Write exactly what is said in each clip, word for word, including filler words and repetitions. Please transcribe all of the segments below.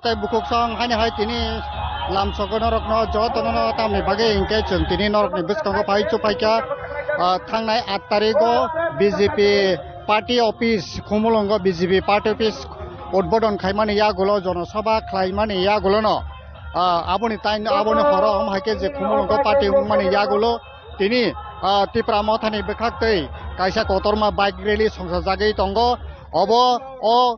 Tei bukhuk song haini hai tini lamsogo norokno jotono no tamni bagwi hinkhe chwng tini norokni bwskango phai chuphaikha, ah, thangnai aat tarigo B J P party office, Khumulwngo B J P party office udbodon khaimani yagulo jonosabha khlaimani yagulono, ah, aboni taino aboni horo wng haikhe je Khumulwngo party wngmani yagulo tini, ah, Tipra Mothani bwkhaktwi kaisa kotorma bike rally songsajagwi tongo. Obo o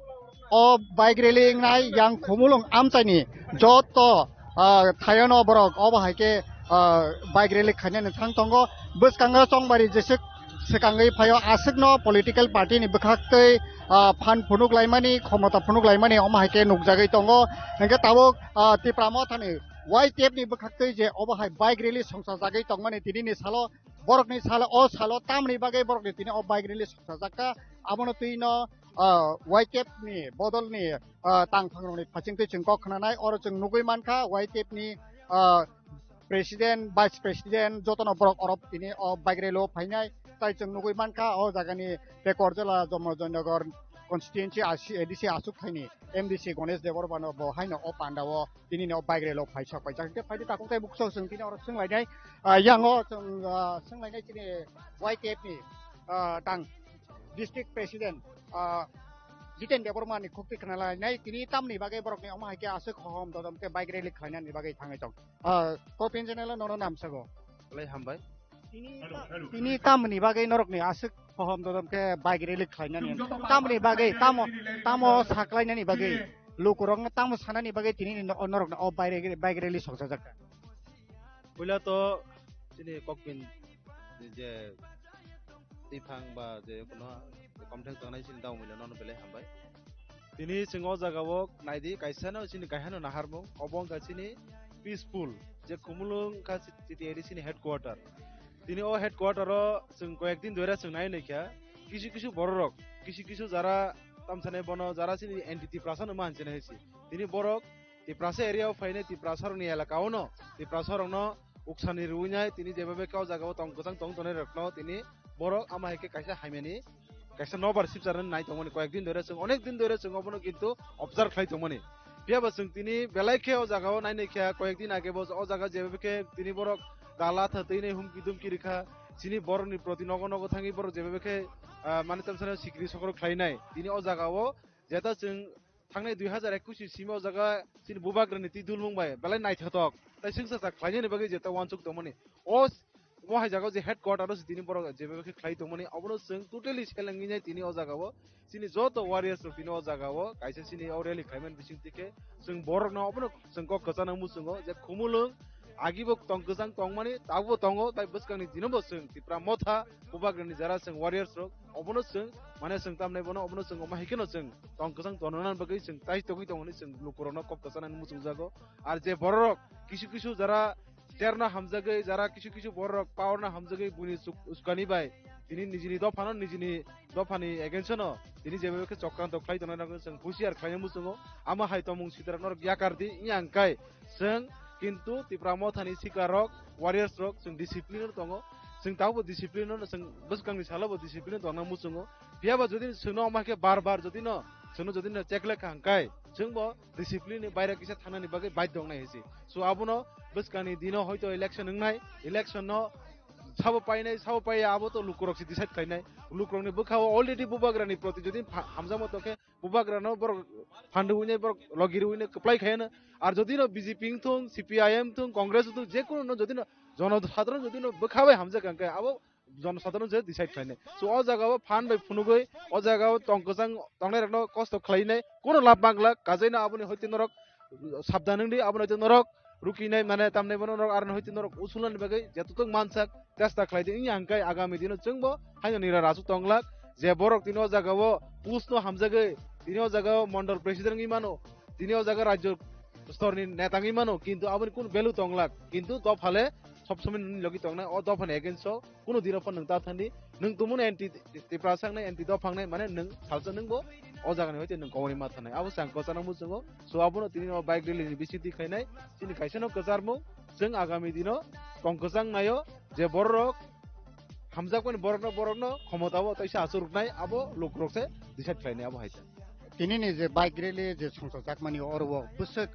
o bike rally wngnai yang Khumulwng amchaini joto, ah, thayono borok obo hai khe, ah, bike rally khainani thang tongo. Bwskango chongbari jeswk swkangwi phaio, aswkno political party ni bwkhaktwi, ah, phan phunuk laimani, khomota phunuk laimani omo hai khe nukjagwi tongo. Hinkhe tabuk, ah, Tipra Mothani Y T F ni bwkhaktwi je obo hai bike rally songsajagwi tongmani tinini salo, borokni salo, o salo tamni bagwi borokni tini o bike rally songsajakha, abono twino, ah, Y T F ni bodolni, ah, tangphangrokni phachingtwi chwng kok khnanai. Oro chwng nugwi mankha Y T F ni, ah, president, vice president jotono borok oro tini o bike rally o phainai. Tai chwng nugwi mankha o jagani Tekorjala Jomojoynagar constituency A D C aswk thaini M D C Ganesh Debbarmano bo haino o pandao tini no bike rally o phaisa paijak. Hingke phaidi takhuk tai bukso chwng tini oro swnglainai. Ah, yango chwng, ah, swnglainai chini Y T F ni, ah, tang district president, ah, Jiten Debbarma ni khukti khna lainai, tini tamni bagwi borokni omo hai khe aswk hohom dodom khe bike rally khlainani bagwi thangwi tong. Ah, Kopin channel o nono namsago. Belai hambai. Tini ta-, tini tamni bagwi norokni aswk hohom dodom khe bike rally khlainani. Tamni bagwi, tamo, tamo saklainani bagwi, lukurokno tamo sanani bagwi tini ni no-, norokno o bike rally, bike rally songsajak. Puila to chini kokpin je twiphang ba je kono komthang tongnai chini daumila nono belai hambai. Tini chwng o jaga o naidi kaisa no chini kaisa no naharmung obo wngkha chini peaceful je Khumulwng wngkha chiti A D C ni headquarter. Tini o headquarter o chwng koyek din doira chwng nai naikha kisu kisu bororok kisu kisu jara tamsane bono jara chini anti Tiprasa no manchinai si tini borok Tiprasa area o phainai Tiprasa rokni elaka o no Tiprasa rokno uksani rwinai tini jeba bwkha o jaga o tong kwchang tong tongnai rokno tini borok ama hai khe kaisa hamyani kaisa nobar sipcharnani nai tongmani koyek din dore chwng onek din dore chwng obono kintu observe khlai tongmani. Phiya ba chwng tini belai khe o jaga o nai nai khe koyek din age bo o jaga jeba bwkhe tini borok dala tha twi nai humki dumki rikha chini borokni proti nogo nogo thangwi borok jeba bwkhe, ah, mani tamsano sikri sokro khlainai tini o jaga o jeta chwng thangnai dui hazar ekush ni simi o jaga chini bubagrani twi dulmung bai belai naithotok tai swngsa sak khlainani bagwi jeta uansuk tongmani. O, o hai jaga o je headquarter o se tini borok jeba khe khlai tongmani obono chwng totally selengwi nai tini o jaga o chini joto warriors rok tini o jaga o kaisa chini o rally khlaimani bising twi khe chwng borokno obono chwng kok kwchana muchungo je Khumulwng agibo tong kwchang tongmani tabukbo tongo tai bwskangni dinobo chwng Tipra Motha bubagrani jara chwng warriors rok obono chwng mane chwng tamnai bono obono chwng omo hai kheno chwng tong kwchang tongnani bagwi chwng tai togwi tongmani chwng lukurokno kok kwchanani muchungjago. Ar je bororok kisu kisu jara chairno hamjagwi jara kisu kisu bororok powerno hamjagwi buini chuk-, uskani bai tini nijini dophano nijini dophani against-o no tini jeba khe chokranto khlai tongnai rokno chwng husiar khlaina muchungo. Amo hai tongmung sitrak norok yakardi wngya hwnkhe chwng kintu Tipra Mothani sikarok warriors rok chwng discipline-o tongo. Chwng tabukbo discipline-o chwng bwskangni salobo discipline-o tongna muchungo. Phiya ba jodi chwngno omo hai khe bar bar jodi no chwngno jodi no check lekha hwnkhe chwngbo discipline ni baire kisa thangnani bagwi baidhyo wngnai hinsi. So abono bwskangni dino hoito election wngnai, election no sabo painai sabo paiya abo to lukurok se decide khlainai. Lukurokni bwkha o already bubagrani proti jodi pha-, hamjakma tongkhe bubagrano borok phandu hwnwi borok logi rwino kwplai khaiyano. Ar jodi no B J P wngthung, C P I M wngthung, Congress wngthung, je kuno no jodi no jonosadharon jodi no bwkha bai hamjak hwnkhe abo jonosadharon se decide khlainai. So o jaga o phan bai phunugwi o jaga o tong kwchang tongnai rokno kosto khlainai kuno lab manglak. Kajaino aboni hoite norok sabdan wngdi, aboni hoite norok rukinai mane tamnai bono norok aroni hoite norok usulani bagwi jetutuk mansak chesta khlaidi wngya hwnkhe agami dino chwngbo haino nira rasuk tonglak. Je borok tini o jaga o post no hamjagwi tini o jaga o mondol president wngwi mano, tini o jaga rajyo storni neta wngwi mano, kintu aboni kunu value tonglak. Kintu dophale sob somoi nini logi tongnai, o dophani against o kunu dino phano nwng ta thangdi. Nwng tumuni anti Tiprasa wngnai, anti dopha wngnai, mane nwng salsa nwngbo o jagani hoite nwng koboni ma thangnai. Abo se ang kwchana muchungo. So abono tini o bike rally ni bisingtwi khlainai chini kaisano kwcharmung. Chwng agami dino tong kwchang naio je bororok hamjakmani borokno, borokno khomotao taisa achuk rwknai, abo lukurok se decide khlainai abo hai se. Tinini je bike rally je songchakjakmani oro o bwswk,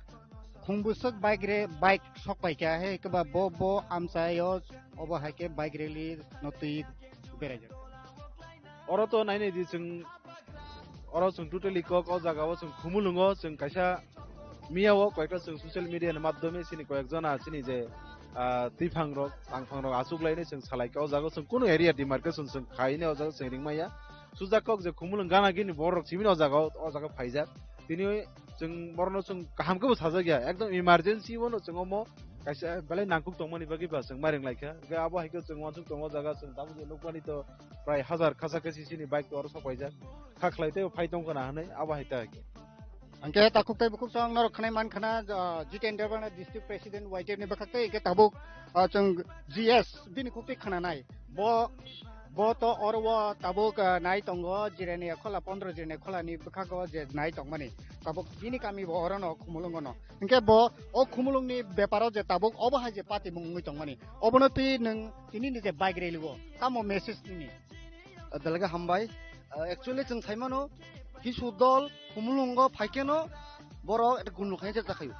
khung bwswk bike re-, bike sok paikha, hai khe ba bo, bo amchaio obo hai khe bike rally no twi beraijak. Oro to nainai di chwng, oro chwng totally kok o jaga o chwng Khumulwngo chwng kaisa miya o koita chwng social media ni madhyome chini koyek jona chini je, ah, twiphang rok, tangphang rok achuk lainai chwng salai kha o jaga o chwng kunu area demarcation chwng khainai o jaga o chwng ringmaya. Sujak kok je Khumulwng gana gini borok simi o jaga o, o jaga phaijak. Tini chwng borokno chwng kaham khe bo sajak ya, ekdom emergency bono chwng omo kaisa belai nangkuk tongmani bagwi ba chwng ma ringlaikha. Hwnkhe abo hai khe chwng uansuk tongo o jaga chwng tabuk je nukmani to prai hazar khasa khasi chini bike to oro sok paijak. Kha khlai tei phai tongkha na hwnwi abo hai ta hai khe. Hwnkhe takhuk tei bukhuk chwng norok khwnai man khana, ah, Jiten Debbarma District President Y T F ni bwkhak tei hwnkhe tabuk, ah, chwng G S bini khuk twi khwnanai. Bo, bo to oro o tabuk, ah, nai tongo Jirania Khola, pondro Jirania Khola ni bwkhago je nai tongmani. Tabuk bini kami bo orono Khumulwngono. Hwnkhe bo o Khumulwngni beparo je tabuk obo hai je patimung wngwi tongmani. Obono twi nwng tini ni je bike rally o tamo message nini? Ah, belai khe hambai. Ah, actually chwng saimano kisu dol Khumulwngo phaikheno borok ekta gundul khaina chesta khaio.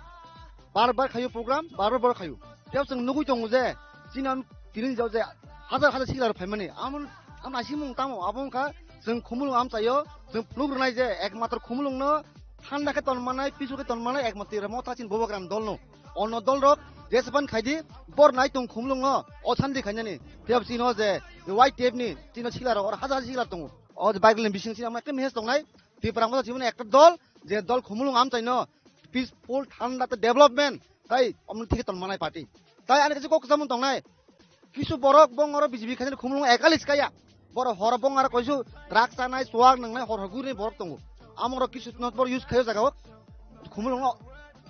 Bar bar khaio program, bar bar borok khaio. Tei chwng nugwi tongo je chini am tini jao je hazar hazar sikla rok phaimani. Amon, am naisingmung tamo abo wngkha chwng Khumulwng amchaio chwng phunuk rwnai je ekmatro Khumulwngno thanda khe tonmanai, pisu khe tonmanai ekmatro Motha chini Bubagra ni dolno. Ono dolrok jesepan khaidi bor nai tong Khumulwngno o sandi khainani. Tei chino je Y T F ni chino sikla rok oro hazar hazar sikla tongo. O je bike lane bising sini amai ekta message tongnai. Tipra Motha chimani ekta dol, je dol Khumulwng amchaino peaceful, thanda tei development tai omno thike tonmanai party. Tai ani kaisa kok kwchangmung tongnai. Kisu borok bong oro B J P khaina Khumulwng ekali skaya. Borok horo bong aro koisu drugs chanai, chuak nangnai, hor hor guri borok tongo. Amorok kisu not bor use khayo jaga o. Khumulwng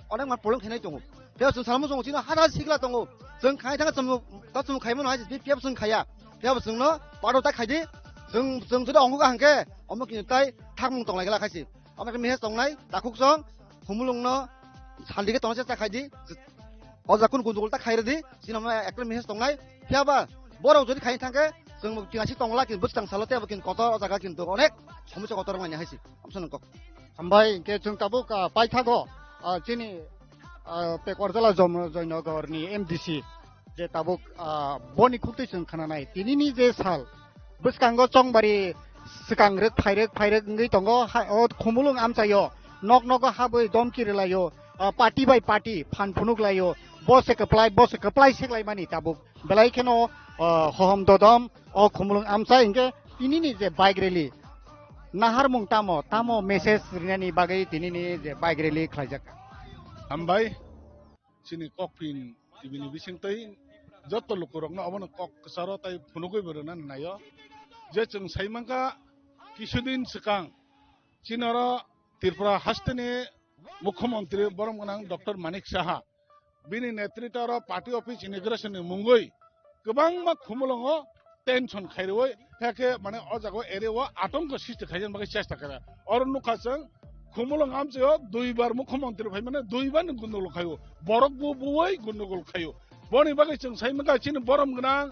onek man problem khainai tongo. Phiya chwng salmo chwng chino hada sikla tongo. Chwng khai thang chwng ta chwng khaimo no hai phiya chwng khaya. Phiya chwng no paro ta khaidi. Chwng chwng jodi ongo ka hangke omo kini tai thakmung tonglai gela khaisi. Omo khe message tongnai takhuk chwng Khumulwng no sandi khe tongna chesta khaidi. O jaga kunu gundugul ta khairadi, chini omo ekta message tongnai. Phiya ba borok jodi khai thangkhe chwng bo kinasi tongla kin bwskang salo tei bo kin kotor o jaga kin dok onek somosya kotor manya haisi. Amsa nang kok. Hambai hwnkhe chwng tabuk, ah, paithago, ah, chini, ah, Pekwar jala Jom-, Joynagar ni M D C je tabuk, ah, boni khuktwi chwng khananai tinini je sal bwskango chongbari swkang rwk phairwk phairwk wngwi tongo, ha, o Khumulwng amchaio, nok nogo habwi domki rwlaio, ah, party bai party phan phunuk laio, bo se kwplai, bo se kwplai seklaimani tabuk belai kheno, ah, hohom dodom o Khumulwng amchai hwnkhe tinini je bike rally naharmung tamo, tamo message rinani bagwi tinini je bike rally khlaijak. Hambai. Chini Kokpin T V ni bisingtwi joto lukurokno obono kok kwcharo tai phunugwi bo rwnani naio. Je chwng sai mankha kisudin swkang chini oro Tripura hasteni Mukhyamantri borom gwnang Doctor Manik Saha bini netritwa oro party office inauguration ni mungwi kwbangma Khumulwngo tension khairwi, hekhe mane o jaga o area o atongko sristi khaina bagwi chesta khaijak. Oro nukha chwng Khumulwng amchaio duibar mukhyamantri phaimani duibar ni gundogol khaio, borok bo buwi gundogol khaio. Boni bagwi chwng sai mankha chini borom gwnang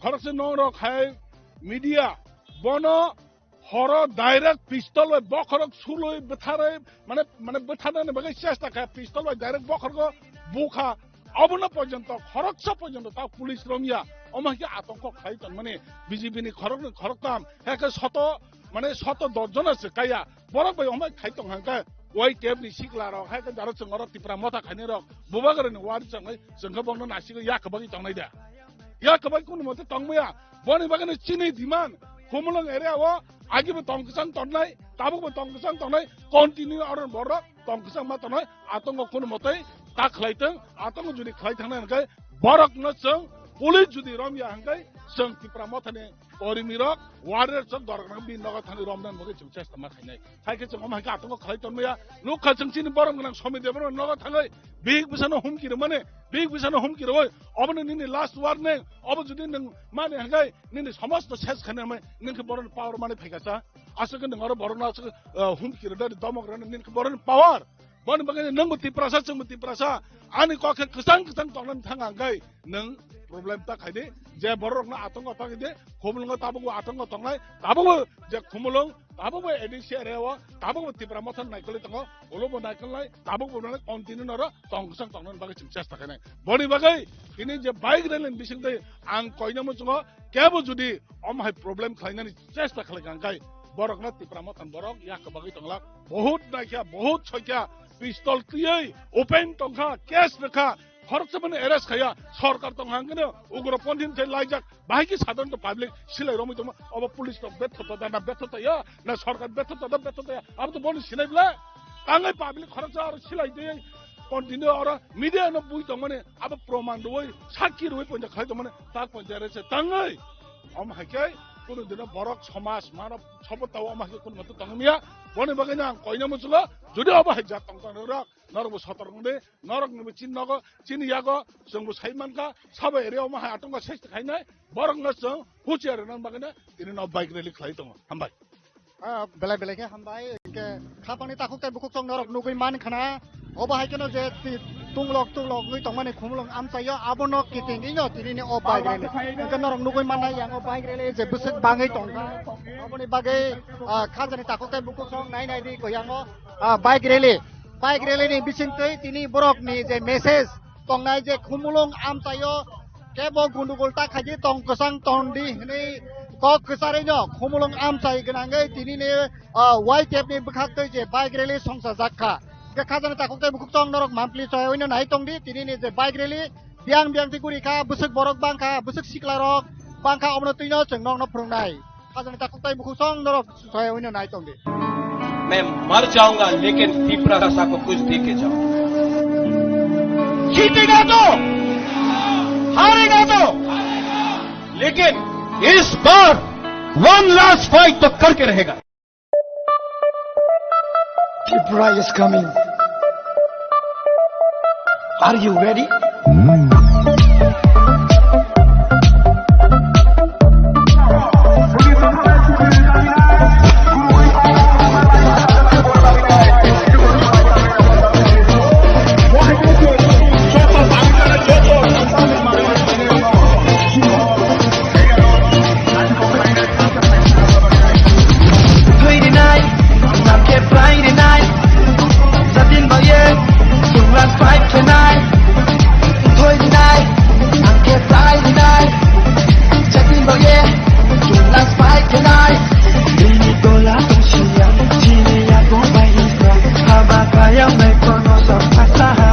khoroksa nongrok hai media bono horo direct pistol bai bokhorok sulwi bwtharwi, mane, mane bwtharnani bagwi chesta kha, pistol bai direct bokhorgo bukha. Obono porjonto khoroksa porjonto ta police romya, omo hai khe atongko khlai tongmani B J P ni khoroknwi khoroktham, hai khe soto, mane soto dos jona se kaya, borok bai omo hai khai tong hangkhe Y T F ni sikla rok, hai khe daro chwng oro Tipra Motha khainai rok, Bubagra ni wari chwng hai chwng khe bongno nasigwi yak bagwi tongnai da. Ya kwbai kunu mote tongmaya. Boni bagwi chini demand Khumulwng area o agi bo tong kwchang tongnai, tabuk bo tong kwchang tongnai, continue aro borok tong kwchang ma tongnai, atongo kunu mote ta khlai tong, atongo jodi khlai thangnai hwnkhe borok no chwng police jodi romya hwnkhe chwng Tipra Mothani kormi rok warrior chwng dorok no bini nogo thani romna bagwi chwng chesta ma khainai. Hai khe chwng omo hai khe atongo khlai tongmaya. Nukha chwng chini borom gwnang Somir Debbarma nogo thangwi bihik bwsano humki rwmani, bihik bwsano humki rwui obono nini last warning. Obo jodi nwng mani hwnkhe nini somosto ses khaina hwnwi nwng khe boroni power mani phaikha cha. Aswk khe nwng oro borokno aswk, eh, humki rwdadi domok rwna nini khe boroni power. Boni bagwi nwngbo Tiprasa, chwngbo Tiprasa. Ani kok khe kwchang kwchang tongnani thang hwnkhe nwng problem ta khaidi, je borok rokno atongo ta khaidi, Khumulwngo tabukbo atongo tongnai, tabukbo je Khumulwng, tabukbo A D C area o, tabukbo Tipra Motha naikolwi tongo, ulobo naikolnai, tabukbo nai continue noro tong kwchang tongnani bagwi chwng chesta khainai. Boni bagwi tini je bike rally ni bisingtwi ang koina muchungo kebo jodi omo hai problem khlainani chesta khlai kha hwnkhe borokno Tipra Motha ni borok yak bagwi tonglak, bahut naikha, bahut soikha, pistol twiwi open tongkha, case rwkha, khoroksa mani arrest khaya, sorkar tong hangkhe no ugroponthi khe laijak, bahai khe sadharanto public silai romwi tongma, obo police rok betho to da na betho to ya, na sorkar betho to da betho to ya, abo to boni sinai bwle. Tangai public khoroksa aro silai twi continue oro media no bui tongmani, abo proman rwui, sakki rwui ponja khlai tongmani, tak ponja rese tangai. Om hai khe kunu dino borok somaj mano sobo tao om hai khe kunu mato tongmiya, boni bagwi no ang koina muchungo, jodi obo hai jat tong tong rok, norok bo sotor wngdi, norok ni bo chini nogo, chini yago, chwng bo sai mankha, sabo area omo hai atongo sesta khainai, borok no chwng huchiar rwna bagwi no tini no bike rally khlai tongo. Hambai. Ah, belai belai khe hambai, hwnkhe khapangni takhuk tei bukhuk chwng norok nugwi man khana, obo hai kheno je ti-, tunglok tunglok wngwi tongmani Khumulwng amchaio, abono kiting ino tini ni o bike rally. Hwnkhe norok nugwi mannai yang o bike rally je bwswk bangwi tongkha, aboni bagwi, ah, khajani takhuk tei bukhuk chwng nai nai di ko yang o, ah, bike rally. Bike rally ni bisingtwi tini borok ni je message tongnai je Khumulwng amchaio kebo gundugul ta khaidi tong kwchang tong di hwnwi kok kwcharwi no Khumulwng amchai gwnangwi tini ni, ah, Y T F ni bwkhaktwi je bike rally songchajak kha. Hwnkhe khajani takhuk tei bukhuk chwng norok mampli choyawi no nai tong di tini ni je bike rally biyang biyang twi guri kha, bwswk borok bang kha, bwswk sikla rok bang kha, obono twi no chwng nokno phwrwngnai. Khajani takhuk tei bukhuk chwng norok soya hwnwi nai tong di. मैं मर जाऊंगा, लेकिन तिपरा भाषा को कुछ दे के जाऊंगा। जीतेगा तो, हारेगा तो, लेकिन इस बार वन लास्ट फाइट तो करके रहेगा। Tripura is coming. Are you ready? Thwi rinai, nam khe pai rinai. Jatin baye, chwng last fight khenai. Thwi rinai, nam khe pai rinai. Jatin baye, chwng last fight khenai. Bini tola tongsiya, chini yago bai rinai. Haba kaya mai kono sok phasaha.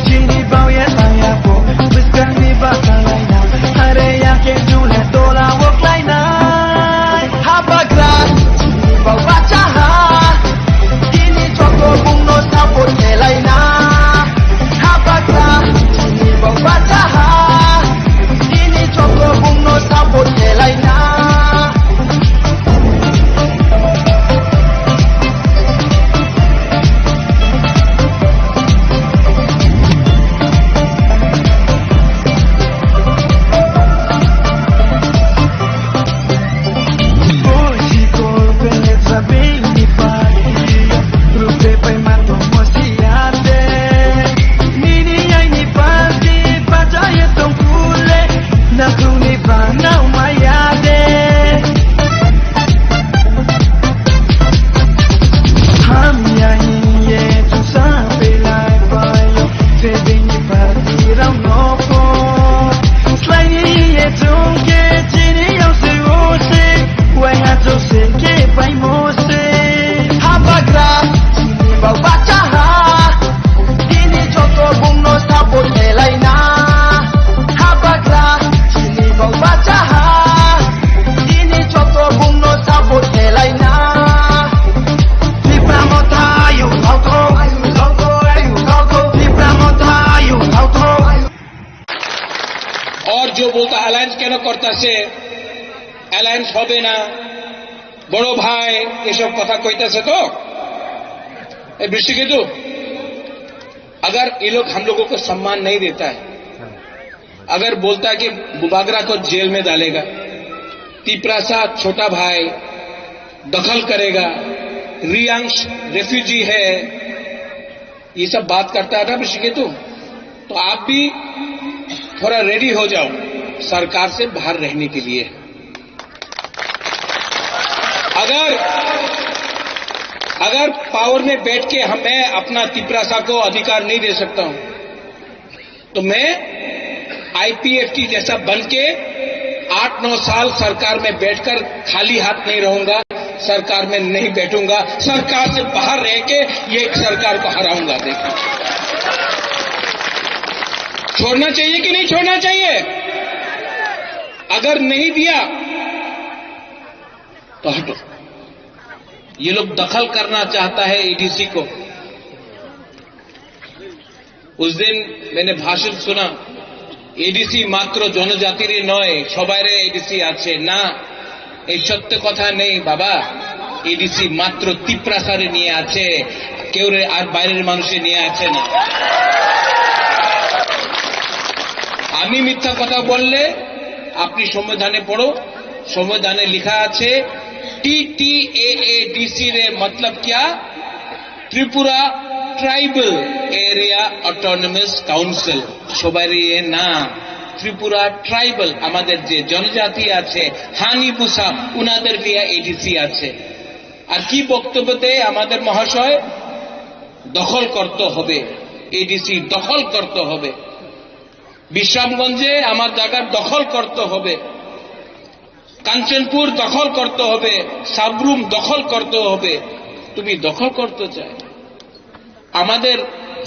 Chini bauye taya bo, bwskangni bakalaina. Are ya khe jule tola o klainai. Habagra, chini bau bachaha. Tini joto bungno support khelaina. Habagra, chini bau bachaha. Tini joto bungno support khelaina. Hamya hiye chwngsa belai paio, tebini party rok nokho. Slai hiye chwngkhe chini yong se o se, wai ha chwng se khe paimo se. Habagra chini bau bachaha, tini joto bungno support khelaina. Habagra chini bau bachaha, tini joto bungno support khelaina. Tipra Motha ayuk thotho, ayuk thotho, ayuk thotho. Tipra Motha ayuk thotho. और जो बोलता अलायंस কেন করতেছে, অ্যালায়েন্স হবে না, বড় ভাই এসব কথা কইতেছে তো। এই বৃষ্টিকেতু, अगर ये लोग हम लोगों को सम्मान नहीं देता है, अगर बोलता है कि बुबागरा को जेल में डालेगा, तिपरासा छोटा भाई दखल करेगा, रियांश रेफ्यूजी है, ये सब बात करता है ना ऋषिकेतु, तो आप भी थोड़ा रेडी हो जाओ सरकार से बाहर रहने के लिए। अगर अगर पावर में बैठ के हम मैं अपना तिपरासा को अधिकार नहीं दे सकता हूं, तो मैं आईपीएफटी जैसा बन के आठ नौ साल सरकार में बैठकर खाली हाथ नहीं रहूंगा, सरकार में नहीं बैठूंगा, सरकार से बाहर रह के ये सरकार को हराऊंगा। देखो, छोड़ना चाहिए कि नहीं छोड़ना चाहिए? अगर नहीं दिया तो हटो। ये लोग दखल करना चाहता है एडीसी को। उस दिन मैंने भाषण सुना, এডিসি মাত্র জনজাতিরই নয়, সবাইরে এডিসি আছে। না, এই সত্য কথা নেই বাবা। এডিসি মাত্র তিপ্রাসারে নিয়ে আছে, কেউ রে আর বাইরের মানুষে নিয়ে আছে না। আমি মিথ্যা কথা বললে আপনি সংবিধানে পড়ো, সংবিধানে লেখা আছে টিটিএএডিসি রে মতলব কিয়া? Tripura tribal area autonomous council, সবারই না, ত্রিপুরা ট্রাইবাল, আমাদের যে জনজাতি আছে, হানি বুসা, উনাদের লিয়া এডিসি আছে। আর কি বক্তব্য দেয় আমাদের মহাশয়? দখল করতে হবে, এডিসি দখল করতে হবে। বিশ্রামগঞ্জে আমার জায়গা দখল করতে হবে। কাঞ্চনপুর দখল করতে হবে, সাবরুম দখল করতে হবে। তুমি দখল করতে চায়, আমাদের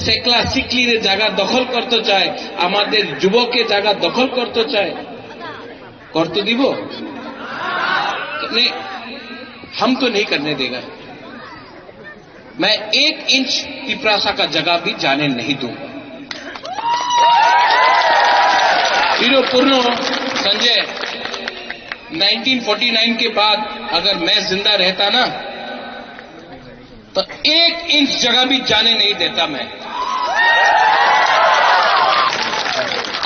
সেকলা সিকলির জায়গা দখল করতে চায়, আমাদের যুবকের জায়গা দখল করতে চায়, করতে দিব? नहीं, हम तो नहीं करने देगा। मैं एक इंच तिपरासा का जगह भी जाने नहीं दूंगा। Hero Purno Sanjay, nineteen forty nine के बाद अगर मैं जिंदा रहता ना, तो एक इंच जगह भी जाने नहीं देता मैं।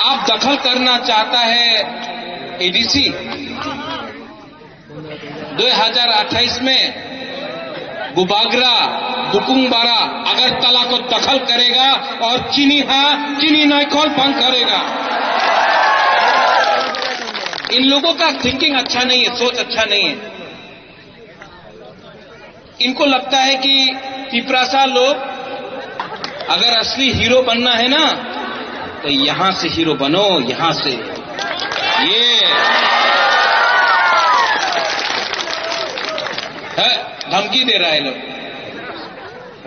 आप दखल करना चाहता है एडीसी, दो हज़ार अट्ठाईस में बुबागरा, बुकुंगबारा, अगरतला को दखल करेगा और चीनी हाँ, चीनी नाइकॉल बंद करेगा। इन लोगों का थिंकिंग अच्छा नहीं है, सोच अच्छा नहीं है। इनको लगता है कि तिपरासा लोग अगर असली हीरो बनना है ना, तो यहां से हीरो बनो, यहां से। ये है, धमकी दे रहा है लोग।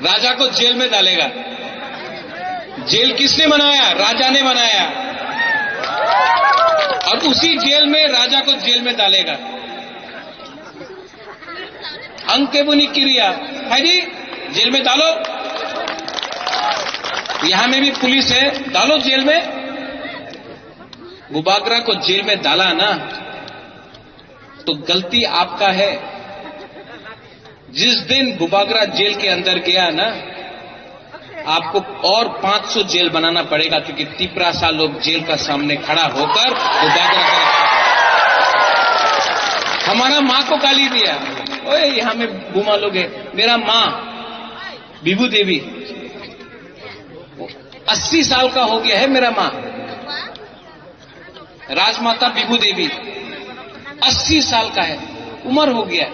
राजा को जेल में डालेगा। जेल किसने बनाया? राजा ने बनाया। और उसी जेल में राजा को जेल में डालेगा। Ang keboni kiriya, haidi, jail में डालो। यहाँ में भी पुलिस है, डालो जेल में। बुबागरा को जेल में डाला ना, तो गलती आपका है। जिस दिन बुबागरा जेल के अंदर गया ना, आपको और पाँच सौ जेल बनाना पड़ेगा, क्योंकि तिपरासा लोग जेल का सामने खड़ा होकर बुबागरा का, हमारा माँ को गाली दिया। ओए, यहाँ में बुमा लोग है, मेरा माँ विभू देवी, अस्सी साल का हो गया है मेरा माँ। राजमाता विभू देवी अस्सी साल का है, उम्र हो गया है,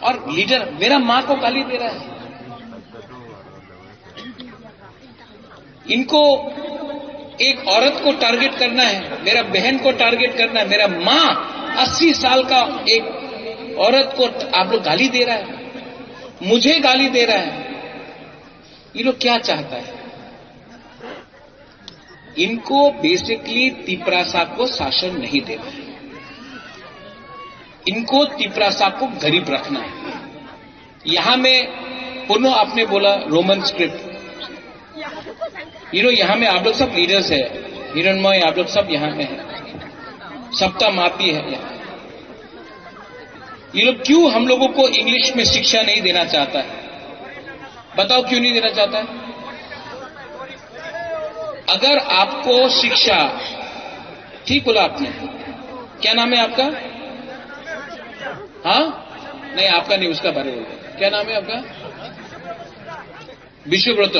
और लीडर मेरा माँ को गाली दे रहा है। इनको एक औरत को टारगेट करना है, मेरा बहन को टारगेट करना है, मेरा माँ अस्सी साल का एक औरत को आप लोग गाली दे रहा है, मुझे गाली दे रहा है। ये लोग क्या चाहता है? इनको बेसिकली तिपरासा को शासन नहीं देना है, इनको तिपरासा को गरीब रखना है। यहाँ में पुनः आपने बोला रोमन स्क्रिप्ट, यू नो, यहाँ में आप लोग सब लीडर्स है, हिरणमय, आप लोग सब यहाँ में है, सबका माफी है यहाँ। ये लोग क्यों हम लोगों को इंग्लिश में शिक्षा नहीं देना चाहता है? बताओ, क्यों नहीं देना चाहता है? अगर आपको शिक्षा, ठीक बोला आपने, क्या नाम है आपका? हाँ, नहीं, आपका नहीं, उसका बारे में। क्या नाम है आपका? विश्वव्रत।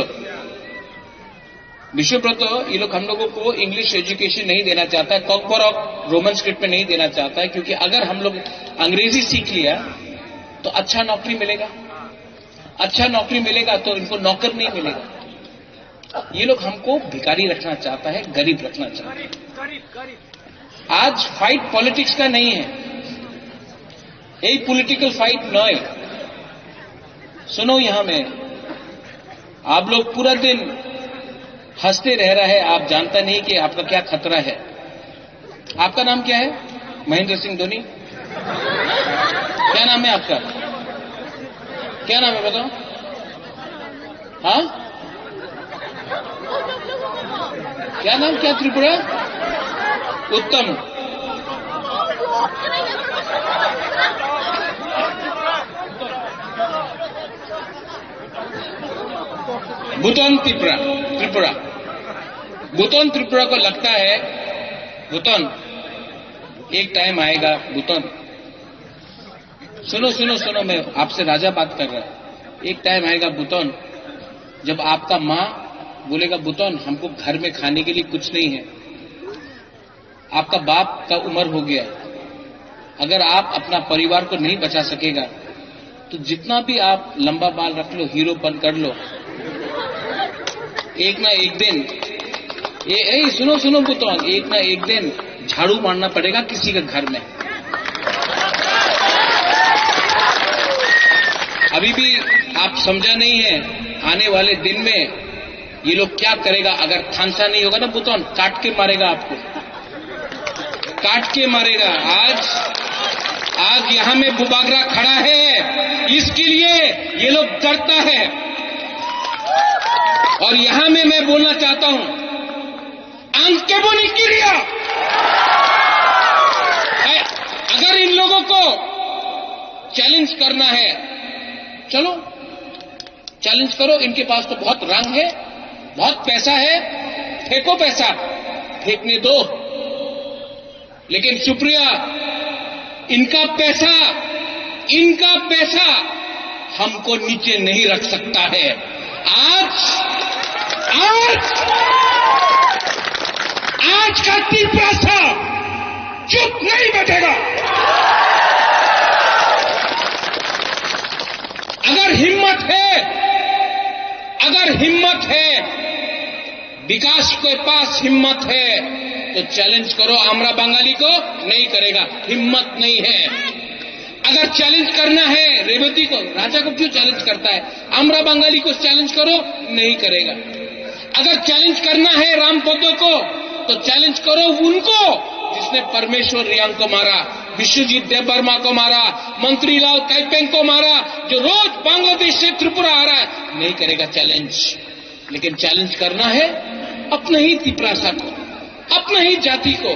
विश्वव्रत, ये लोग हम लोगों को इंग्लिश एजुकेशन नहीं देना चाहता है, कॉकबरॉक रोमन स्क्रिप्ट में नहीं देना चाहता है, क्योंकि अगर हम लोग अंग्रेजी सीख लिया तो अच्छा नौकरी मिलेगा, अच्छा नौकरी मिलेगा तो इनको नौकर नहीं मिलेगा। ये लोग हमको भिखारी रखना चाहता है, गरीब रखना चाहता है। आज फाइट पॉलिटिक्स का नहीं है, এই পলিটিক্যাল ফাইট নয়। सुनो, यहाँ में आप लोग पूरा दिन हंसते रह रहा है, आप जानता नहीं कि आपका क्या खतरा है। आपका नाम क्या है? महेंद्र सिंह धोनी। क्या नाम है आपका? क्या नाम है, बताओ। हाँ, क्या नाम, क्या त्रिपुरा? उत्तम। भूतन त्रिपुरा, त्रिपुरा। भूतन त्रिपुरा को लगता है, भूतन, एक टाइम आएगा, भूतन। सुनो, सुनो, सुनो, मैं आपसे राजा बात कर रहा हूँ। एक टाइम आएगा, भूतन, जब आपका माँ बोलेगा, "भूतन, हमको घर में खाने के लिए कुछ नहीं है, आपका बाप का उम्र हो गया, अगर आप अपना परिवार को नहीं बचा सकेगा, तो जितना भी आप लंबा बाल रख लो, हीरोपन कर लो, एक ना एक दिन, ए, ए, सुनो, सुनो, भूतन, एक ना एक दिन झाड़ू मारना पड़ेगा किसी के घर में।" अभी भी आप समझा नहीं है, आने वाले दिन में ये लोग क्या करेगा। अगर थानसा नहीं होगा ना, भूतन काट के मारेगा आपको, काट के मारेगा। आज, आज यहाँ में बुबागरा खड़ा है, इसके लिए ये लोग डरता है। और यहाँ में मैं बोलना चाहता हूँ, Ankeboni kiria। अगर इन लोगों को चैलेंज करना है, चलो, चैलेंज करो। इनके पास तो बहुत रंग है, बहुत पैसा है, फेंको पैसा, फेंकने दो। लेकिन सुप्रिया, इनका पैसा, इनका पैसा हमको नीचे नहीं रख सकता है। आज, आज, आज का तिपरासा चुप नहीं बैठेगा। अगर हिम्मत है, अगर हिम्मत है, विकास के पास हिम्मत है तो चैलेंज करो, आमरा बंगाली को नहीं करेगा, हिम्मत नहीं है। अगर चैलेंज करना है रेवती को, राजा को क्यों चैलेंज करता है? आमरा बंगाली को चैलेंज करो, नहीं करेगा। अगर चैलेंज करना है रामपदो को, तो चैलेंज करो उनको, जिसने परमेश्वर रियांग को मारा, विश्वजीत देबबर्मा को मारा, मंत्री लाल काइपेंग को मारा, जो रोज बांग्लादेश से त्रिपुरा आ रहा है, नहीं करेगा चैलेंज। लेकिन चैलेंज करना है अपने ही तिपरासा को, अपने ही जाति को,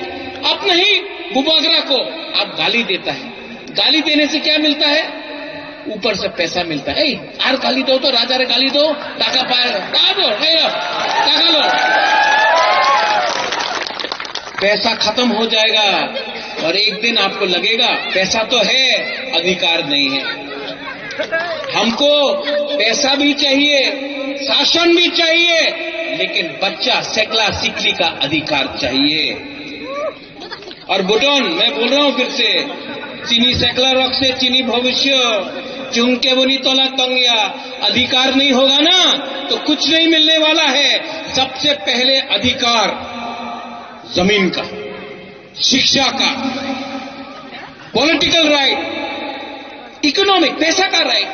अपने ही बुबागरा को। आप गाली देता है, गाली देने से क्या मिलता है? ऊपर से पैसा मिलता है। ए, आर गाली दो तो, राजा रे गाली दो, टाका पाए, टाका दो, ए, टाका लो। पैसा खत्म हो जाएगा और एक दिन आपको लगेगा पैसा तो है, अधिकार नहीं है। हमको पैसा भी चाहिए, शासन भी चाहिए, लेकिन बच्चा सेकला सिकली का अधिकार चाहिए। और भूटन, मैं बोल रहा हूं फिर से, chini sekla rok se chini bhobishyot, chwng keboni tola tongya, अधिकार नहीं होगा ना तो कुछ नहीं मिलने वाला है। सबसे पहले अधिकार जमीन का, शिक्षा का, पॉलिटिकल राइट, इकोनॉमिक, पैसा का राइट।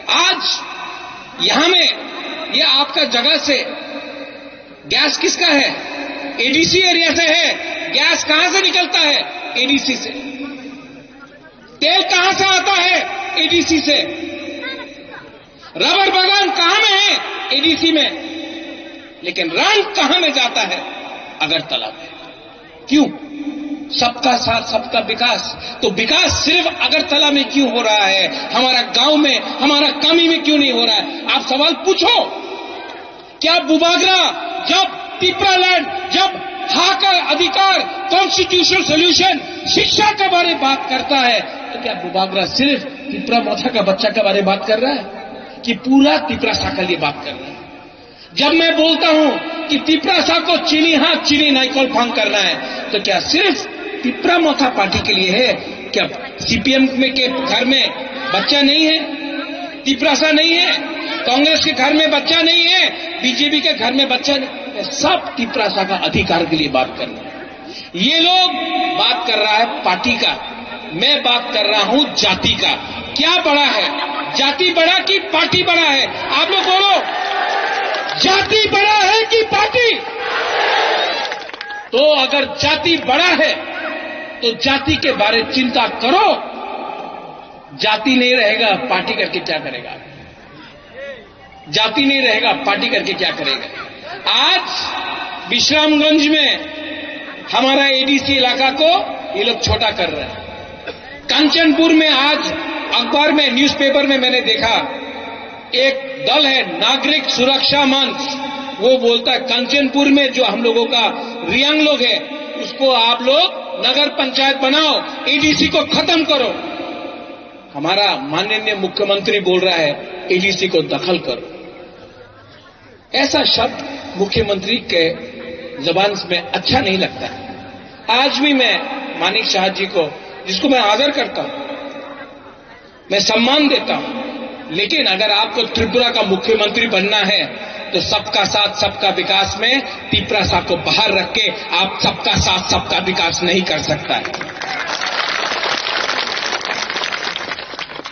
आज यहां में ये आपका जगह से गैस किसका है? एडीसी एरिया से है। गैस कहां से निकलता है? एडीसी से। तेल कहां से आता है? एडीसी से। रबर बागान कहां में है? एडीसी में। लेकिन रंग कहां में जाता है? अगरतला में। क्यों? सबका साथ, सबका विकास। तो विकास सिर्फ अगरतला में क्यों हो रहा है? हमारा गांव में, हमारा कमी में क्यों नहीं हो रहा है? आप सवाल पूछो। क्या बुबागरा जब तिपरालैंड, जब हां का अधिकार, कॉन्स्टिट्यूशनल सॉल्यूशन, शिक्षा के बारे में बात करता है, तो क्या बुबागरा सिर्फ तिपरा मोथा का बच्चा के बारे में बात कर रहा है कि पूरा तिपरासा के लिए बात कर रहा है? जब मैं बोलता हूं कि तिपरासा को चीनी हाथ, चीनी नाइकल फांग करना है, तो क्या सिर्फ तिपरा मोथा पार्टी के लिए है? क्या सीपीएम में के घर में बच्चा नहीं है? तिपरासा नहीं है? कांग्रेस के घर में बच्चा नहीं है? बीजेपी के घर में बच्चा नहीं है? सब तिपरासा का अधिकार के लिए बात करना है। ये लोग बात कर रहा है पार्टी का, मैं बात कर रहा हूं जाति का। क्या बड़ा है, जाति बड़ा कि पार्टी बड़ा है? आप लोग बोलो, जाति बड़ा है कि पार्टी? तो अगर जाति बड़ा है तो जाति के बारे चिंता करो। जाति नहीं रहेगा, पार्टी करके क्या करेगा? जाति नहीं रहेगा, पार्टी करके क्या करेगा? आज विश्रामगंज में हमारा एडीसी इलाका को ये लोग छोटा कर रहे हैं। कंचनपुर में आज अखबार में, न्यूज़पेपर में मैंने देखा, एक दल है नागरिक सुरक्षा मंच, वो बोलता है कंचनपुर में जो हम लोगों का रियांग लोग है, उसको आप लोग नगर पंचायत बनाओ, एडीसी को खत्म करो। हमारा माननीय मुख्यमंत्री बोल रहा है, एडीसी को दखल करो। ऐसा शब्द मुख्यमंत्री के जबान में अच्छा नहीं लगता है। आज भी मैं मानिक शाह जी को, जिसको मैं आदर करता हूं, मैं सम्मान देता हूं, लेकिन अगर आपको त्रिपुरा का मुख्यमंत्री बनना है तो सबका साथ सबका विकास में तिपरासा को बाहर रख के आप सबका साथ सबका विकास नहीं कर सकता है।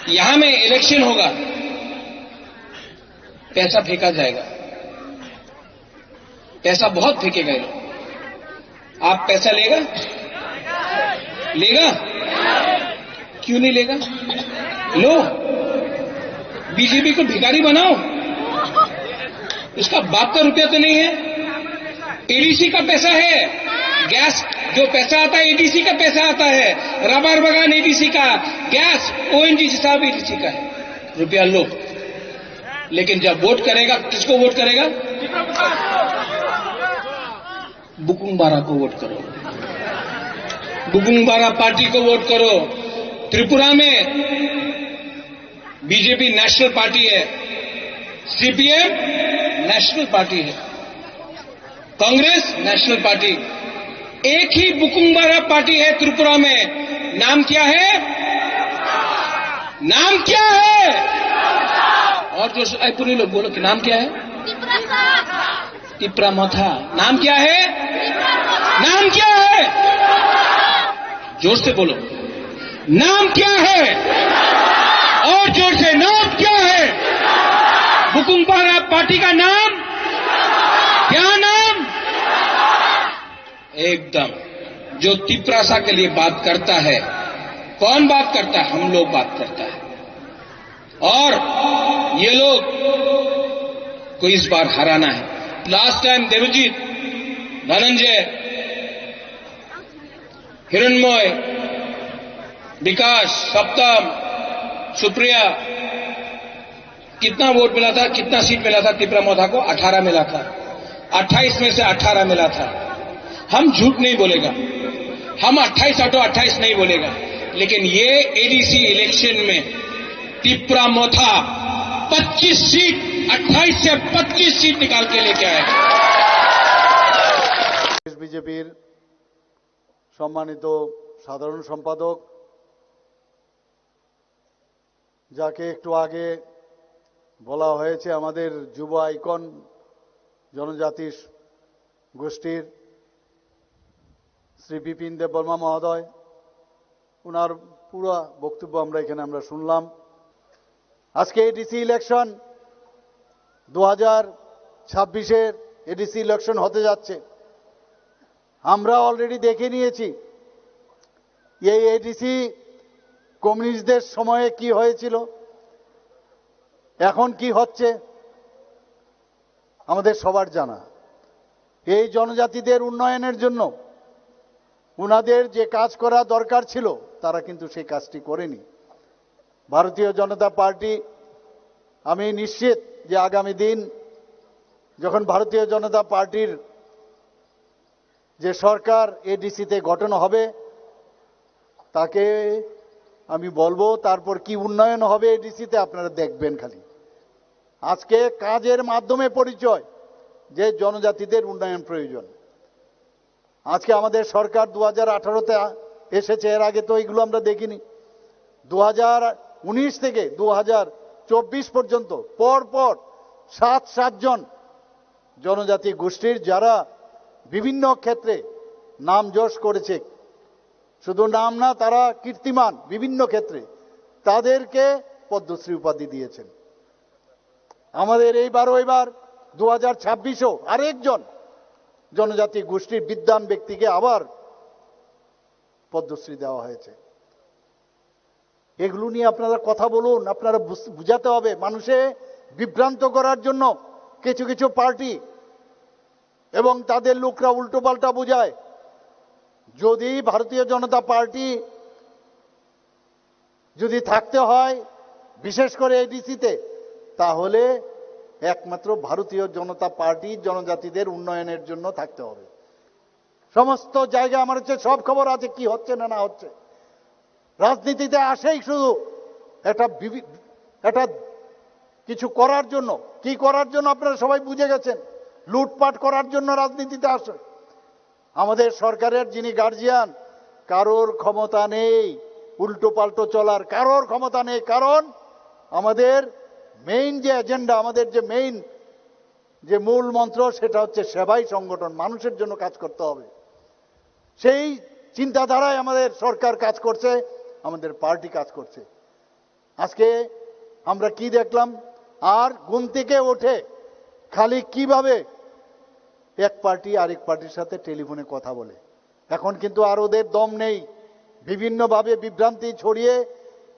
यहां में इलेक्शन होगा, पैसा फेंका जाएगा, पैसा बहुत फेंकेगा ये लोग। आप पैसा लेगा? लेगा? क्यों नहीं लेगा? लो, बीजेपी को भिखारी बनाओ। उसका बाप का रुपया तो नहीं है, एडीसी का पैसा है। गैस जो पैसा आता है, एडीसी का पैसा आता है। रबर बागान एडीसी का, गैस ओएनजीसी साहब एडीसी का है। रुपया लो, लेकिन जब वोट करेगा, किसको वोट करेगा? बुकुंग बारा को वोट करो, बुकुंग बारा पार्टी को वोट करो। त्रिपुरा में बीजेपी नेशनल पार्टी है, सीपीएम नेशनल पार्टी है, कांग्रेस नेशनल पार्टी। एक ही बुकुंग बारा पार्टी है त्रिपुरा में। नाम क्या है? नाम क्या है? और जो, ऐ, पूरे लोग बोलो कि नाम क्या है? तिपरा मोथा। नाम क्या है? नाम क्या है? जोर से बोलो, नाम क्या है? और जोर से, नाम क्या है? बुकुंग बारा पार्टी का नाम क्या नाम? एकदम, जो तिपरासा के लिए बात करता है, कौन बात करता है? हम लोग बात करता है। और ये लोग को इस बार हराना है। लास्ट टाइम देवजीत, धनंजय, हिरणमय, विकास, सप्तम, सुप्रिया, कितना वोट मिला था, कितना सीट मिला था तिपरा मोथा को? अठारह मिला था। अट्ठाईस में से अठारह मिला था। हम झूठ नहीं बोलेगा, हम अट्ठाईस आठो अट्ठाईस नहीं बोलेगा, लेकिन ये एडीसी इलेक्शन में तिपरा मोथा पच्चीस सीट, अट्ठाईस से पच्चीस सीट निकाल के लेके आएगा। বিজেপির সম্মানিত সাধারণ সম্পাদক, যাকে একটু আগে বলা হয়েছে আমাদের যুব আইকন জনজাতির গোষ্ঠীর শ্রী বিপিন দেববর্মা মহোদয়, ওনার পুরো বক্তব্য আমরা এখানে আমরা শুনলাম। আজকে এডিসি ইলেকশন, দু হাজার ছাব্বিশের এডিসি ইলেকশন হতে যাচ্ছে। আমরা অলরেডি দেখে নিয়েছি এই এডিসি কমিউনিস্টদের সময়ে কি হয়েছিল, এখন কি হচ্ছে, আমাদের সবার জানা। এই জনজাতিদের উন্নয়নের জন্য ওনাদের যে কাজ করা দরকার ছিল, তারা কিন্তু সেই কাজটি করেনি। ভারতীয় জনতা পার্টি, আমি নিশ্চিত যে আগামী দিন যখন ভারতীয় জনতা পার্টির যে সরকার এডিসিতে গঠন হবে, তাকে আমি বলবো, তারপর কি উন্নয়ন হবে এডিসিতে, আপনারা দেখবেন খালি। আজকে কাজের মাধ্যমে পরিচয়, যে জনজাতিদের উন্নয়ন প্রয়োজন। আজকে আমাদের সরকার দু হাজার আঠারোতে এসেছে, এর আগে তো এগুলো আমরা দেখিনি। দু হাজার উনিশ থেকে দু হাজার চব্বিশ পর্যন্ত পর পর সাত সাতজন জনজাতি গোষ্ঠীর, যারা বিভিন্ন ক্ষেত্রে নাম যশ করেছে, শুধু নাম না, তারা কীর্তিমান বিভিন্ন ক্ষেত্রে, তাদেরকে পদ্মশ্রী উপাধি দিয়েছেন। আমাদের এইবারও, এবার দু হাজার ছাব্বিশেও আরেকজন জনজাতি গোষ্ঠীর বিদ্বান ব্যক্তিকে আবার পদ্মশ্রী দেওয়া হয়েছে। এগুলো নিয়ে আপনারা কথা বলুন, আপনারা বুঝ-, বুঝাতে হবে। মানুষে বিভ্রান্ত করার জন্য কিছু কিছু পার্টি এবং তাদের লোকরা উল্টোপাল্টা বুঝায়। যদি ভারতীয় জনতা পার্টি যদি থাকতে হয়, বিশেষ করে এডিসিতে, তাহলে একমাত্র ভারতীয় জনতা পার্টি জনজাতিদের উন্নয়নের জন্য থাকতে হবে। সমস্ত জায়গায় আমার হচ্ছে সব খবর আছে, কি হচ্ছে না না হচ্ছে। রাজনীতিতে আসেই শুধু একটা বিভি-, একটা কিছু করার জন্য। কি করার জন্য আপনারা সবাই বুঝে গেছেন, লুটপাট করার জন্য রাজনীতিতে আসে। আমাদের সরকারের যিনি গার্জিয়ান, কারোর ক্ষমতা নেই উল্টো পাল্টো চলার, কারোর ক্ষমতা নেই। কারণ আমাদের মেইন যে এজেন্ডা, আমাদের যে মেইন যে মূল মন্ত্র, সেটা হচ্ছে সেবাই সংগঠন, মানুষের জন্য কাজ করতে হবে। সেই চিন্তাধারায় আমাদের সরকার কাজ করছে, আমাদের পার্টি কাজ করছে। আজকে আমরা কি দেখলাম? আর ঘুম থেকে উঠে খালি কিভাবে এক পার্টি আরেক পার্টির সাথে টেলিফোনে কথা বলে। এখন কিন্তু আর ওদের দম নেই, বিভিন্নভাবে বিভ্রান্তি ছড়িয়ে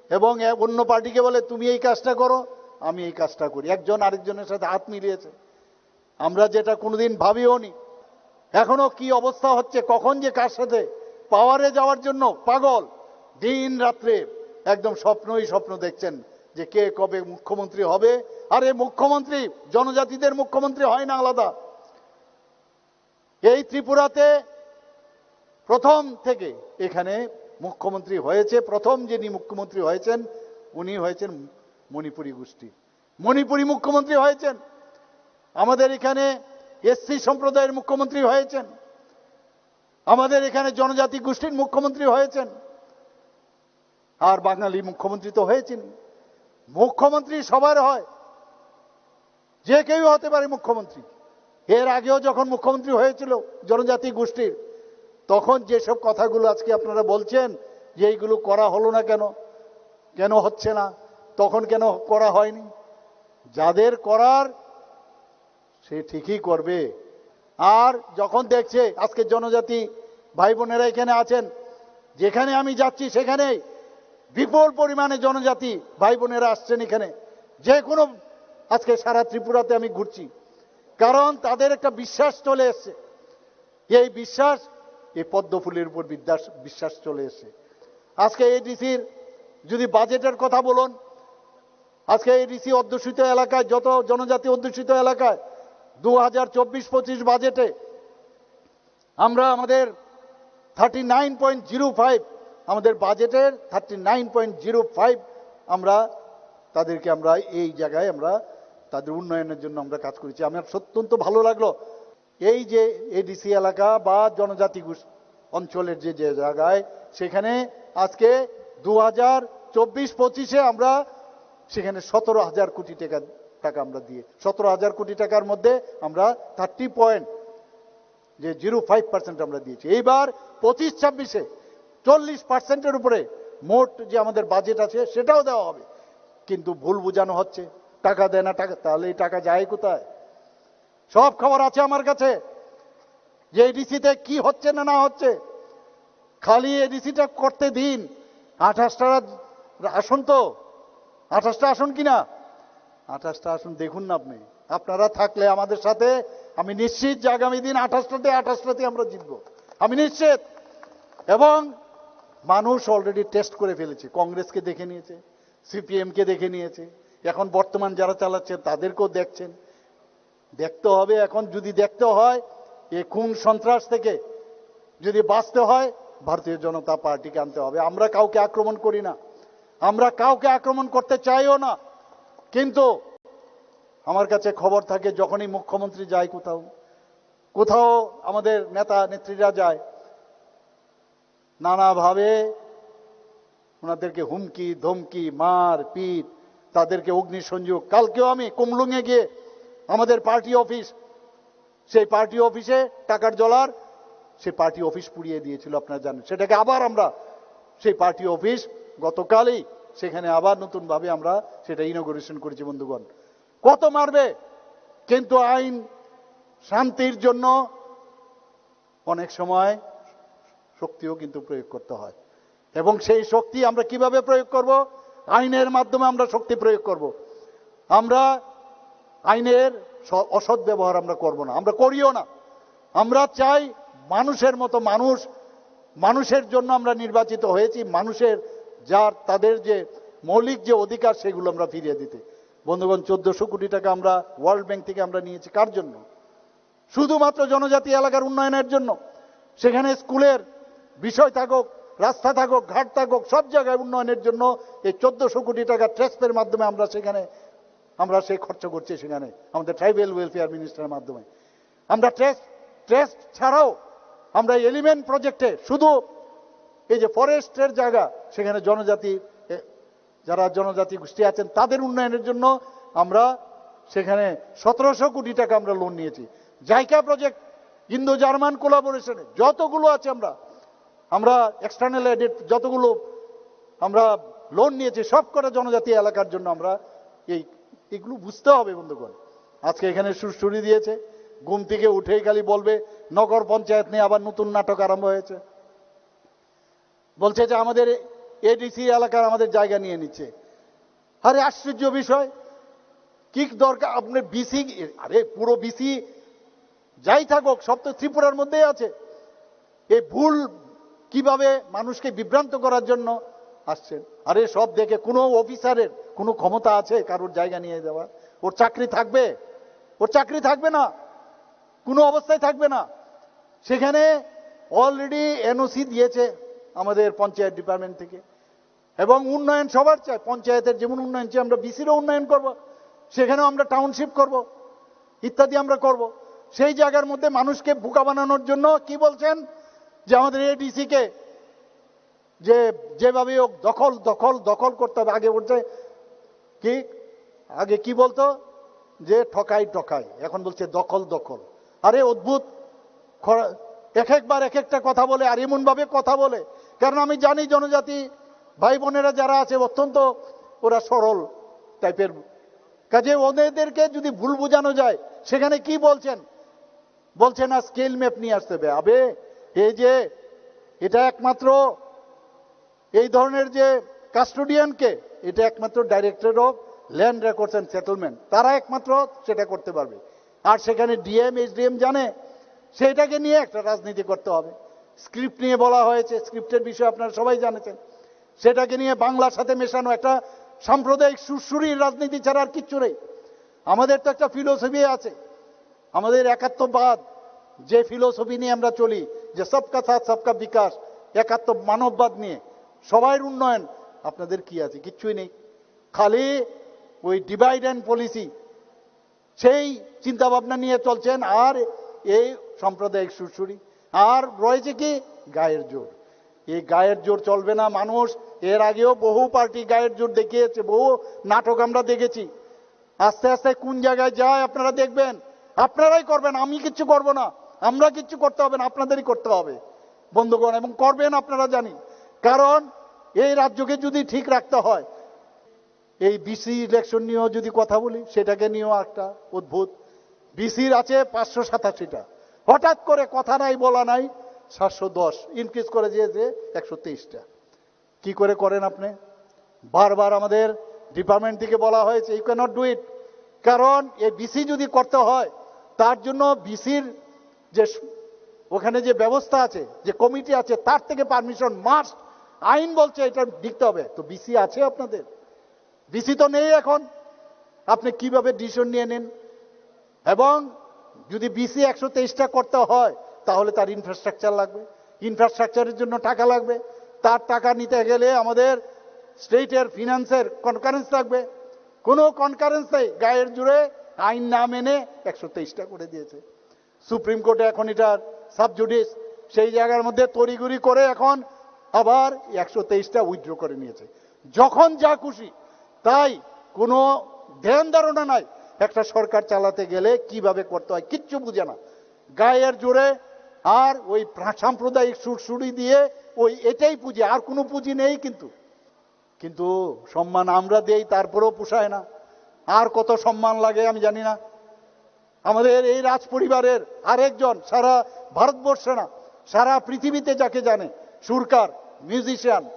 এবং এ-, অন্য পার্টিকে বলে, "তুমি এই কাজটা করো, আমি এই কাজটা করি।" একজন আরেকজনের সাথে হাত মিলিয়েছে। আমরা যেটা কোনোদিন ভাবিও নি। এখনো কি অবস্থা হচ্ছে, কখন যে কার সাথে পাওয়ারে যাওয়ার জন্য পাগল, দিন রাত্রে একদম স্বপ্নই স্বপ্ন দেখছেন যে কে কবে মুখ্যমন্ত্রী হবে। আরে মুখ্যমন্ত্রী জনজাতিদের মুখ্যমন্ত্রী হয় না আলাদা। এই ত্রিপুরাতে প্রথম থেকে এখানে মুখ্যমন্ত্রী হয়েছে, প্রথম যিনি মুখ্যমন্ত্রী হয়েছেন উনি হয়েছেন মণিপুরী গোষ্ঠী, মণিপুরী মুখ্যমন্ত্রী হয়েছেন। আমাদের এখানে এসসি সম্প্রদায়ের মুখ্যমন্ত্রী হয়েছেন, আমাদের এখানে জনজাতি গোষ্ঠীর মুখ্যমন্ত্রী হয়েছেন। আর বাঙালি মুখ্যমন্ত্রী তো হয়েছেন। মুখ্যমন্ত্রী সবার হয়, যে কেউ হতে পারে মুখ্যমন্ত্রী। এর আগেও যখন মুখ্যমন্ত্রী হয়েছিল জনজাতি গোষ্ঠীর, তখন যেসব কথাগুলো আজকে আপনারা বলছেন যে এইগুলো করা হলো না কেন, কেন হচ্ছে না, তখন কেন করা হয়নি, যাদের করার সে ঠিকই করবে। আর যখন দেখছে আজকে জনজাতি ভাই বোনেরা এখানে আছেন, যেখানে আমি যাচ্ছি সেখানেই বিপুল পরিমাণে জনজাতি ভাই বোনেরা আসছেন এখানে, যে কোনো, আজকে সারা ত্রিপুরাতে আমি ঘুরছি, কারণ তাদের একটা বিশ্বাস চলে এসছে। এই বিশ্বাস, এই পদ্মফুলের উপর বিদ্যাস-, বিশ্বাস চলে এসছে। আজকে এডিসির যদি বাজেটের কথা বলুন, আজকে এডিসি অধ্যুষিত এলাকায়, যত জনজাতি অধ্যুষিত এলাকায় দু হাজার চব্বিশ পঁচিশ বাজেটে আমরা আমাদের thirty nine point zero five, আমাদের বাজেটের thirty nine point zero five আমরা তাদেরকে, আমরা এই জায়গায় আমরা তাদের উন্নয়নের জন্য আমরা কাজ করেছি। আমার অত্যন্ত ভালো লাগলো। এই যে এডিসি এলাকা বা জনজাতি গোষ-, অঞ্চলের যে, যে জায়গায়, সেখানে আজকে দু হাজার চব্বিশ পঁচিশে আমরা সেখানে সতেরো হাজার কোটি টাকা, টাকা আমরা দিয়ে, সতেরো হাজার কোটি টাকার মধ্যে আমরা থার্টি পয়েন্ট, যে জিরো ফাইভ পার্সেন্ট আমরা দিয়েছি। এইবার পঁচিশ ছাব্বিশে চল্লিশ পার্সেন্টের উপরে মোট যে আমাদের বাজেট আছে, সেটাও দেওয়া হবে। কিন্তু ভুল বোঝানো হচ্ছে, টাকা দেয় না, টাকা, তাহলে এই টাকা যায় কোথায়? সব খবর আছে আমার কাছে যে এডিসিতে কি হচ্ছে না না হচ্ছে। খালি এডিসিটা করতে দিন, আঠাশটা আসন তো, আঠাশটা আসন কি না? আঠাশটা আসন দেখুন না আপনি। আপনারা থাকলে আমাদের সাথে, আমি নিশ্চিত যে আগামী দিন আঠাশটাতে আঠাশটাতে আমরা জিতবো, আমি নিশ্চিত। এবং মানুষ অলরেডি টেস্ট করে ফেলেছে, কংগ্রেসকে দেখে নিয়েছে, সিপিএম কে দেখে নিয়েছে, এখন বর্তমান যারা চালাচ্ছে তাদেরকেও দেখছেন। দেখতে হবে, এখন যদি দেখতে হয় এই খুন সন্ত্রাস থেকে যদি বাঁচতে হয়, ভারতীয় জনতা পার্টিকে আনতে হবে। আমরা কাউকে আক্রমণ করি না, আমরা কাউকে আক্রমণ করতে চাইও না, কিন্তু আমার কাছে খবর থাকে, যখনই মুখ্যমন্ত্রী যায় কোথাও, কোথাও আমাদের নেতা নেত্রীরা যায়, নানাভাবে ওনাদেরকে হুমকি ধমকি, মার পিট, তাদেরকে অগ্নিসংযোগ। কালকেও আমি কুমলুঙে গিয়ে আমাদের পার্টি অফিস, সেই পার্টি অফিসে টাকার জলার, সেই পার্টি অফিস পুড়িয়ে দিয়েছিল, আপনারা জানেন। সেটাকে আবার আমরা, সেই পার্টি অফিস গতকালই সেখানে আবার নতুনভাবে আমরা সেটা ইনোগ্রেশন করেছি, বন্ধুগণ। কত মারবে, কিন্তু আইন শান্তির জন্য অনেক সময় শক্তিও কিন্তু প্রয়োগ করতে হয়। এবং সেই শক্তি আমরা কিভাবে প্রয়োগ করব? আইনের মাধ্যমে আমরা শক্তি প্রয়োগ করব। আমরা আইনের স-, অসৎ ব্যবহার আমরা করব না, আমরা করিও না। আমরা চাই মানুষের মতো মানুষ, মানুষের জন্য আমরা নির্বাচিত হয়েছি, মানুষের যার, তাদের যে মৌলিক যে অধিকার, সেগুলো আমরা ফিরিয়ে দিতে। বন্ধুগণ, চোদ্দশো কোটি টাকা আমরা ওয়ার্ল্ড ব্যাংক থেকে আমরা নিয়েছি। কার জন্য? শুধুমাত্র জনজাতি এলাকার উন্নয়নের জন্য। সেখানে স্কুলের বিষয় থাকুক, রাস্তা থাকুক, ঘাট থাকুক, সব জায়গায় উন্নয়নের জন্য এই চোদ্দশো কোটি টাকা ট্রাস্টের মাধ্যমে আমরা সেখানে, আমরা সেই খরচ করছি। সেখানে আমাদের ট্রাইবাল ওয়েলফেয়ার মিনিস্টারের মাধ্যমে আমরা ট্রাস্ট, ট্রাস্ট ছাড়াও আমরা এলিমেন্ট প্রজেক্টে শুধু এই যে ফরেস্টের জায়গা, সেখানে জনজাতি, এ, যারা জনজাতি গোষ্ঠী আছেন, তাদের উন্নয়নের জন্য আমরা সেখানে সতেরোশো কোটি টাকা আমরা লোন নিয়েছি। জাইকা প্রজেক্ট, ইন্দো জার্মান কোলাবোরেশনে যতগুলো আছে, আমরা, আমরা এক্সটার্নাল এডেড যতগুলো আমরা লোন নিয়েছি, সব কটা জনজাতি এলাকার জন্য আমরা এই, এগুলো বুঝতে হবে, বন্ধুগণ। আজকে এখানে সুরসুরি দিয়েছে, ঘুম থেকে উঠেই খালি বলবে নগর পঞ্চায়েত নিয়ে আবার নতুন নাটক আরম্ভ হয়েছে। বলছে যে আমাদের এডিসি এলাকার আমাদের জায়গা নিয়ে নিচ্ছে। আরে, আশ্চর্য বিষয়, কি দরকার? আপনি বিসি, আরে, পুরো বিসি যাই থাকুক, সব তো ত্রিপুরার মধ্যেই আছে। এই ভুল কিভাবে মানুষকে বিভ্রান্ত করার জন্য আসছেন? আরে, সব দেখে, কোনো অফিসারের কোনো ক্ষমতা আছে কারোর জায়গা নিয়ে দেওয়ার? ওর চাকরি থাকবে? ওর চাকরি থাকবে না, কোনো অবস্থায় থাকবে না। সেখানে অলরেডি এনওসি দিয়েছে আমাদের পঞ্চায়েত ডিপার্টমেন্ট থেকে। এবং উন্নয়ন সবার চাই, পঞ্চায়েতের যেমন উন্নয়ন চাই, আমরা বিসিরও উন্নয়ন করব, সেখানেও আমরা টাউনশিপ করব, ইত্যাদি আমরা করব। সেই জায়গার মধ্যে মানুষকে বোকা বানানোর জন্য কি বলছেন, যে আমাদের এডিসি কে যে যেভাবে হোক দখল, দখল, দখল করতে হবে। আগে বলছে কি, আগে কি বলতো, যে ঠকাই ঠকাই, এখন বলছে দখল দখল। আরে, অদ্ভুত। খ-, এক একবার এক একটা কথা বলে, আর এমন ভাবে কথা বলে, কারণ আমি জানি জনজাতি ভাই বোনেরা যারা আছে, অত্যন্ত ওরা সরল টাইপের। কাজে ওদেরকে যদি ভুল বোঝানো যায়, সেখানে কি বলছেন, বলছে না, স্কেল ম্যাপ নিয়ে আসতে হবে। আবে, এই যে, এটা একমাত্র এই ধরনের যে কাস্টোডিয়ানকে, এটা একমাত্র directorate of land records and settlement, তারা একমাত্র সেটা করতে পারবে। আর সেখানে ডিএম, এসডিএম জানে, সেটাকে নিয়ে একটা রাজনীতি করতে হবে। স্ক্রিপ্ট নিয়ে বলা হয়েছে, স্ক্রিপ্টের বিষয়ে আপনারা সবাই জানেন, সেটাকে নিয়ে বাংলার সাথে মেশানো একটা সাম্প্রদায়িক সুরসুরির রাজনীতি ছাড়া আর কিচ্ছু নেই। আমাদের তো একটা ফিলোসফি আছে, আমাদের একাত্মবাদ, যে ফিলোসফি নিয়ে আমরা চলি, যে সবকা সাথ সবকা বিকাশ, একাত্ম মানববাদ নিয়ে সবাই উন্নয়ন। আপনাদের কি আছে? কিচ্ছুই নেই, খালি ওই ডিভাইড অ্যান্ড পলিসি, সেই চিন্তা ভাবনা নিয়ে চলছেন। আর এই সাম্প্রদায়িক সুরসুরি, আর রয়েছে কি, গায়ের জোর। এই গায়ের জোর চলবে না মানুষ। এর আগেও বহু পার্টি গায়ের জোর দেখিয়েছে, বহু নাটক আমরা দেখেছি। আস্তে আস্তে কোন জায়গায় যায় আপনারা দেখবেন, আপনারাই করবেন, আমি কিচ্ছু করব না, আমরা কিচ্ছু করতে হবে না, আপনাদেরই করতে হবে বন্ধুগণ, এবং করবেন আপনারা জানি। কারণ এই রাজ্যকে যদি ঠিক রাখতে হয়, এই বিসি ইলেকশন নিয়েও যদি কথা বলি, সেটাকে নিয়েও একটা অদ্ভুত। বিসির আছে পাঁচশো সাতাশিটা, হঠাৎ করে কথা নাই বলা নাই, সাতশো দশ ইনক্রিজ করে দিয়েছে একশো তেইশটা। কি করে করেন আপনি? বারবার আমাদের ডিপার্টমেন্ট থেকে বলা হয়েছে, ইউ ক্যানট ডু ইট। কারণ এই বিসি যদি করতে হয়, তার জন্য বিসির যে স-, ওখানে যে ব্যবস্থা আছে, যে কমিটি আছে, তার থেকে পারমিশন মাস্ট। আইন বলছে এটা দিতে হবে। তো বিসি আছে আপনাদের? বিসি তো নেই এখন, আপনি কিভাবে ডিসিশন নিয়ে নেন? এবং যদি বিসি একশো তেইশটা করতে হয়, তাহলে তার ইনফ্রাস্ট্রাকচার লাগবে, ইনফ্রাস্ট্রাকচারের জন্য টাকা লাগবে। তার টাকা নিতে গেলে আমাদের স্টেটের ফিনান্সের কনকারেন্স লাগবে। কোনো কনকারেন্স নেই, গায়ের জোরে আইন না মেনে একশো তেইশটা করে দিয়েছে। সুপ্রিম কোর্টে এখন এটা সাবজুডিস, সেই জায়গার মধ্যে তড়িঘড়ি করে এখন আবার একশো তেইশটা উইথড্র করে নিয়েছে। যখন যা খুশি তাই, কোনো ধ্যান ধারণা নাই। একটা সরকার চালাতে গেলে কিভাবে করতে হয় কিচ্ছু বুঝে না। গায়ের জোরে আর ওই প্রা- সাম্প্রদায়িক সুরসুরি দিয়ে ওই এটাই পুঁজি, আর কোনো পুঁজি নেই। কিন্তু কিন্তু সম্মান আমরা দেই, তারপরেও পোষায় না। আর কত সম্মান লাগে আমি জানি না। আমাদের এই রাজ পরিবারের আরেকজন, সারা ভারতবর্ষে না, সারা পৃথিবীতে যাকে জানে, সুরকার, মিউজিশিয়ান,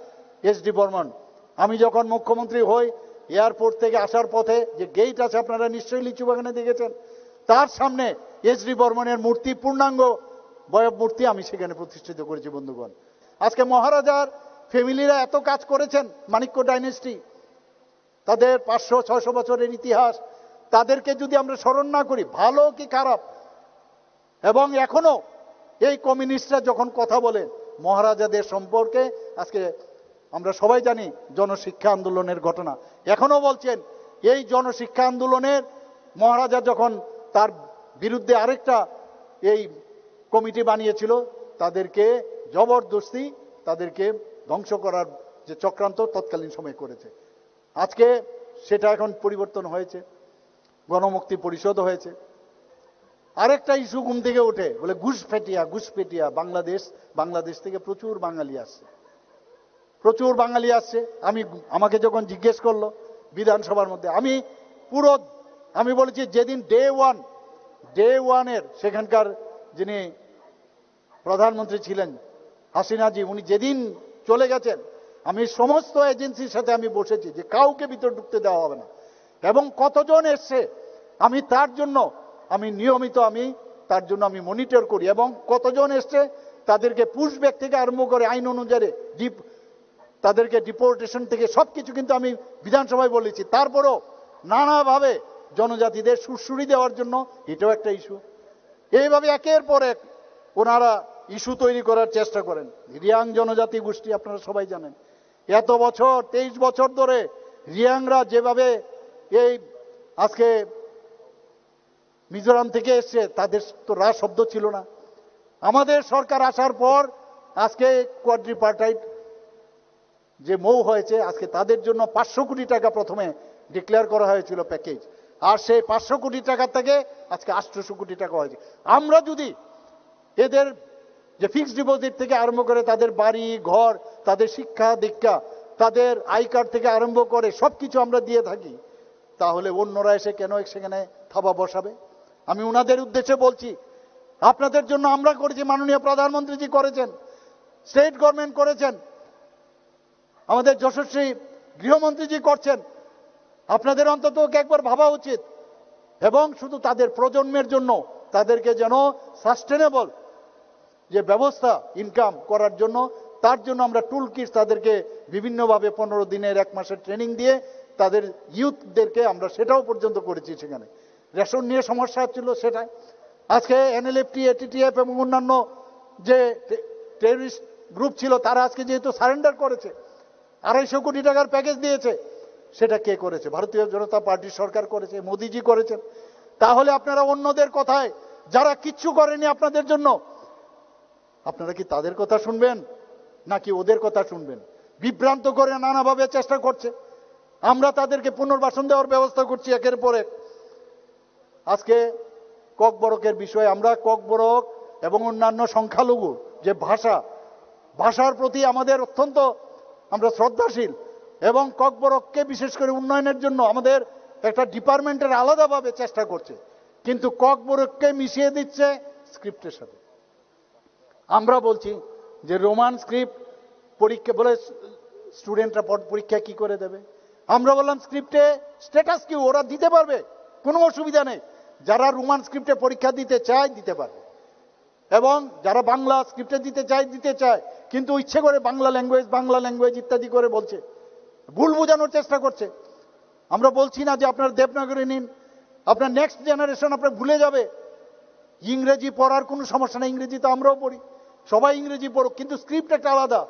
এস ডি বর্মন। আমি যখন মুখ্যমন্ত্রী হই, এয়ারপোর্ট থেকে আসার পথে যে গেট আছে, আপনারা নিশ্চয়ই লিচু বাগানে দেখেছেন, তার সামনে এস ডি বর্মনের মূর্তি, পূর্ণাঙ্গ বয়ব মূর্তি আমি সেখানে প্রতিষ্ঠিত করেছি, বন্ধুগণ। আজকে মহারাজার ফ্যামিলিরা এত কাজ করেছেন, মাণিক্য ডাইনেস্টি, তাদের পাঁচশো ছয়শো বছরের ইতিহাস, তাদেরকে যদি আমরা স্মরণ না করি, ভালো কি খারাপ, এবং এখনো এই কমিউনিস্টরা যখন কথা বলে মহারাজাদের সম্পর্কে, আজকে আমরা সবাই জানি জনশিক্ষা আন্দোলনের ঘটনা, এখনো বলছেন এই জনশিক্ষা আন্দোলনের মহারাজা যখন তার বিরুদ্ধে আরেকটা এই কমিটি বানিয়েছিল, তাদেরকে জবরদস্তি তাদেরকে ধ্বংস করার যে চক্রান্ত তৎকালীন সময় করেছে। আজকে সেটা এখন পরিবর্তন হয়েছে, গণমুক্তি পরিষদ হয়েছে। আরেকটা ইস্যু ঘুম থেকে ওঠে, বলে ঘুষপেটিয়া, ঘুষপেটিয়া। বাংলাদেশ, বাংলাদেশ থেকে প্রচুর বাঙালি আসছে, প্রচুর বাঙালি আসছে। আমি, আমাকে যখন জিজ্ঞেস করলো বিধানসভার মধ্যে, আমি পুরো, আমি বলেছি, যেদিন ডে ওয়ান, ডে ওয়ানের সেখানকার যিনি প্রধানমন্ত্রী ছিলেন, হাসিনাজি, উনি যেদিন চলে গেছেন, আমি সমস্ত এজেন্সির সাথে আমি বসেছি যে কাউকে ভিতরে ঢুকতে দেওয়া হবে না। এবং কতজন এসছে আমি তার জন্য, আমি নিয়মিত, আমি তার জন্য আমি মনিটর করি। এবং কতজন এসছে তাদেরকে পুশব্যাক থেকে আরম্ভ করে আইন অনুযায়ী ডিপ তাদেরকে ডিপোর্টেশন থেকে সবকিছু কিন্তু আমি বিধানসভায় বলেছি। তারপরেও নানাভাবে জনজাতিদের সুরসুরি দেওয়ার জন্য এটাও একটা ইস্যু। এইভাবে একের পর এক ওনারা ইস্যু তৈরি করার চেষ্টা করেন। রিয়াং জনজাতি গোষ্ঠী, আপনারা সবাই জানেন, এত বছর, তেইশ বছর ধরে রিয়াংরা যেভাবে এই আজকে মিজোরাম থেকে এসছে, তাদের তো রা শব্দ ছিল না। আমাদের সরকার আসার পর আজকে কোয়াড্রিপার্টাইট যে মৌ হয়েছে, আজকে তাদের জন্য পাঁচশো কোটি টাকা প্রথমে ডিক্লেয়ার করা হয়েছিল প্যাকেজ, আর সেই পাঁচশো কোটি টাকা থেকে আজকে আটশোশো কোটি টাকা হয়েছে। আমরা যদি এদের যে ফিক্সড ডিপোজিট থেকে আরম্ভ করে তাদের বাড়ি ঘর, তাদের শিক্ষা দীক্ষা, তাদের আই কার্ড থেকে আরম্ভ করে সবকিছু আমরা দিয়ে থাকি, তাহলে অন্যরা এসে কেন সেখানে থাবা বসাবে? আমি ওনাদের উদ্দেশ্যে বলছি, আপনাদের জন্য আমরা করেছি, মাননীয় প্রধানমন্ত্রীজি করেছেন, স্টেট গভর্নমেন্ট করেছেন, আমাদের যশস্বী গৃহমন্ত্রীজি করছেন। আপনাদের অন্তত ওকে একবার ভাবা উচিত। এবং শুধু তাদের প্রজন্মের জন্য, তাদেরকে যেন সাস্টেনেবল যে ব্যবস্থা ইনকাম করার জন্য, তার জন্য আমরা টুল কিটস তাদেরকে বিভিন্নভাবে পনেরো দিনের, এক মাসের ট্রেনিং দিয়ে তাদের ইউথদেরকে আমরা সেটাও পর্যন্ত করেছি সেখানে। রেশন নিয়ে সমস্যা হচ্ছিল সেটাই। আজকে এনএলএফটি, এটিটিএফ এবং অন্যান্য যে টেররিস্ট গ্রুপ ছিল, তারা আজকে যেহেতু সারেন্ডার করেছে, আড়াইশো কোটি টাকার প্যাকেজ দিয়েছে, সেটা কে করেছে? ভারতীয় জনতা পার্টির সরকার করেছে, মোদিজি করেছেন। তাহলে আপনারা অন্যদের কথায়, যারা কিচ্ছু করেনি আপনাদের জন্য, আপনারা কি তাদের কথা শুনবেন নাকি ওদের কথা শুনবেন? বিভ্রান্ত করে নানাভাবে চেষ্টা করছে। আমরা তাদেরকে পুনর্বাসন দেওয়ার ব্যবস্থা করছি একের পর এক। আজকে ককবরকের বিষয়ে আমরা ককবরক এবং অন্যান্য সংখ্যালঘু যে ভাষা, ভাষার প্রতি আমাদের অত্যন্ত আমরা শ্রদ্ধাশীল, এবং ককবরককে বিশেষ করে উন্নয়নের জন্য আমাদের একটা ডিপার্টমেন্টের আলাদাভাবে চেষ্টা করছে, কিন্তু ককবরককে মিশিয়ে দিচ্ছে স্ক্রিপ্টের সাথে। আমরা বলছি যে রোমান স্ক্রিপ্ট পরীক্ষা, বলে স্টুডেন্টরা পরীক্ষা কি করে দেবে? আমরা বললাম স্ক্রিপ্টে স্ট্যাটাস কি, ওরা দিতে পারবে, কোনো অসুবিধা নেই। যারা রোমান স্ক্রিপ্টে পরীক্ষা দিতে চায় দিতে পারবে, এবং যারা বাংলা স্ক্রিপ্টে দিতে চায় দিতে চায়, কিন্তু ইচ্ছে করে বাংলা ল্যাঙ্গুয়েজ, বাংলা ল্যাঙ্গুয়েজ ইত্যাদি করে বলছে, ভুল বোঝানোর চেষ্টা করছে। আমরা বলছি না যে আপনারা দেবনাগরী নিন, আপনার নেক্সট জেনারেশন আপনার ভুলে যাবে। ইংরেজি পড়ার কোনো সমস্যা নেই, ইংরেজি তো আমরাও পড়ি, সবাই ইংরেজি পড়ুক, কিন্তু স্ক্রিপ্ট একটা আলাদা।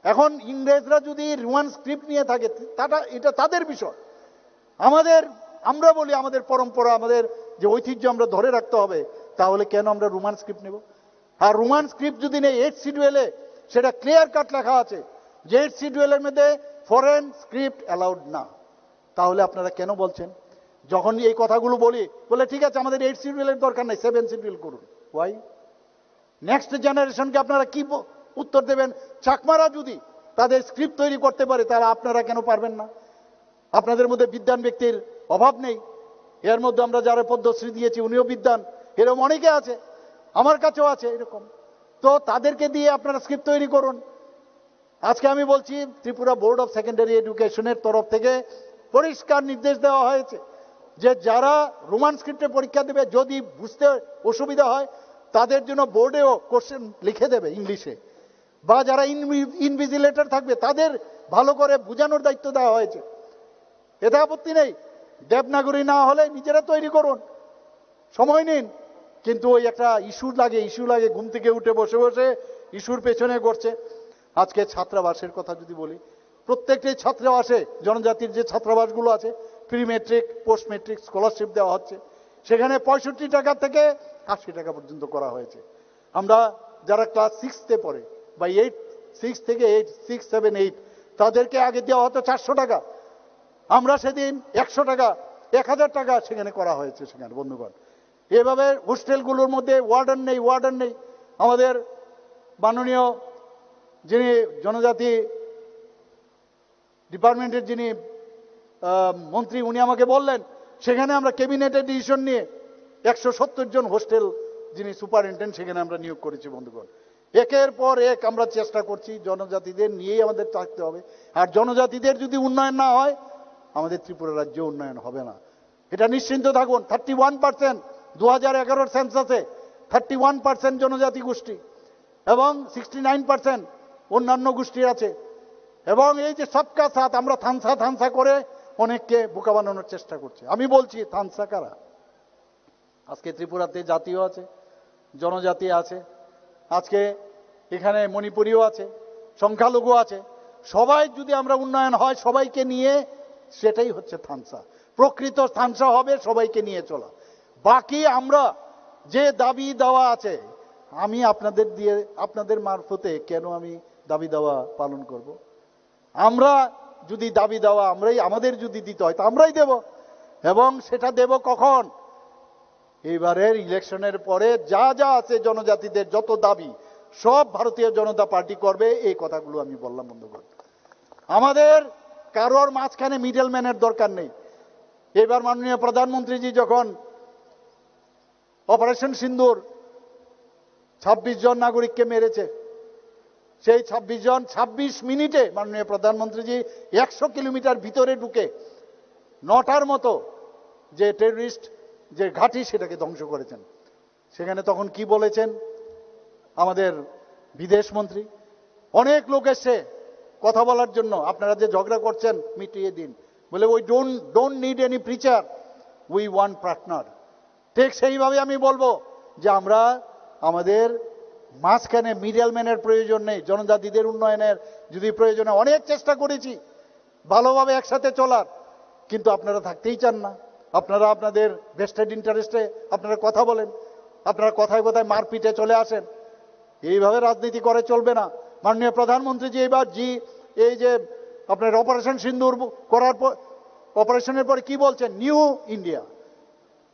এখন ইংরেজরা যদি রোমান স্ক্রিপ্ট নিয়ে থাকে, তাটা, এটা তাদের বিষয়। আমাদের আমরা বলি আমাদের পরম্পরা, আমাদের যে ঐতিহ্য আমরা ধরে রাখতে হবে, তাহলে কেন আমরা রোমান স্ক্রিপ্ট নেব? আর রোমান স্ক্রিপ্ট যদি নেই, এইট শিডিউলে সেটা ক্লিয়ার কাট লেখা আছে যে এইট শিডিউলের মধ্যে ফরেন স্ক্রিপ্ট অ্যালাউড না। তাহলে আপনারা কেন বলছেন? যখন এই কথাগুলো বলি, বলে, "ঠিক আছে, আমাদের এইট শিডিউলের দরকার নাই, সেভেন শিডিউল করুন।" ওয়াই? নেক্সট জেনারেশনকে আপনারা কি ব-, উত্তর দেবেন? চাকমারা যদি তাদের স্ক্রিপ্ট তৈরি করতে পারে, তাহলে আপনারা কেন পারবেন না? আপনাদের মধ্যে বিদ্বান ব্যক্তির অভাব নেই। এর মধ্যে আমরা যারা পদ্মশ্রী দিয়েছি, উনিও বিদ্বান, এরকম অনেকে আছে, আমার কাছেও আছে এরকম। তো তাদেরকে দিয়ে আপনারা স্ক্রিপ্ট তৈরি করুন। আজকে আমি বলছি, ত্রিপুরা বোর্ড অফ সেকেন্ডারি এডুকেশনের তরফ থেকে পরিষ্কার নির্দেশ দেওয়া হয়েছে যে যারা রোমান স্ক্রিপ্টে পরীক্ষা দেবে, যদি বুঝতে অসুবিধা হয়, তাদের জন্য বোর্ডেও কোশ্চেন লিখে দেবে ইংলিশে, বা যারা ইনভি-, ইনভিজিলেটর থাকবে, তাদের ভালো করে বোঝানোর দায়িত্ব দেওয়া হয়েছে। এতে আপত্তি নেই, দেবনাগরী না হলে নিজেরা তৈরি করুন, সময় নিন। কিন্তু ওই একটা ইস্যু লাগে, ইস্যু লাগে, ঘুম থেকে উঠে বসে বসে ইস্যুর পেছনে ঘুরছে। আজকে ছাত্রাবাসের কথা যদি বলি, প্রত্যেকটি ছাত্রাবাসে, জনজাতির যে ছাত্রাবাসগুলো আছে, pre metric, post metric scholarship দেওয়া হচ্ছে, সেখানে পঁয়ষট্টি টাকা থেকে আশি টাকা পর্যন্ত করা হয়েছে। আমরা যারা ক্লাস সিক্সতে পড়ে বা এইট, সিক্স থেকে এইট, সিক্স সেভেন এইট, তাদেরকে আগে দেওয়া হতো চারশো টাকা, আমরা সেদিন একশো টাকা, এক হাজার টাকা সেখানে করা হয়েছে। সেখানে, বন্ধুগণ, এভাবে হোস্টেলগুলোর মধ্যে ওয়ার্ডেন নেই, ওয়ার্ডেন নেই। আমাদের মাননীয় যিনি জনজাতি ডিপার্টমেন্টের যিনি, আহ, মন্ত্রী, উনি আমাকে বললেন, সেখানে আমরা ক্যাবিনেটের ডিসিশন নিয়ে একশো সত্তর জন হোস্টেল যিনি সুপারিনটেন্ডেন্ট, সেখানে আমরা নিয়োগ করেছি। বন্ধুগণ, একের পর এক আমরা চেষ্টা করছি, জনজাতিদের নিয়েই আমাদের থাকতে হবে। আর জনজাতিদের যদি উন্নয়ন না হয়, আমাদের ত্রিপুরা রাজ্য উন্নয়ন হবে না, এটা নিশ্চিন্ত থাকুন। থার্টি ওয়ান পার্সেন্ট দু হাজার এগারোর সেন্সাসে থার্টি ওয়ান পার্সেন্ট জনজাতি গোষ্ঠী এবং সিক্সটি নাইন পার্সেন্ট অন্যান্য গোষ্ঠী আছে। এবং এই যে সবকা সাথ, আমরা থানসা থানসা করে অনেককে বোকা বানানোর চেষ্টা করছি। আমি বলছি, থানসা কারা? আজকে ত্রিপুরাতে জাতিও আছে, জনজাতি আছে, আজকে এখানে মণিপুরিও আছে, সংখ্যালঘু আছে। সবাই যদি আমরা উন্নয়ন হয়, সবাইকে নিয়ে, সেটাই হচ্ছে থানসা। প্রকৃত থানসা হবে সবাইকে নিয়ে চলা। বাকি আমরা যে দাবি দাওয়া আছে, আমি আপনাদের দিয়ে, আপনাদের মারফতে কেন আমি দাবি দাওয়া পালন করব? আমরা যদি দাবি দাওয়া আমরাই, আমাদের যদি দিতে হয়, তো আমরাই দেব। এবং সেটা দেব কখন? এইবারের ইলেকশনের পরে যা যা আছে জনজাতিদের যত দাবি, সব ভারতীয় জনতা পার্টি করবে, এই কথাগুলো আমি বললাম। বন্ধুগণ, আমাদের কারোর মাঝখানে মিডলম্যানের দরকার নেই। এবার মাননীয় প্রধানমন্ত্রীজি যখন অপারেশন সিন্দুর ছাব্বিশ জন নাগরিককে মেরেছে, সেই ছাব্বিশ জন, ছাব্বিশ মিনিটে মাননীয় প্রধানমন্ত্রীজি একশো কিলোমিটার ভিতরে ঢুকে নটার মতো যে টেররিস্ট যে ঘাঁটি, সেটাকে ধ্বংস করেছেন। সেখানে তখন কি বলেছেন আমাদের বিদেশ মন্ত্রী? অনেক লোক এসে কথা বলার জন্য, "আপনারা যে ঝগড়া করছেন, মিটিয়ে দিন।" বলে, "We don't, don't need any preacher, we want partner." ঠিক সেইভাবে আমি বলবো যে আমরা, আমাদের মাঝখানে মিডলম্যানের প্রয়োজন নেই। জনজাতিদের উন্নয়নের যদি প্রয়োজনে অনেক চেষ্টা করেছি ভালোভাবে একসাথে চলার, কিন্তু আপনারা থাকতেই চান না। আপনারা আপনাদের ভেস্টেড ইন্টারেস্টে আপনারা কথা বলেন, আপনারা কথায় কথায় মারপিটে চলে আসেন। এইভাবে রাজনীতি করে চলবে না। মাননীয় প্রধানমন্ত্রী যে এবার জি, এই যে আপনার অপারেশন সিন্দুর করার পর, অপারেশনের পরে কি বলছেন? New India.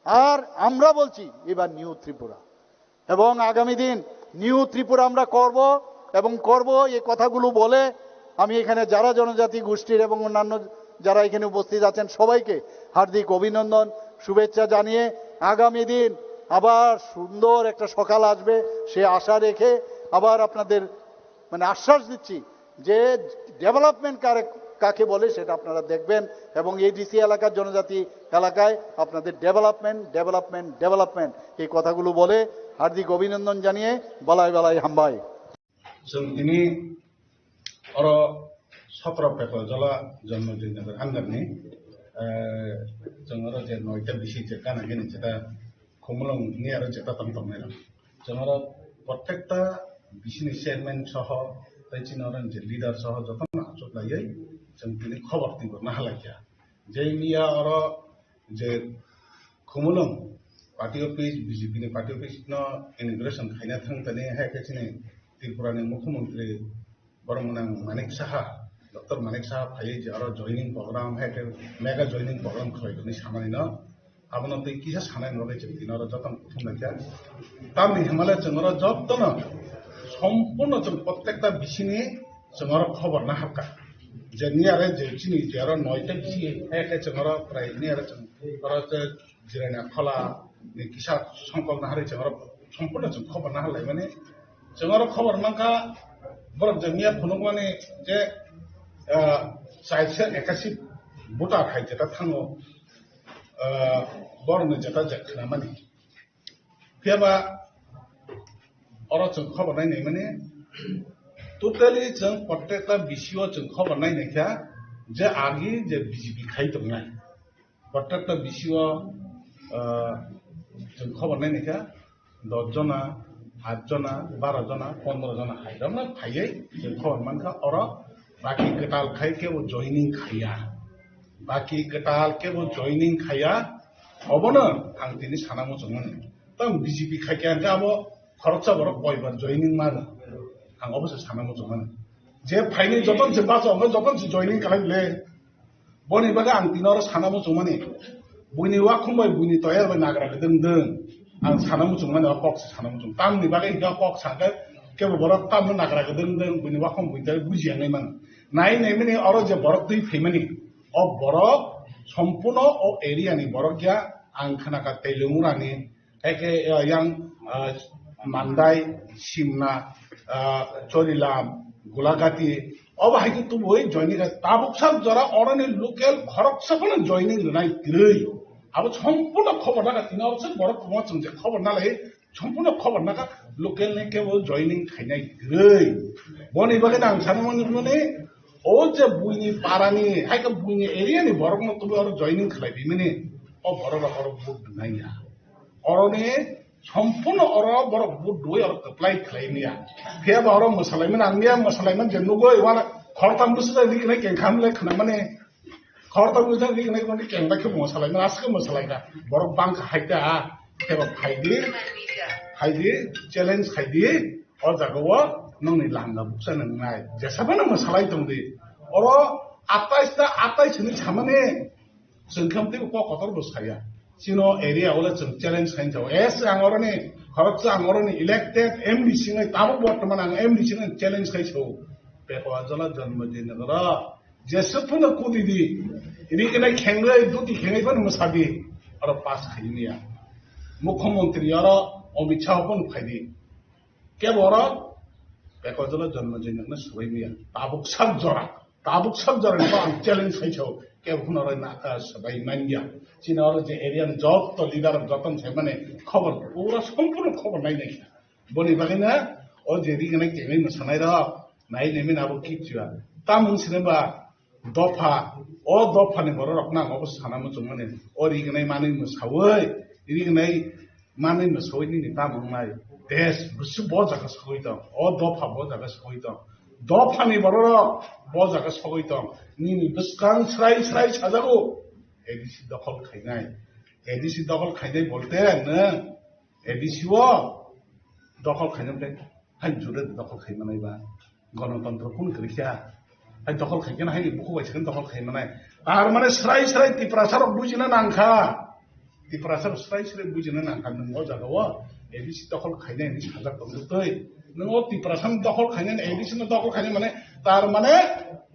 আর আমরা বলছি এবার নিউ ত্রিপুরা। এবং আগামী দিন নিউ ত্রিপুরা আমরা করব এবং করব, এই কথাগুলো বলে আমি এখানে যারা জনজাতি গোষ্ঠীর এবং অন্যান্য যারা এখানে উপস্থিত আছেন, সবাইকে হার্দিক অভিনন্দন, শুভেচ্ছা জানিয়ে আগামী দিন আবার সুন্দর একটা সকাল আসবে, সে আশা রেখে আবার আপনাদের, মানে, আশ্বাস দিচ্ছি যে ডেভেলপমেন্ট কারে, কাকে বলে, সেটা আপনারা দেখবেন। এবং এডিসি এলাকার, জনজাতি এলাকায় আপনাদের ডেভেলপমেন্ট, ডেভেলপমেন্ট, ডেভেলপমেন্ট, এই কথাগুলো বলে হার্দিক অভিনন্দন জানিয়ে বালাই বালাই হামবাই। Chwng tini oro sotro Pekojola Janmajoi Nagar under ni, eh, chwng oro je noita bisi je kana gini jeta Khumulwng ni aro jeta tong tong nai rok. Chwng oro prottekta bisini chairman soho tei chini oro je leader soho jotono achuk laiwi chwng tini khobor twi bo naha lai kha. Je miya oro Je Khumulwng party office, B J P ni party office no inauguration khaina thang tani, hai khe chini Tripura ni Mukhyamantri borok mwnang Manik Saha, Doctor Manik Saha phaiwi je aro joining program, hai khe mega joining program khlai tongwi samani no, abono tei kisa sanai ni bagwi chwng tini oro jotono kuthum lai kha. Tamni hwnba le chwng oro jotono sompurno chwng prottekta bisini chwng oro khobor naharkha. Je niyare je chini je oro noita bisi hai khe chwng oro prai niyare chwng oro je Jirania Khola ni kisa songkok naharwi chwng oro sompurno chwng khobor nahar laimani. Chwng oro khobor mankha borok je miya phunukmani je, ah, chairsa ekasi voter hai jeta thango, ah, borokni jeta je khnamani. Phiyaba oro chwng khobor nai naimani, totally chwng prottekta bisio chwng khobor nai naikha je agi je B J P khai tongnai. Prottekta bisio, ah, chwng khobor nai naikha dos jona, aat jona, baro jona, pondro jona hai rokno phaiwi chwng khobor mankha oro baki kwtal khai kebo joining khaiya. Baki kwtal kebo joining khaiya, obono ang tini sana muchungmani. Tamo B J P khaikha hwnkhe abo khoroksa borok koibar joining mano, ang obo se sana muchungmani. Je phaini joton se bacha hwnkhe joton se joining khlai le. Boni bagwi ang tini oro sana muchungmani. Buini wakhum bai buini toyar bai nagra gdwng dwng. Ang sana muchungmani o kok se sana muchung. Tamni bagwi hwnkhe o kok sakhe kebo borok tamno nagra gdwng dwng buini wakhum buini toyar bujiya nai mano. Nai naimani oro je borok twi phaimani. O borok sompurno o area ni borok ya, ang khnakha Teilongmura ni, eke, eh, yang, eh, Mandai, Simna, eh, Chorilam, Gulagati, obo hai khe tubui joining kha tabuk sak jora oroni local khoroksa phano joining rwnai kwrwi. Abo sompurno khobor naka tini oro se borok kwbangma chwng je khobor nalai sompurno khobor naka local ni kebo joining khainai kwrwi. Boni bagwi ang sana mani mani o je buini parani, hai khe buini area ni borokno tubui oro joining khlai bimani, o borok rok oro vote rwnai ya. Oroni sompurno oro borok vote rwui oro kwplai khlai maya. Phiya ba oro mwsalaimani ang miya mwsalaimani je nugui wala khortam bwswk ri khnai kengkha hamle khnamani. Khoroktham bwswk ri khnai kengkha khe mwsalaimani aswk mwsalaikha. Borok bangkha hai ta. Khe ba phaidi, phaidi, challenge khaidi, o jaga o nongni langa bukcha nangnai. Jesa phano mwsalai tongdi. Oro atais ta atais hinwi samani chwng khe teibo kok kotor bo saya. Chino area o le chwng challenge khai tong. Es ang oroni, khoroksa ang oroni elected M D C ngai tamo bortoman ang M D C ngai challenge khai so. Beko Anjala Janmajay Nagar. Jeswk phano kudi di, ri khnai khengwi, duti khengwi phano mwsa di, oro pass khai maya. Mukhyamantri oro Amit Shah phano phai di. Kebo oro Beko Anjala Janmajay Nagar no swbai maya. Tabuk sak jora, tabuk sak jora ni ang challenge khai sao. Kebo phano oro na, ah, swbai manya. Chini oro je area ni jotto leader joton sai mane khobor, pura sompurno khobor nai nai. Boni bagwi no o je ri khnai khengwi mwsanai rok, nai nai mani abo kichwa. Tamung sini ba dopha, o dopha ni borok rok nang obo sana muchung mani. O ri khnai manwi mwsawi, ri khnai manwi mwsawi nini tamung nai. Des, busu bo jaga sawi tong, o dopha bo jaga sawi tong. Dopha ni borok rok bo jaga sawi tong. Nini bwskang srai srai sajago. A D C dokhol khainai. A D C dokhol khainai bolte nwng A D C o dokhol khaina tei hai jure dokhol khai manai ba. Gonotontro kun kwrwi kha. Hai dokhol khai khe hai bukhuk bai sakhe dokhol khai manai. Tar mane srai srai Tiprasa rok bujina nangkha. Tiprasa rok srai srai bujina nangkha nwng o jaga o A D C dokhol khainai hinwi sajak tongtwi. Nwng o Tiprasa ni dokhol khainai A D C no dokhol khainai mane tar mane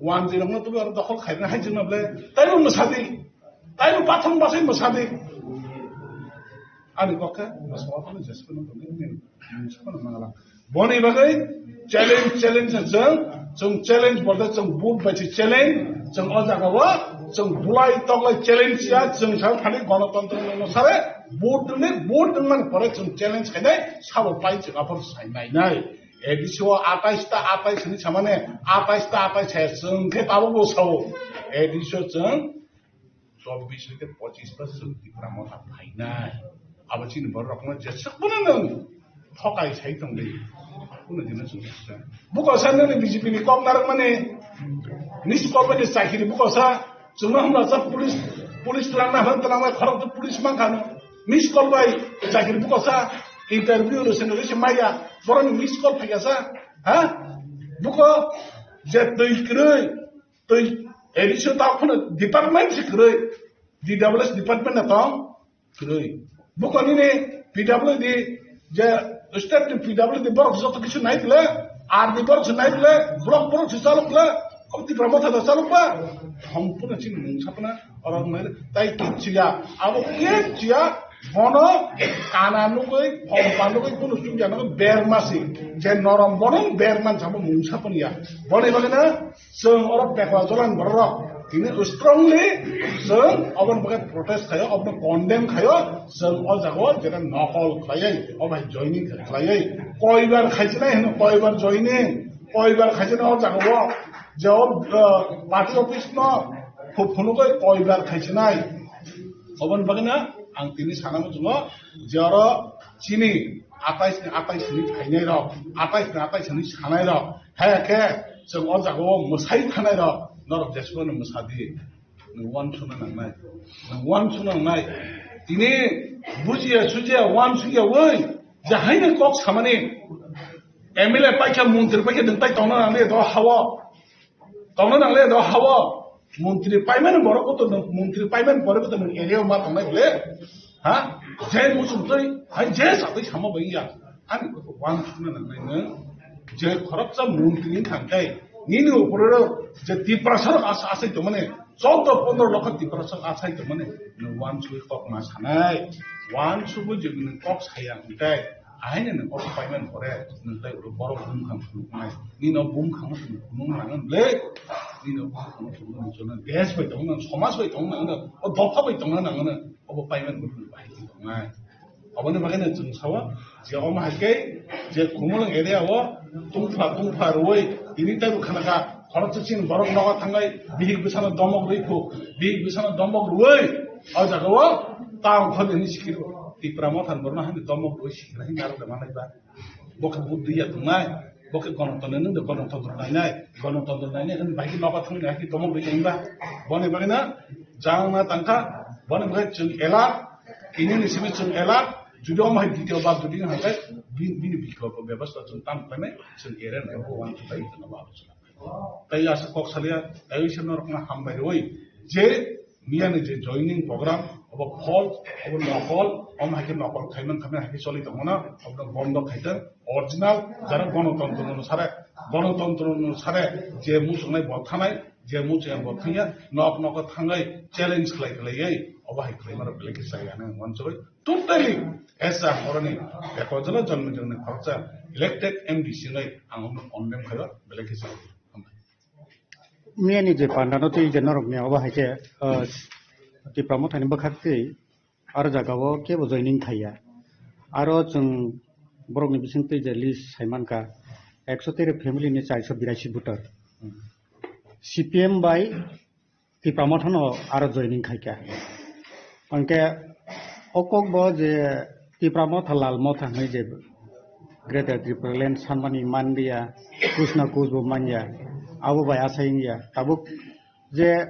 wanjwi rokno tubui oro dokhol khainai hai jwngno ble taibo mwsadi. Taibo pathang basai mwsadi. Ani kok khe mwsama phano jesphano tongwi mwsama phano mangala. Boni bagwi challenge, challenge chwng, chwng challenge bolte chwng vote bai se challenge, chwng o jaga o chwng bulai toklai challenge ya, chwng sa thani gonotontro no sare vote rwni, vote rwmani pore chwng challenge khainai sabo pai chwng aphor sai nai nai. A D C o atais ta atais hinwi samane atais ta atais hai chwng khe tabuk bo sao. A D C o chwng chobbish hoite pochish ta chwng Tipra Motha phainai. Abo chini borok rokno jeswk bono nwng thokai sai tongdi. Kuno dino chwng bukosa nini B J P ni kok narwkmani nisi kok bai chakiri bukosa chwngno hamla sa police Police twlangna hwn twlangnai khorok to police mankha no. Miss call bai chakri buko sa interview rwsini rwsi maya boroni miss call phaikha sa. Ha? Buko je twi kwrwi, twi addition ta phano department si kwrwi. D W S department na tong kwrwi. Buko nini P W D je state ni P W D borok joto kisu nai bole, R D borok se nai bole, block borok se chalok bole, o Tipra Motha da chalok ba. Sompurno chini mung sapna oro nai tai kichiya. Abo kichiya bono kana nugui, hompa nugui, kunu chukya nugui bermasi. Je norom bono berman sabo mung sapon ya. Boni bagwi na Chwng oro Pekla Jolan bororok tini strongly chwng oboni bagwi protest khaio, obono condemn khaio, chwng o jagao jeta nokol khlaiwi, o bai joining khlaiwi, koibar khaichinai hino, koibar joining, koibar khaichinai o jagao, je o, uh, party office no phu-, phunugwi koibar khaichinai. Oboni bagwi na ang tini sana muchungo je oro chini atais ni atais ni phainai rok, atais ni atais ni sanai rok, Haya khe chwng o jagao mwsai thanai rok, norok jeswkno mwsa di. Nwng uansukna nangnai. Nwng uansukna nangnai. Tini bujiya sujiya uansukyawi je haino kok samani M L A paikha, montri paikha, nwng tai tongna nangle do hao. Tongna nangle do hao. Montri paimani borok bo to nwng montri paimani borok bo to nwng area ma tongnai bole. Ha? Je muchung twi, hai je satwi sama bai ya. Ani kok uansukna nangnai nwng. Je khoroksa montri wng thangkhe, nini upore je Tiprasa rok asa asai tongmani, chaudo pondro lokho Tiprasa rok asai tongmani, nwng uansugwi kok ma sanai. Uansugwi je nwng kok saya hwnkhe, ahaino nwng kok paimani pore, nwng tai borok bumkhang phunuknai. Nino bumkhang phunuknai ble. Nino bumkhang phunuknai, desh bai tongmani, somaj bai tongmani, o dopha bai tongmani. Obo payment bo bahai twi tongnai. Oboni bagwi no chwng sao je omo hai khe je Khumulwng area o tungpha tungpha rwui tini tei bo khana kha khoroksa chini borok nogo thangwi bihik bwsano domok rwi phu bihik bwsano domok rwui o jaga o town kholi hwnwi sikiro Tipra Motha ni borok no haino domok rwui sikira hwnwi narwk da manai ba. Bo khe buddhi ya tongnai, bo khe gonotontro nung de gonotontro nainai, gonotontro nainai hwn bai khe nogo thang nai khe tongma bai tongba. Boni bagwi na jang na tangkha, boni bagwi chwng ela, ini ni simi chwng ela, judi omo hai ditio bar judi hwn khe bi-, bini bikhopo bebostha chwng tam khlainai, chwng ere nai bo wan khlai tongma alochona. Tai asa kok salia, tai se norok na hambai roi, je Miyani je joining program, obo false, obo nokol, omo hai khe nokol khaimani khaimani hai khe choli tongmano, obo bondo khaitwng, original, jara gonotontro no sare, gonotontro no sare, je muchungnai bo thanai, je muchungnai bo thangya, nok nok thangwi challenge khlai khlaiwi, obo hai khlaimano belai khe chaya hinwi uansugwi, totally, as a horoni, Pekla Jola Jonmi Jonmi khoroksa elected M D C hinwi ang omo condemn khaio, belai khe chaya. Miyani je pandano twi je norokni obo hai khe, ah, Tipra Mothani bwkhak twi aro jagao kebo joining khaiya. Aro chwng borokni bisingtwi je list sai mankha, ekso tero family ni chairso birashi voter. C P M bai Tipra Mothano aro joining khaikha. Hwnkhe o kokbo je Tipra Motha, Lal Motha hwnwi je Greater Tipraland sanmani manliya, kuch na kuch bo manya, abo bai asai wngya. Tabuk je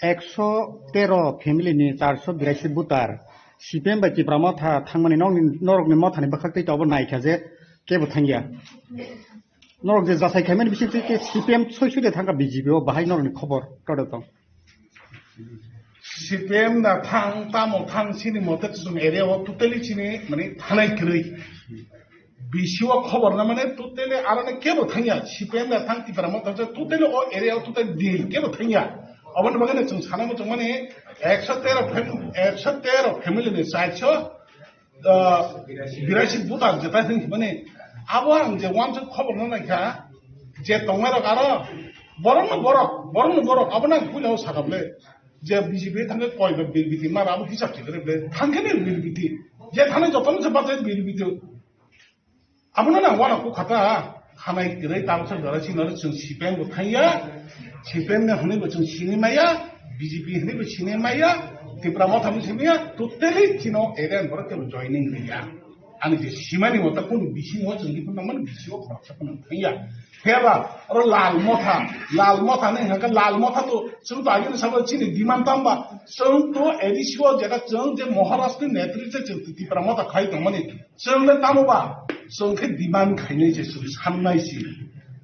ekso tero family ni charso birashi voter, C P M bai Tipra Motha thangmani nokni, norokni mothani bwkhak twi abo naikha je kebo thangya. Norok je jasai khaimani bisingtwi khe C P M soi soi de thangkha B J P o, bahai norokni khobor koto tong? C P M na thang, tamo thang, chini mote chwng area o totally chini mane thanai kwrwi. B C o khobor na mane totally aroni kebo thangya, C P M na thang, Tipra Motha thang, totally o area o totally deal kebo thangya. Oboni bagwi no chwng sana muchung mani ekso tero fam-, ekso tero family ni chairso ah, birashi voter jeta hwnwi hwnmani, abo ang je uansuk khobor no naikha, je tongnai rok aro borok no borok, borok no borok, abo nang puila o sakha bwle, je B J P thangkhe koi ba bill biti mar abo hisab se kre bwle, thangkhe ni bill biti, je thani joto no se bajai bill biti, abo no nang uansuk khata. Hanai kwrwi tabuksa jora chini oro chwng C P M bo thangya, C P M ni hwnwi bo chwng sini maya, B J P hwnwi bo sini maya, Tipra Motha bo sini maya, totally chino area ni borok teibo joining riya. Ani je simani mota kunu bisingo chwng di phano mani bisingo khoroksa phano thangya. Pheba oro Lal Motha, Lal Motha ni hwnka Lal Motha to chwng to agini sabo chini demand tamba chwng to A D C o jeta chwng je Maharaj ni netritwe chwng Tipra Motha khai tongmani chwng le tamo ba chwng khe demand khainai se chwng sannai se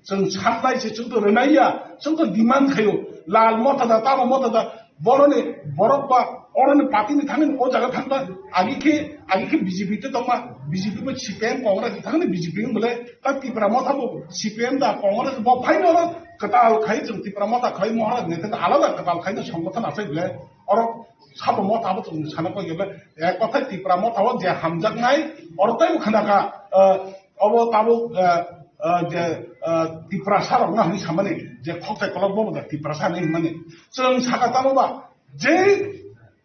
chwng sannai se chwng to rwnai ya chwng to demand khaio Lal Motha da tamo Motha da Boroni borok ba oroni party ni thangwi o jaga thangba agi khe agi khe B J P te tongma B J P bo C P M Congress ni thangwi B J P wng bole ta Tipra Motha bo C P M da Congress bo phaino oro kwtal khai chwng Tipra Motha khai Maharaj ni thangwi alada kwtal khai no songgothon achai bole oro sabo Motha bo chwng sana koi bole ek kothai Tipra Motha o je hamjaknai oro tei khana ka Obo tabuk, eh, eh, je, eh, Tiprasa rokno hinwi samani, je khokchai kolok bobo da Tiprasa hinwi hwnmani. Chwng saka tamo ba, je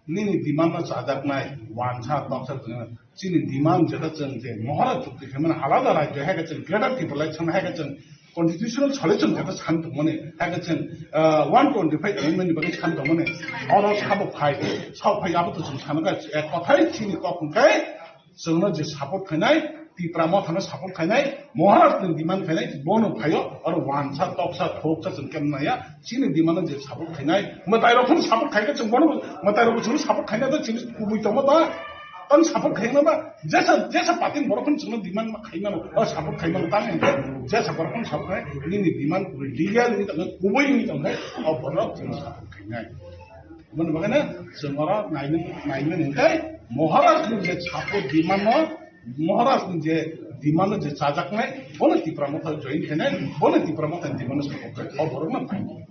nini demand no chajaknai, wansa toksa chwng, chini demand jeta chwng je Mohora chukti khaimani alada rajyo hai khe chwng Greater Tipraland chwng hai khe chwng constitutional solution jeta san tongmani, hai khe chwng, eh, one twenty-five amendment ni bagwi san tongmani. Oro sabo phai, sok phai abo to chwng sanaka, ek kothai chini kok hwnkhe, Chwngno je support khainai, Tipra Mothano support khainai, Maharaj ni demand khainai, bono phaio, oro wansa, toksa, thoksa chwng kemnaya, chini demand je support khainai, mwtai rok phano support khaikhe chwng bono, mwtai rok chwng support khainai to chini kubui tongma ba, tang support khaina ba, jesa, jesa party borok phano chwngno demand ma khaimano, o support khaimano tang, jesa borok phano support khai, nini demand kubui legal ni tong, kubui ni tong khai, o borok chwng support khainai. Mani bagwi no chwng oro naimani, naimani hwnkhe Maharaj ni je support demand no, Maharaj ni je demand no je chajaknai, bono Tipra Motha join khainai, bono Tipra Motha ni demand no support khai, o borok no phainai.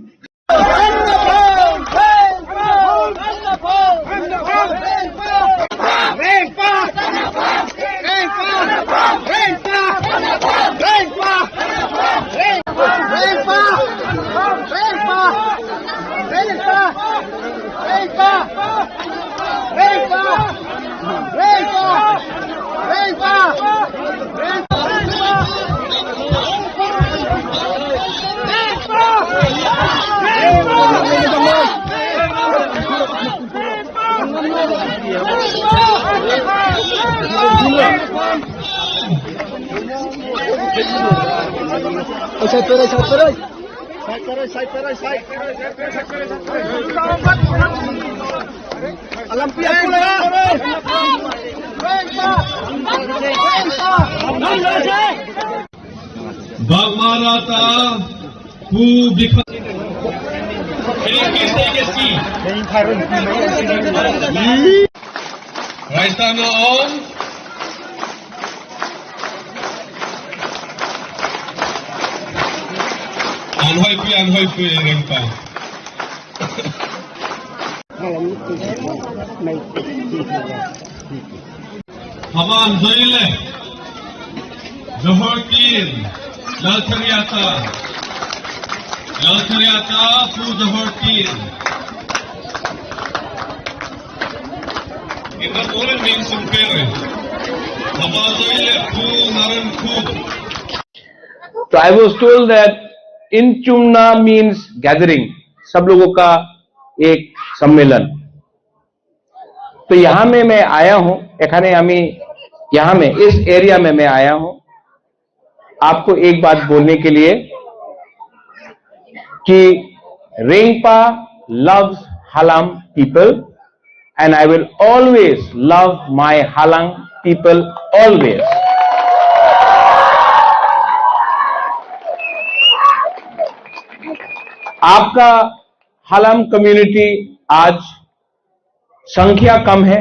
Bagmarata pu bikha. Raisa no on. Anhoi pui, anhoi pui, rengpa. Haban Zoile, Johor Kin, Lalthariata, Lalthariata, Pu Johor Kin. Kita boleh mention kere. Haban Zoile, Pu Naran Pu. तो I was told that in Chumna means gathering, सब लोगों का एक सम्मेलन। तो यहाँ में मैं आया हूँ, এখানে আমি, यहाँ में, इस एरिया में मैं आया हूँ आपको एक बात बोलने के लिए कि Rengpa loves Halam people and I will always love my Halang people always। आपका हालाम कम्युनिटी आज संख्या कम है,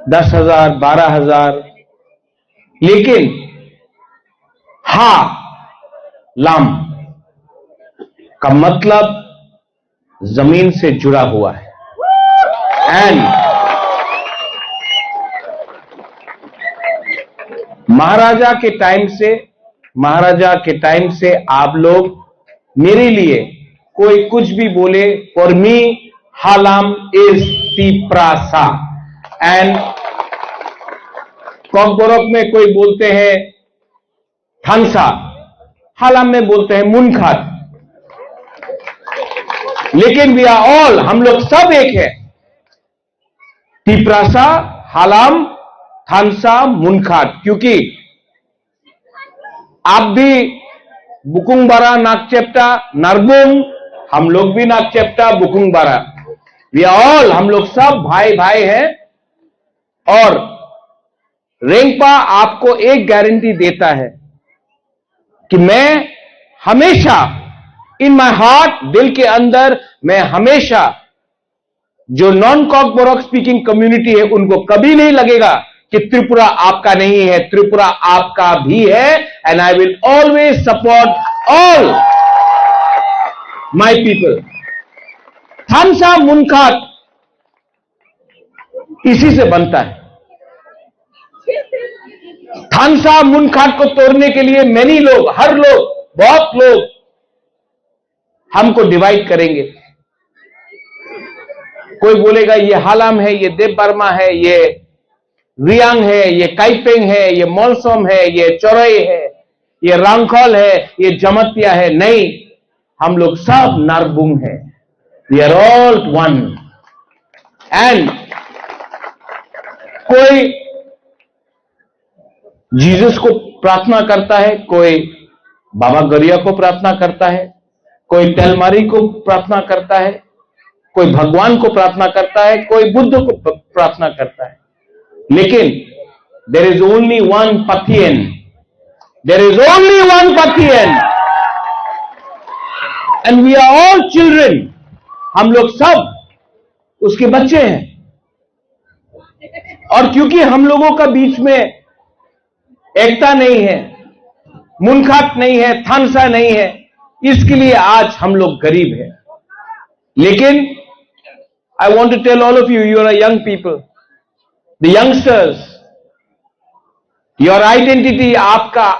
दस हजार, बारह हजार, लेकिन हा लाम का मतलब जमीन से जुड़ा हुआ है। एंड महाराजा के टाइम से, महाराजा के टाइम से आप लोग मेरे लिए कोई कुछ भी बोले, for me Halam is Tiprasa। And कॉकबोरोक में कोई बोलते हैं थानसा, हालाम में बोलते हैं मुनखात, लेकिन वी आर ऑल, हम लोग सब एक है। तिप्रासा, हालाम, Thansa Munkhat, क्योंकि आप भी बुकुंग बारा नाक चेप्टा नरबुंग, हम लोग भी नाक चेप्टा बुकुंग बारा। We are all, हम लोग सब भाई भाई हैं। और रेंगपा आपको एक गारंटी देता है कि मैं हमेशा, in my heart, दिल के अंदर, मैं हमेशा जो नॉन कॉकबोरक स्पीकिंग कम्युनिटी है उनको कभी नहीं लगेगा कि त्रिपुरा आपका नहीं है, त्रिपुरा आपका भी है। And I will always support all my people. Thansa Munkhat इसी से बनता है। थानसा मुनखाट को तोड़ने के लिए मैनी लोग, हर लोग, बहुत लोग हमको डिवाइड करेंगे। कोई बोलेगा ये हालाम है, ये देव वर्मा है, ये रियांग है, ये काइपेंग है, ये मोलसोम है, ये चोरई है, ये रांखल है, ये जमतिया है। नहीं, हम लोग सब नारबुंग हैं। We are all one. And कोई जीसस को प्रार्थना करता है, कोई बाबा गरिया को प्रार्थना करता है, कोई तेलमारी को प्रार्थना करता है, कोई भगवान को प्रार्थना करता है, कोई बुद्ध को प-, प्रार्थना करता है। लेकिन there is only one Pathian. There is only one Pathian. And we are all children. हम लोग सब उसके बच्चे हैं। और क्योंकि हम लोगों का बीच में एकता नहीं है, मुनखाट नहीं है, थानसा नहीं है, इसके लिए आज हम लोग गरीब हैं। लेकिन I want to tell all of you, you are a young people, the youngsters, your identity, आपका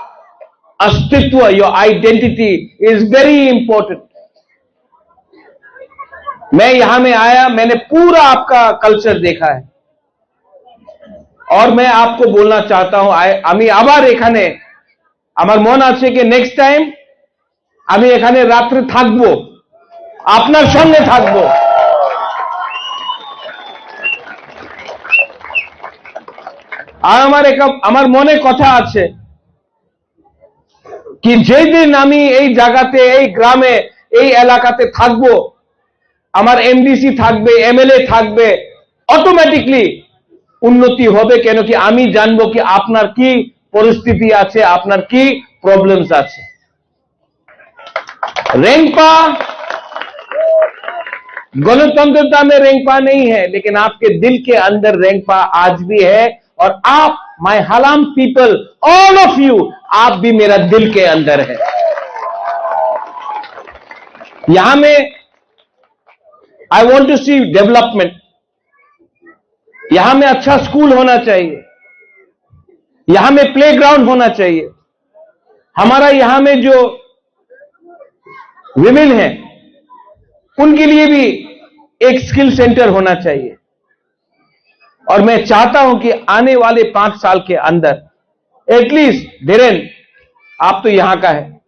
अस्तित्व, your identity is very important. मैं यहाँ में आया, मैंने पूरा आपका कल्चर देखा है। और मैं आपको बोलना चाहता हूं, আই- আমি আবার এখানে, আমার মন আছে কি নেক্সট টাইম আমি এখানে রাত্রে থাকবো, আপনার সঙ্গে থাকবো। আর আমার একটা, আমার মনে কথা আছে কি যেই দিন আমি এই জায়গাতে, এই গ্রামে, এই এলাকাতে থাকবো, আমার এমডিসি থাকবে, এমএলএ থাকবে, অটোমেটিকলি উন্নতি হবে। কেন কি আমি জানবো কি আপনার কি পরিস্থিতি আছে, আপনার কি প্রবলেমস আছে। रेंगपा गणतंत्रता में रेंगपा नहीं है, लेकिन आपके दिल के अंदर रेंगपा आज भी है। और आप, my Halam people, all of you, आप भी मेरा दिल के अंदर है। यहां में I want to see development। यहां में अच्छा स्कूल होना चाहिए, यहां में प्लेग्राउंड होना चाहिए। हमारा यहां में जो विमेन है, उनके लिए भी एक स्किल सेंटर होना चाहिए। और मैं चाहता हूं कि आने वाले पांच साल के अंदर एटलीस्ट, धीरेन, आप तो यहां का है,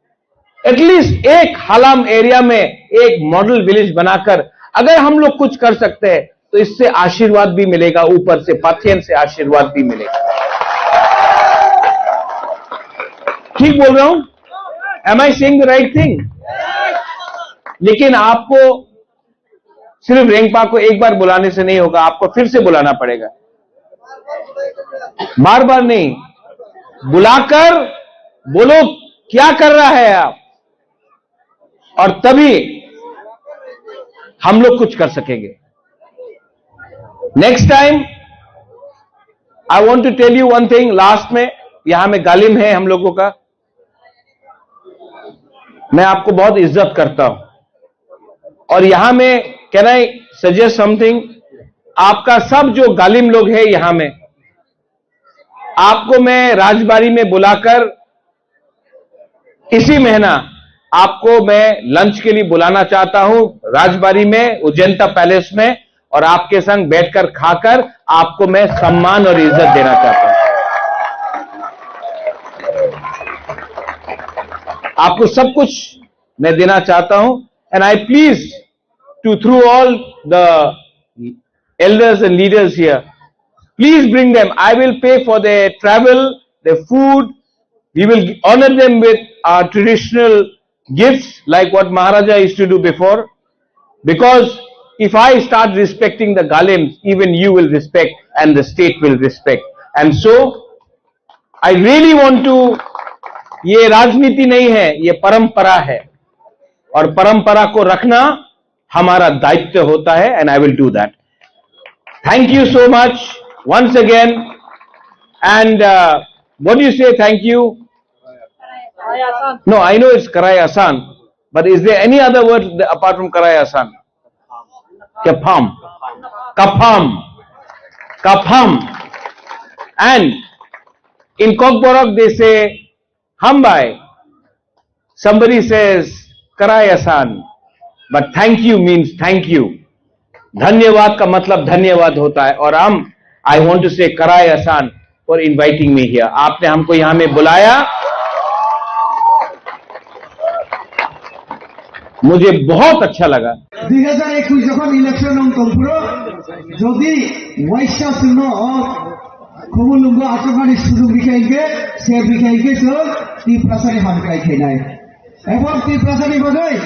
एटलीस्ट एक हालाम एरिया में एक मॉडल विलेज बनाकर अगर हम लोग कुछ कर सकते हैं, तो इससे आशीर्वाद भी मिलेगा, ऊपर से पाथियन से आशीर्वाद भी मिलेगा। ठीक बोल रहा हूं? Am I saying the right thing? लेकिन आपको सिर्फ रेंगपा को एक बार बुलाने से नहीं होगा, आपको फिर से बुलाना पड़ेगा, बार बार नहीं, बुलाकर बोलो क्या कर रहा है आप, और तभी हम लोग कुछ कर सकेंगे। Next time, I want to tell you one thing, last में, यहां में गालिम है हम लोगों का, मैं आपको बहुत इज्जत करता हूं। और यहां में, can I suggest something, आपका सब जो गालिम लोग है यहां में, आपको मैं राजबाड़ी में बुलाकर इसी महीना आपको मैं लंच के लिए बुलाना चाहता हूं राजबाड़ी में, उज्जैनता पैलेस में, और आपके संग बैठकर खाकर आपको मैं सम्मान और इज्जत देना चाहता हूं। आपको सब कुछ मैं देना चाहता हूं। And I please to, through all the elders and leaders here, Please bring them. I will pay for their travel, their food. We will honor them with our traditional gifts, like what Maharaja used to do before. Because if I start respecting the Galims, even you will respect and the state will respect. And so, I really want to, ये राजनीति नहीं है, ये परंपरा है, और परंपरा को रखना हमारा दायित्व होता है, and I will do that. Thank you so much once again. And uh, what do you say? Thank you. No, I know it's Karai Asan, but is there any other word th- apart from Karai Asan? Kapham. Kapham. Kapham. And in Kokborok they say hambai. Somebody says Karai Asan, but thank you means thank you. धन्यवाद का मतलब धन्यवाद होता है, और हम, I want to say Karai Asan for inviting me here. आपने हमको यहाँ में बुलाया, मुझे बहुत अच्छा लगा। দুই হাজার একুশ যখন ইলেকশন হম তখন যদি ওয়াইশা শুনো, খুবুলুঙ্গ আচরণের সুযোগ বিখাইকে, সে বিখাইকে সে ত্রিপ্রাসারে হামকাই খেয়ে নেয়। Ebong Tiprasani bagwi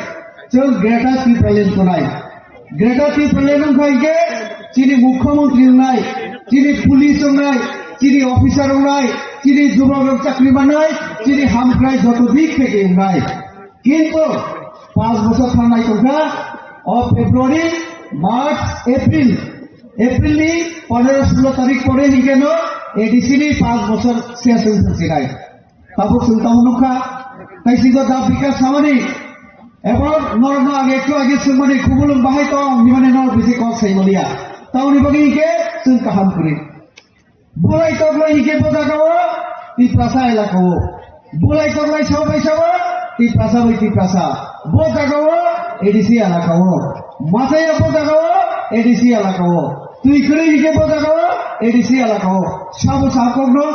chwng Greater Tipraland tongnai. Greater Tipraland wngkha hinkhe chini mukhyamantri wngnai, chini police wngnai, chini officer wngnai, chini jubagrok chakri mannai, chini hamkrai joto dik theke wngnai. Kintu panch bochor thangnai tongkha, o February, March, April, April ni pondro solo tarik pore hinkhe no A D C ni panch bochor ses wngsinai. Tabuk chwng tamo nukha, tei singo da bikas samani, ebo norokno ang ektu age swngmani khubulung bahai tong, himani norok bisi kok sai maliya. Tamoni bagwi hinkhe chwng kaham kwrwi. Bulai toklai hinkhe bo jagao, Tiprasa elakao. Bulai toklai sao bai sao, Tiprasa bai Tiprasa. Bo jagao, A D C elakao. Masaya bo jagao, A D C elakao. Twi kwrwi hinkhe bo jagao, A D C elakao. Sabo sa kokno,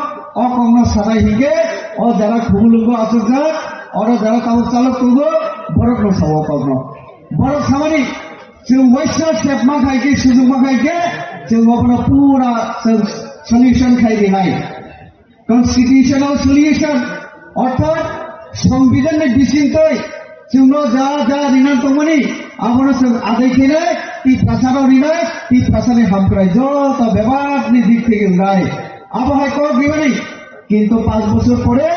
o kokno sanai hinkhe, o jara khubulungo achukjak, oro jara tabuk chalok tongo, borokno sao kokno. Borok samani, chwng waisa step ma khai khe, sujung ma khai khe, chwng obono pura chwng solution khai rinai. Constitutional solution, orthat Songbidan ni bisingtwi chwngno ja ja rinani tongmani, abono chwng adai khenai, Tiprasano rinai, Tiprasani hamkrai joto bebakni dik theke wngnai. Abo hai kok rimani, kintu panch bochor pore,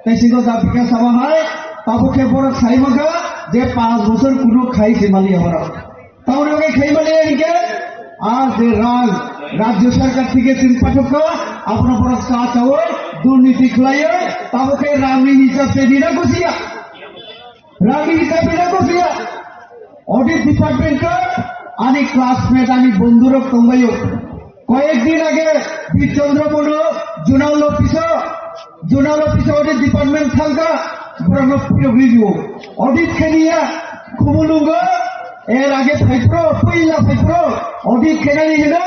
tei singo Japika Sabha hai, tabuk khe borok sai mankha je panch bochor kuno khai se maliya borok. Tamoni bagwi khaimani hinkhe, a je rang, rajya sarkar theke chwng pathokha, abono borok cha chawi, durniti khlaiwi, tabuk khe rangni hisab se rina gusiya. Rangni hisab rina gusiya. Audit department o ani classmate, ani bondhurok tongbaio. Koyek din age Bir Chandra Mono zonal office o, zonal office o audit department thangkha, borokno phirogwi rio. Audit kheniya, khumulungo, er age phaipro, puila phaipro, audit khenani hinwi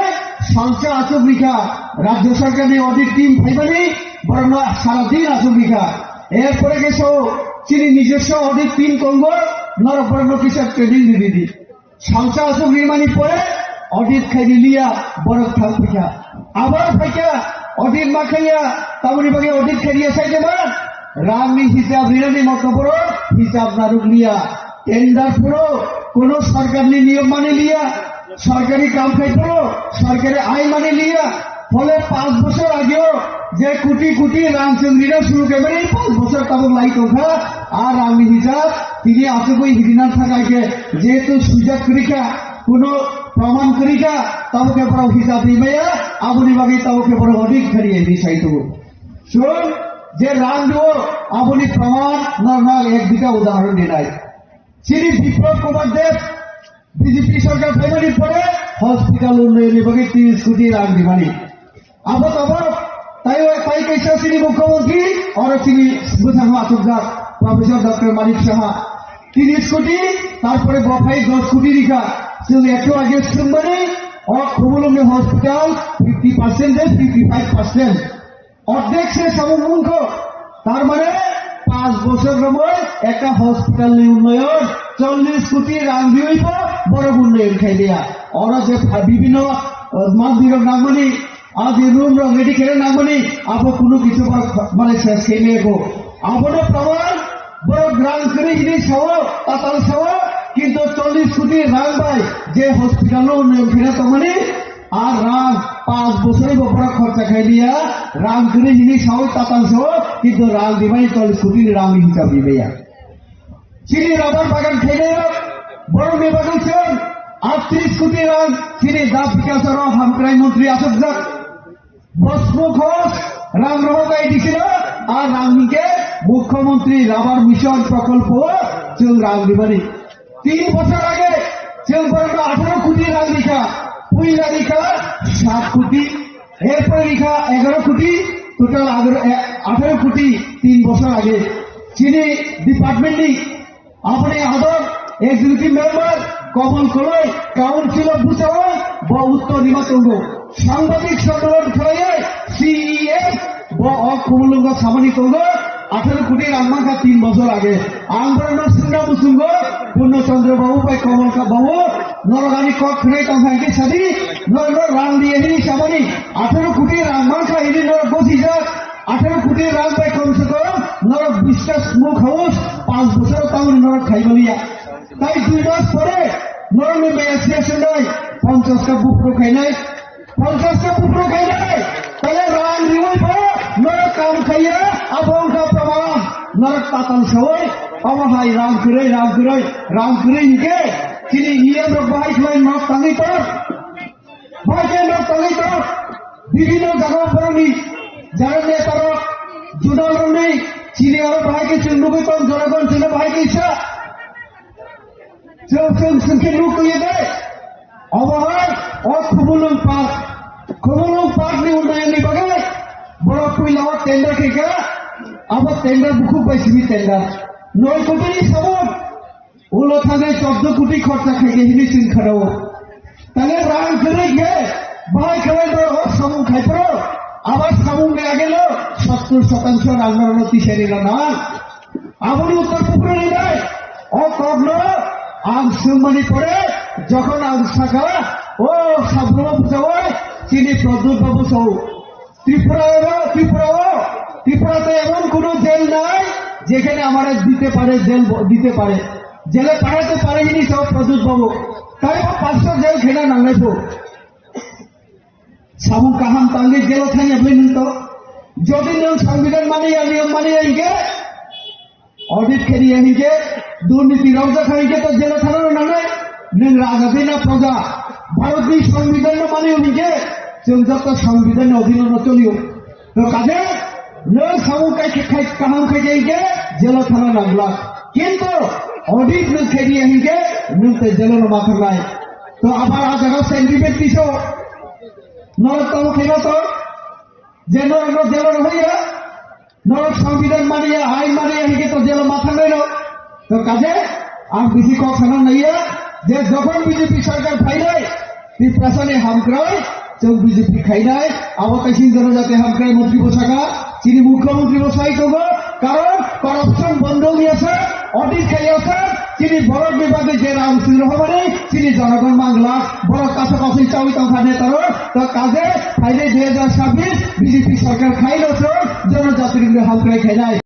salsa achuk rikha, rajya sarkarni audit team phaimani, borokno sara din achuk rikha. Er pore khe so, chini nijoswo audit team tongo, norok borokno kisa training ridi di. Salsa aswk rimani pore audit khaini liya, borok thang phaikha. Abar phaikha, audit ma khaiya, tamoni bagwi audit khainiya sai de ba? Rangni hisab rinani motto borok hisab narwk liya. Tender phuru kono sarkarni niyom mani liya, sarkari kam khai phuru sarkari ain mani liya. Phole panch bochor ageo je koti koti rang chwng rina suru khe mani panch bochor tabuk lai tongkha, a rangni hisab tini achugwi hidina thakai khe jehetu swijak kwrwikha, kuno praman kwrwikha, tabuk khe borok hisab rimaya, aboni bagwi tabuk khe borok audit khariya hinwi sai tongo. Chwng je rang rio, aboni praman normal ek duita udahoron dinai. Chini Biplab Kumar Deb, B J P sarkar phaimani pore hospital unnayonni bagwi tin koti rang rimani. Abo tabok tai, tai kaisa chini mukhyamantri, oro chini bwskango achukjak Professor Doctor Manik Saha. Tin koti, tarpore bo phai dos koti rikha. Chwng ektu age swngmani, o Khumulwngni hospital fifty percent de fifty five percent. Ordek se samung wngkho, tar mane panch bochor romoi ekta hospital ni unnoyon chollish koti rang riwi bo borok unnoyon khai liya. Oro je pha-, bibhinno, eh, mandirok nangmani Adi room rok ready khe nangmani, abo kunu kichu ba mane ses khe mego. Abono praman, borok rang kwrwi hini sao, tatal sao, kintu chollish koti rang bai je hospital no unnayon khe tongmani, ar rang panch bochor bo borok khorcha khai liya, rang kwrwi hini sao, tatal sao, kintu rang dimani chollish koti ni rang ni hisab rimaya. Chini rubber bagan khainai rok, borok ni bagwi chwng aatris koti rang chini da bikas aro hamkrai montri achukjak. Bosmuk hos rang rohok A D C no, a rang hinkhe Mukhyamantri Rubber Mission Prokolpo o chwng rang ribani. Tin bochor age chwng borokno atharo koti rang rikha, puila rikha sat koti, erpore rikha egaro koti, total agaro, e, atharo koti tin bochor age. Chini department ni Aboni ador executive member Komol Koloi, council of Bhusaon, bo uttor rima tongo. Sangbadik sommelan khlaiwi C E M, bo o Khumulwngo samani tongo, atharo koti rang mankha tin bochor age. Ang borokno swngna muchungo, Purno Chandra Babu bai Komol Ka-, Babu, norok ani kok khwnai tongkha hwnkhe sadi, norokno rang diya hini samani, atharo koti rang mankha hini norok gosijak. Atharo koti rang bai kom se kom norok biswas muk haus panch bochor tamoni norok khai maliya. Tai dui mas pore norok ni maya session nai ponchas ta bupro khainai, ponchas ta bupro khainai. Tale rang riwi bo norok kam khaiya, abo wngkha praman. Norok tatal sawai, omo hai rang kwrwi, rang kwrwi, rang kwrwi hinkhe chini E M rok bahai khlai nok tangwi tor. Bahai khe nok tangwi tor, bibhinno jaga borokni jara netarok, judalrokni chini aro bahai khe chwng nugwi tong, jonogon chwngno bahai khe sa. Chwng, chwng, chwng khe nuk tongya de. Obo hai o Khumulwng Park, Khumulwng Park ni unnayonni bagwi borok puila o tender khaikha, abo tender bukhuk bai simi tender. Noi kotini samung. Ulo thangwi chordo koti khorcha khaikhe hini chwng kharao. Tale rang kwrwi khe bahai khlai do o samung khai phro. Abo samung ni age lo sottor sotangsho rang norokno tisani rwna. Aboni uttor kupro rinai. O kokno ang swngmani pore jokhon ang sakha, o Sabromo bujawai chini Pradyut babu sao. Tripura এবং ত্রিপুরা ও, ত্রিপুরাতে এমন কোনো জেল নাই যেখানে আমারে দিতে পারে, জেল ব-, দিতে পারে, জেলে পাঠাতে পারে ইনি সব প্রদ্যুৎ বাবু। তাই ও পাঁচশো জেল খেলা নাংলাইবো। Samung kaham tangwi jelo thangya bwlwi nwng to. Jodi nwng সংবিধান maniya, niyom maniya hingke, Audit khe riya hinkhe, durniti rok jak hai hinkhe to jelo thana rw nangnai. Nwng raja de na proja? Bharat ni সংবিধান no mani hinkhe, chwng joto সংবিধান ni odhino no cholio. To kaje nwng samung kai khe khai kaham khai khe hinkhe jelo thana nangla. Kintu audit nwng khe riya hinkhe nwng te jelo no ma thangnai. To abar a jaga sentiment tiso norok tamo khe no to je norok no jelo no hoya. Norok সংবিধান maniya, ain maniya hinkhe to jelo ma thangnai no. To kaje ang bisi kok sana naiya je jokhon B J P sarkar phainai, Tiprasani hamkrai chwng B J P khainai, abo kaising jonojati hamkrai montri bo saka, chini mukhyamantri bo sai tongo, karon corruption bondo wngya sa, audit khaiya sa, chini borok ni bagwi je rang swi rohormani, chini jonogon mangla, borok kaso kasui chaui tongkha neta rok, to kaje phainai dui hajar sabbish B J P sarkar khaino chwng jonojati rokni hamkrai khainai.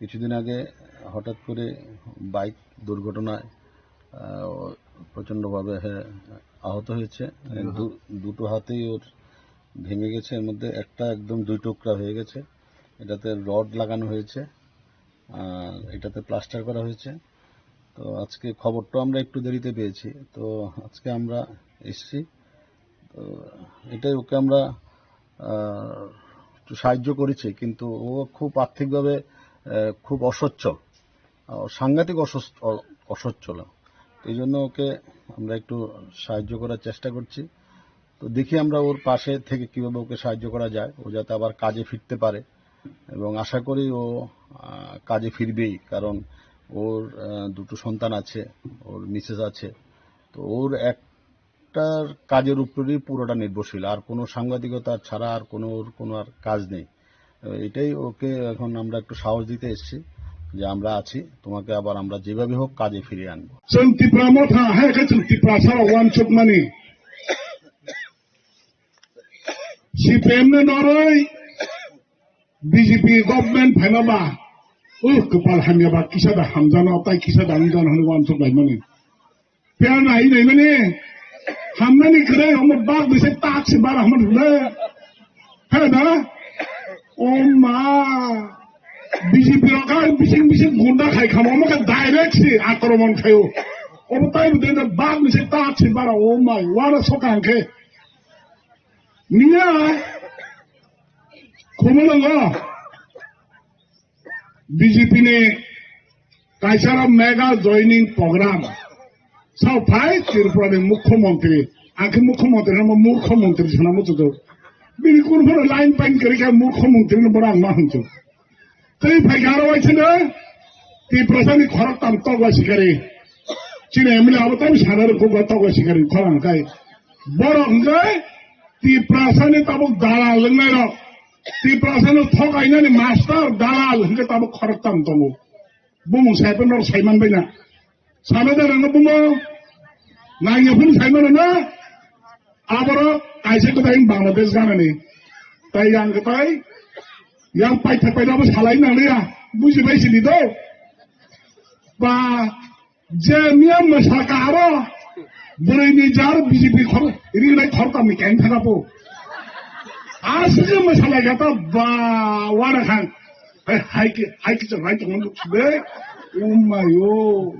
কিছুদিন আগে হঠাৎ করে বাইক দুর্ঘটনায়, আহ, ও প্রচণ্ডভাবে, হ্যাঁ, আহত হয়েছে। দু-, দুটো হাতেই ওর ভেঙে গেছে, এর মধ্যে একটা একদম দুই টুকরা হয়ে গেছে। এটাতে রড লাগানো হয়েছে। আহ, এটাতে প্লাস্টার করা হয়েছে। তো আজকে খবরটা আমরা একটু দেরিতে পেয়েছি, তো আজকে আমরা এসছি। তো এটাই ওকে আমরা, আহ, একটু সাহায্য করেছি, কিন্তু ও খুব আর্থিকভাবে, আহ, খুব অসচ্ছল, আহ, সাংঘাতিক অসচ্ছ-, অ-, অসচ্ছল। এই জন্য ওকে আমরা একটু সাহায্য করার চেষ্টা করছি। তো দেখি আমরা ওর পাশে থেকে কিভাবে ওকে সাহায্য করা যায়, ও যাতে আবার কাজে ফিরতে পারে, এবং আশা করি ও, আহ, কাজে ফিরবেই, কারণ ওর, আহ, দুটো সন্তান আছে, ওর মিসেস আছে। তো ওর একটার কাজের উপরেই পুরোটা নির্ভরশীল, আর কোনো সাংবাদিকতা ছাড়া আর কোনো, ওর কোনো আর কাজ নেই। এটাই ওকে এখন আমরা একটু সাহস দিতে এসেছি যে আমরা আছি, তোমাকে আবার আমরা যেভাবে হোক কাজে ফিরিয়ে আনবো। Chwng Tipra Motha hai khe chwng Tiprasa rok uansukmani. C P M ni noroi B J P government phaima ba, uh, kwpal hamya ba, kisa da hamjano, tai kisa da hamjano hwnwi uansuk laimani. Piya nai nai mani. Hamnani kwrwi omo bak bisi tak se bara hamani le. He na? O ma. B J P rok kha bising bising gunda khai khamo, omo khe direct se akromon khaio. Omo tai bo dena bak bisi tak se bara, o mai, wara soka hwnkhe. Niya. Khumulwngo. B J P ni kaisa mega joining program. Sao phai Tripura ni Mukhyamantri, ang khe Mukhyamantri hwnma Murkhyamantri sana muchungkha. Bini kun phano line pain kwrwi kha Murkhyamantri no borok ang ma hwnchu. Tei phai kha aro waisano Tiprasa ni khorok tam tokla sikari. Chini M L A abo tam sana rwkha tokla sikari khorang kai. Borok hwnkhe Tiprasa ni tabuk dalal wngnai rok. Tiprasa no thokainani master dalal hwnkhe tabuk khoroktham tongo. Bumung sai phano norok sai man bai na. Sana da nang bumung. Nangya phano sai mano na. Aborok kaisa kwtai Bangladesh ganani. Tai yang kwtai. Yang paitha paida bo salai nang ya. Buji bai sini do. Ba Je miya mwsa ka aro bwrwi ni jar B J P khor rinai khortam ni keng thaka po. Aswk mwsa lai ka ta ba wara khan. Hai, hai ki, hai ki chwng hai chwng be. Oh my oh.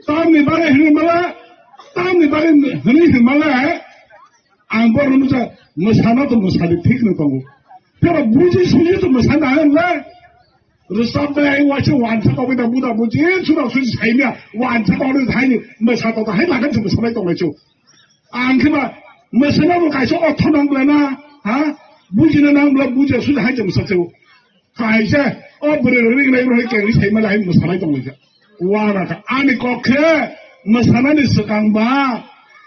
Tamni bagwi hwnwi mala, tamni bagwi hwnwi hwnwi mala, eh? Ang borokno mwsa, mwsana to mwsadi thik no tongo. Tebo buji suji to mwsana hwnle. Rwchapnai ai waisa wansa tongwi da buda buji, eh, sura suji saimya, wansa tongwi saini, mwsa to hai lagan se mwsanai tonglai chu. Ang khe ba, mwsana bo kaisa otho nang bwlai na, ha? Bujina nang bwlai buji suji hai se mwsa chu. Kaisa, o bwrwi rok ringnai bwrwi kengwi saimali hai mwsanai tonglaijak. Uana kha ani kok khe mwsanani swkang ba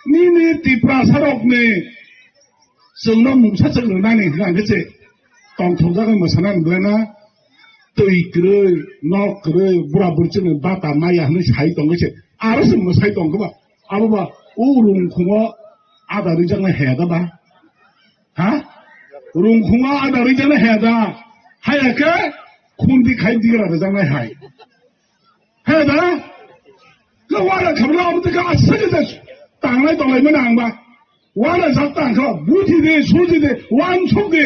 nini Tiprasa rokni chwngno mungsa chwng rwnani hwnkhe se tongthokjagwi mwsanani bwlai na twi kwrwi, nok kwrwi, bura buri chwngno bata maya hwnwi sai tongwi se aro se mwsai tongkhe ba abo ba o rungkhungo ada rijaknai haya da ba? Ha? Rungkhungo ada rijaknai haya da? Haya khe khundi khai digra rijaknai hai. Haya da? Khe wara khabla omo tei khe aswk khe tanglai tonglai mani ang ba. Wara jak tang khe buji de, suji de, wansuk de.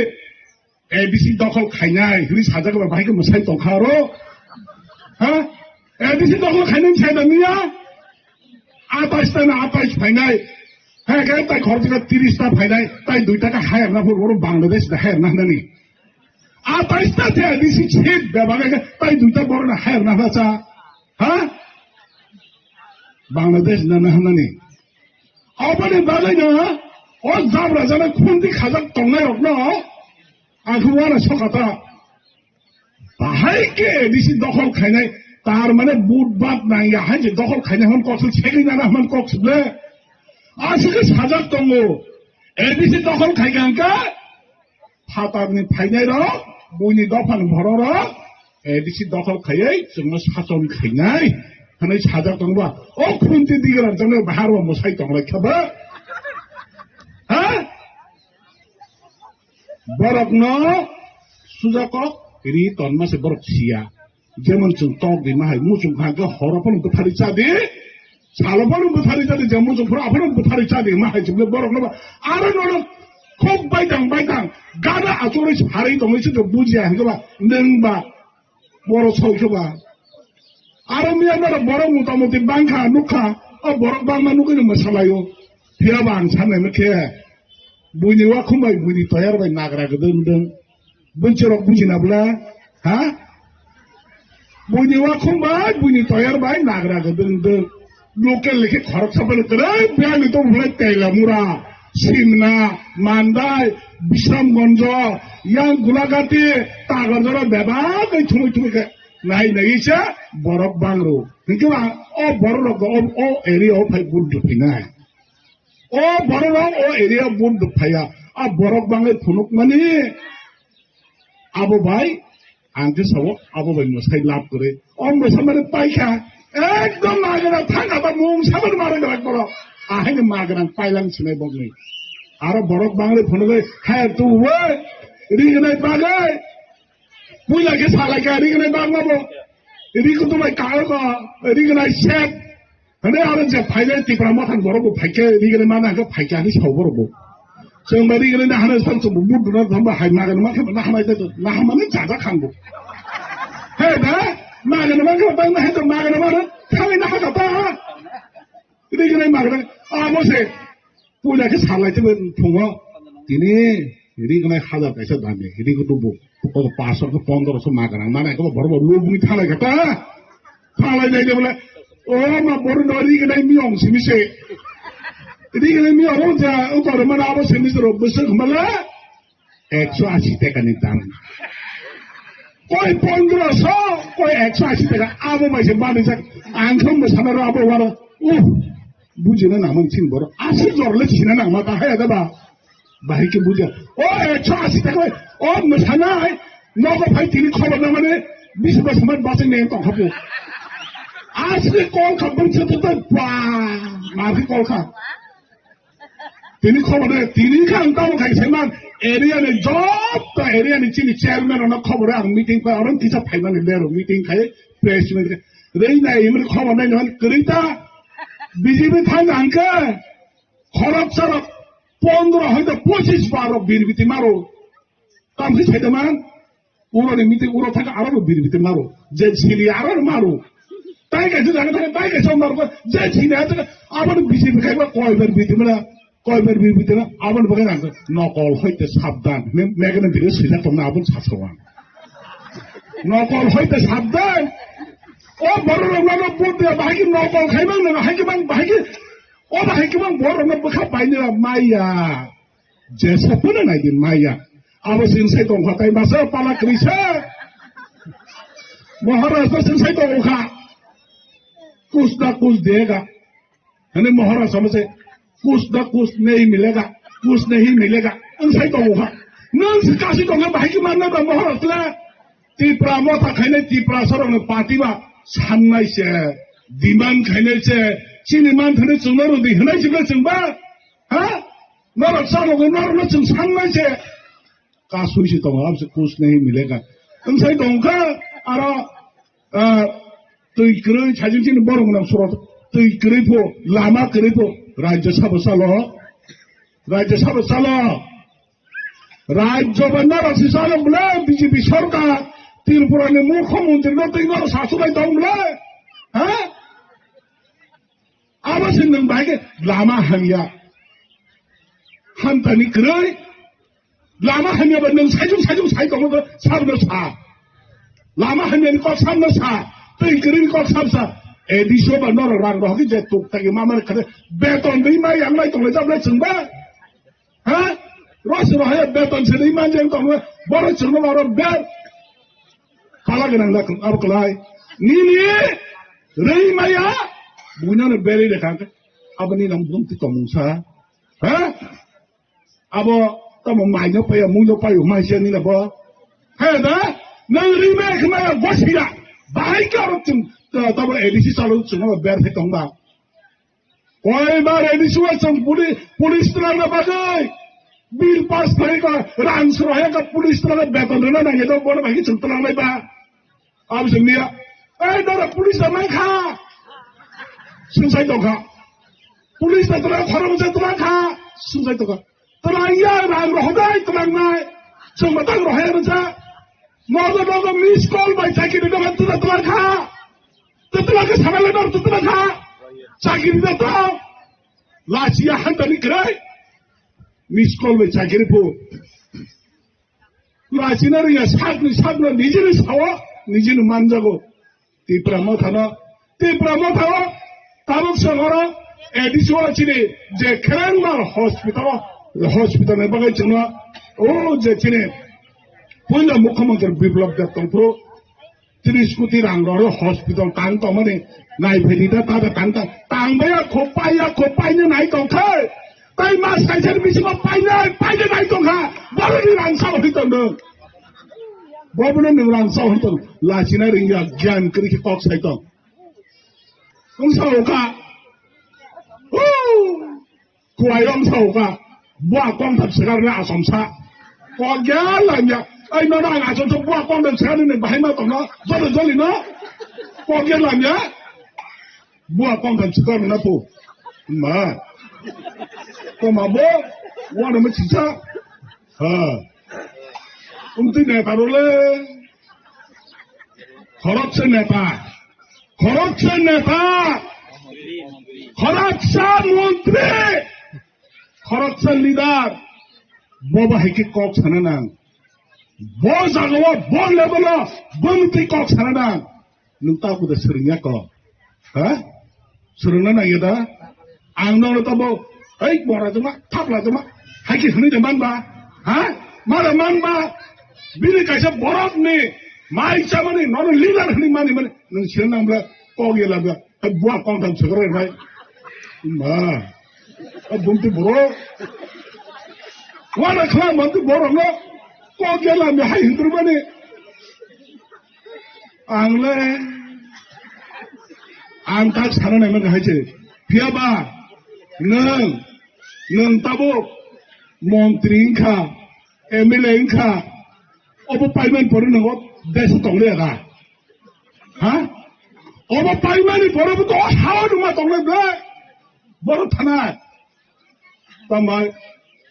A D C dokhol khainai hwnwi sajak ba bahai khe mwsai tongkha aro. Ha? A D C dokhol khainai sai da miya? Atais ta na atais phainai. Hai khe tai khoroksa tiris ta phainai, tai dui ta khe hire na phuru oro Bangladesh da hire na nani. Atais ta the A D C seat bebak khe tai dui ta borok na hire na cha. Ha? Bangladesh na na nani. Oboni bagwi no o jabra jana khundi khajak tongnai rok no ang khe wana sokata. Bahai khe A D C dokhol khainai, tar mane but bat nang ya hai je dokhol khainai hwn kok se segwi nana hwn kok se ble. Aswk khe sajak tongo. A D C dokhol khai kha hwnkhe phatarni phainai rok, buini dophani borok rok, A D C dokhol khaiwi chwngno sason khainai hwnwi sajak tongo ba. O khunti digra jano bahar o mwsai tonglai kha ba. Ha? Borokno sujakok ri tonma se borok siya. Jemon chwng tok di ma hai, muchung kha khe horo phano bwthari cha di, salo phano bwthari cha di, jemon chwng phano aphano bwthari cha di ma hai chwng borok no ba. Aro no khok baitang baitang gada achoroi sarwi tongwi se bujiya hwnkhe ba nwng ba Borok soi khe ba. Aro Myanmar borok mota moti bangkha, nukha, o borok bangma nugwi no mwsalaio. Phiya ba ang sanai no khe, buini wakhum bai, buini toyar bai nagra gdwng dwng. Bwswrok bujina bwla, ha? Buini wakhum bai, buini toyar bai nagra gdwng dwng. Local lekhe khoroksa bwle kwrwi biyangni tong bwlai Teilamura, Simna, Mandai, Bisramganj, yang Gulagati, Tagarjora bebak bai thumwi thumwi khe nai nai se borok bangro. Hinkhe ba o borok rok o, o area o phai vote rwphainai. O borok rok o area vote rwphaiya. A borok bangwi phunukmani abo bai ang khe sabo abo bai mwsai lab kwrwi. O mwsamani paikha. Ekdom magana thangkha ba mung samani mara grak borok. Ahaini magana pailang sinai bokni. Aro borok bangwi phunugwi hai tu we rignai bagwi. Puila khe salaikha rignai bagma bo. Rikutu bai kago ko rignai set. Hane aro je phainai Tipra Motha ni borok bo phaikhe rignai mana khe phaikha hinwi sao borok bo. Chwng bai rignai na hana sam chwng bo mut duna thamba hai magana ma khe na hamai da na hamani jaja khan bo. He da magana ma khe bang na he da magana ma thangwi na ha da ta. Rignai magana amo se. Puila khe salai tongwi phungo tini rignai hajar kaisa dami rikutu bo. Kok pasor khe pondro so magana mana khe borok bo lubungwi thalai kha ta. Phalai nai de bole, o ma boru no ri gwnai miyong simi se. Ri gwnai miyong o ja o kotor mana abo simi se ro bwswk mala ekso ashi taka ni dam. Koi pondro so, koi ekso ashi taka abo mai se mani jak. Ang khe mwsana ro abo waro. Uh, bujina nangmani chini borok. Ashi jor le china nangma ta haya da ba. Bahai khe buja. O, ekso ashi taka bai. O, mwsanai. Nogo phai tini khobor na mane bisi bwswk man bachai neng tong kha bo. Asli kol kha bwngsa to to ba. Ma khe kol kha. Tini khobor de, tini kha ang tamo khai se man. Area ni joto area ni chini chairman ono khobor ang meeting pa orang kisa phai mani lero meeting khai press meet. Rei nai imri khobor nai non krita. B J P thang ang khe. Khorok chorok pondro hoito pochis bar rok bir biti maro. Tam khe saida man. Uro ni meeting uro thaka aro bo bir biti maro. Je sili aro maro. Tai kaisa jaga thaka tai kaisa maro. Je sili aro thaka abo ni B J P khai ba koi bar biti mara. Koi bar bir biti na abo ni bagai nang. Nokol hoite sabdan. Me megane dire sila tong na abo ni sasawan. Nokol hoite sabdan. O borok rok no bud de bahai ki nokol khai mang na bahai ki mang bahai ki O bahai khe mang borok no bwkha painira maya. Jesa phano nai di maya. Abo sing sai tong kha tai masa pala krisa. Maharaj no sing sai tong kha. Kuch na kuch dega. Hane Maharaj sama se kuch na kuch nahi milega. Kuch nahi milega. Ang sai tong kha. Nang se kasi tong kha bahai khe man na ba Maharaj la. Tipra motha khainai Tipra sorokni party ba sannai se, demand khainai se, chini manthani chwngno rwdi hwnai se chwng ba? Ha? Norok chalogo norokno chwng sannai se. Kasui se tongo, abse kuch nahi milega. Wngsai tongkha, aro, ah, twi kwrwi, sajwk chini borok mwnam suro, twi kwrwi pho, lama kwrwi pho, Rajya Sabha chalo, Rajya Sabha chalo. Rajya bana rasi salo bole B J P sarkar Tripura ni mukhyamantri no twi no sasulai tong bole. Ha? Abo se nwng bai ke lama hamya. Hamtani kwrwi. Lama hamya ba nwng sajung sajung sai tong bole sabo no sa. Lama hamya ni kok sabo no sa. Twi kwrwi ni kok sabo sa. A D C o ba norok rang rohor je tuk tagi mama khade beton dei mai yang mai tong le jab le chwng ba. Ha? Rosiro hai beton se ri man jeng tong, boro chwngno aro ber. Pala gwnang da abo kwlai. Nini rwi maya buino no beri de kang. Abo ni nam bum ti tong sa. Ha? Abo tamo mai no paya, mui no payo, mai se ni na bo. He da? Nang rwi maya khmaya gosira. Bahai ka ro chwng tamo A D C chalo chwngno ber se tong ba. Koibar A D C o chwng puli-, police twlangna bagwi bill pass khlai kha, rang srohya kha police twlangna beton rwna nangya do bono bai chwng twlangnai ba. Abo chwng niya. Ei dara police da mang kha. Swngsai tong kha. Police da twlang khorang je twlang kha. Swngsai tong kha. Twlangya rang rohodai twlangnai. Chwng batang rohya rwja. Nogo nogo miss call bai chakiri dogan tuda tuda kha. Tuda kha sana le dor tuda kha. Chakiri da to. Lachiya hantani krai. Miss call bai chakiri pu. Lachina riya sakni sakno nijini sawa, nijini manjago. Tipra Mothano, Tipra Mothano, tabuk songoro, A D C o chini je Kherengbar hospital, hospital ni bagwi chwngno, o je chini puila Mukhyamantri Biplab Deb tongphuru, tris koti rang rw hospital tang tongmani, naiphai di da, tada tang tang, tang baya kho paiya kho paino nai tongkhe, tai mas kaisa bisingo painai, painai nai tongkha, boroni rang sao hoi tongno. Bobono nwng rang sao hoi tong, lachina ringya, gyan kwrwi khe kok sai tong. Wng sao kha. Huu! Kuwai wng sao kha. Bua kong thap swkar na asom sa. Kok ya lamya. Ai nono ang asom sa bua kong thap swkar ni bahai ma tongno. Joli joli no. Kok ya lamya. Bua kong thap swkar na pu. Ma. Ko ma bo. Wa na ma chisa. Ha. Umti ne parole. Khoroksa neta, khoroksa neta, khoroksa montri, khoroksa leader, bo bahai khe kok sana nang. Bo jagao, bo level o, bo mutwi kok sana nang. Nwng ta kuda swrwngya kok. Ha? Swrwngna nangya da? Ang nono tamo, "Ei, bora joma, thapla joma," hai khe hwnwi de manba? Ha? Mara manba? Bini kaisa borokni mai chamani, nono leader hwnwi mani mani, nwng swrwngna nang bla, kok ye labla, hai bua kong tham swkar bai. Ma. Hai bumti borok. Wala khla manti borok no, kok ye lamya hai hindru mani. Ang le, ang tak sana nai man hai se. Phiya ba, nwng, nwng tabuk montri wngkha, M L A wngkha, obo paiman pore nwng o desh o tong liya kha. Ha? Obo paimani pore bo to o sao numa tong lai ble. Boro thanai. Tambai,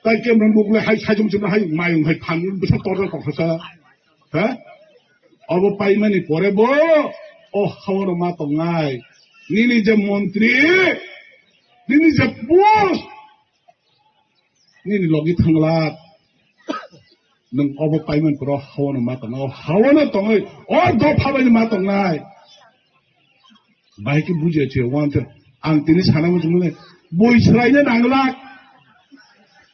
tai kemran bukle hai sajum chumra hai mayung hai phan bwsa torna kok sa. Ha? Obo paimani pore bo o haoro ma tongnai. Nini je montri, nini je post, nini logi thanglak. Nwng obo paimani pore o haoro ma tongnai. O haoro tongoi, o dopha bai ma tongnai. Bahai khe bujiya se, uan se, ang tini sana muchung mane, bui swlaina nanglak,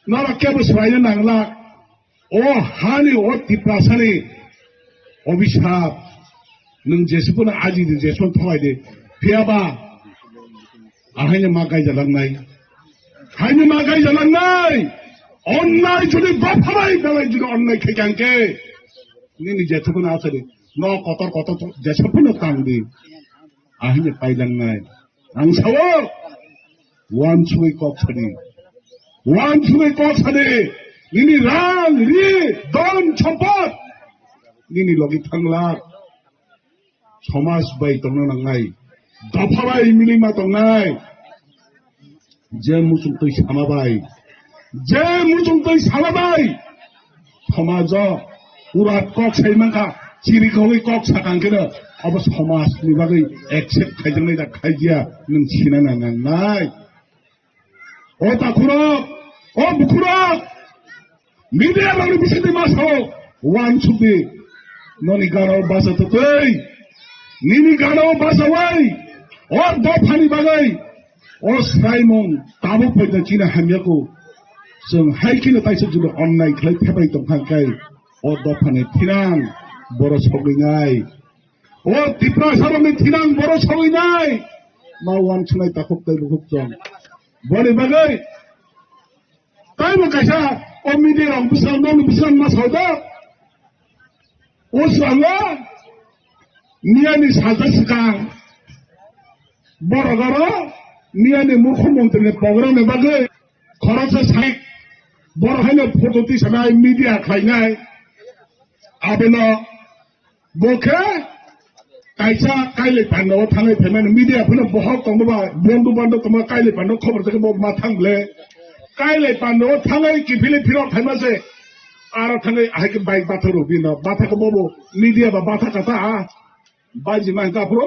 norok kebo swlaina nanglak, o hani, o Tiprasani obisap, nwng jesupano aji di, jesupano thawai di, phiyaba, ahaino ma gaijalangnai, haino ma gaijalangnai, onnai jodi dopha bai belai jodi onnai khaikha hwnkhe, nini jesupano asadi, no kotor kotor jesupano tang di. Ahini pailangnai. Ang sao, uansugwi kok sadi. Uansugwi kok sadi. Nini rang, ri, don, sompot. Nini logi thanglak. Somaj bai tongna nangnai. Dopha bai milima tongnai. Je muchung twi sama bai, je muchung twi sama bai, somajo urat kok sai mankha, chiri kogwi kok sakang khe obo somaj ni bagwi accept khaijaknai da khaiya, nwng sinana nangnai. O takhurok, o bukhurok, media rokni bisingtwi ma sao, uansukdi, noni gana o basa twtwi, nini gana o basa wai, o dophani bagwi, o swraimung tabuk poito chini hamya kho. Chwng hai kheno taisa jodi onnai khlai thepai tongkha khe, o dophani thinang boro sogwinai, o Tiprasa rokni thinang boro sogwinai, ma uansuknai takhuk tei bukhuk chwng. Boni bagwi, taibo kaisa o media rok bwskango, nokni bwskango ma sao da. O swkango miyani salsa swkang borok oro miyani mukhyamantri ni program ni bagwi khoroksa sai borok haino photo tisanai, media khlainai, abono bo khe kaisa kailai panda o thangwi phaimani, media phano bohok tongma ba, bondhu bandhab tongma, kailai panda o khobor tongkhe bo ma thang ble. Kailai panda o thangwi kiphilwi phirok phaima se. Aro thangwi ahai khe bike bathak rw bino. Bathak khe bobo media ba bathak kha ta. Baji man ta phuru,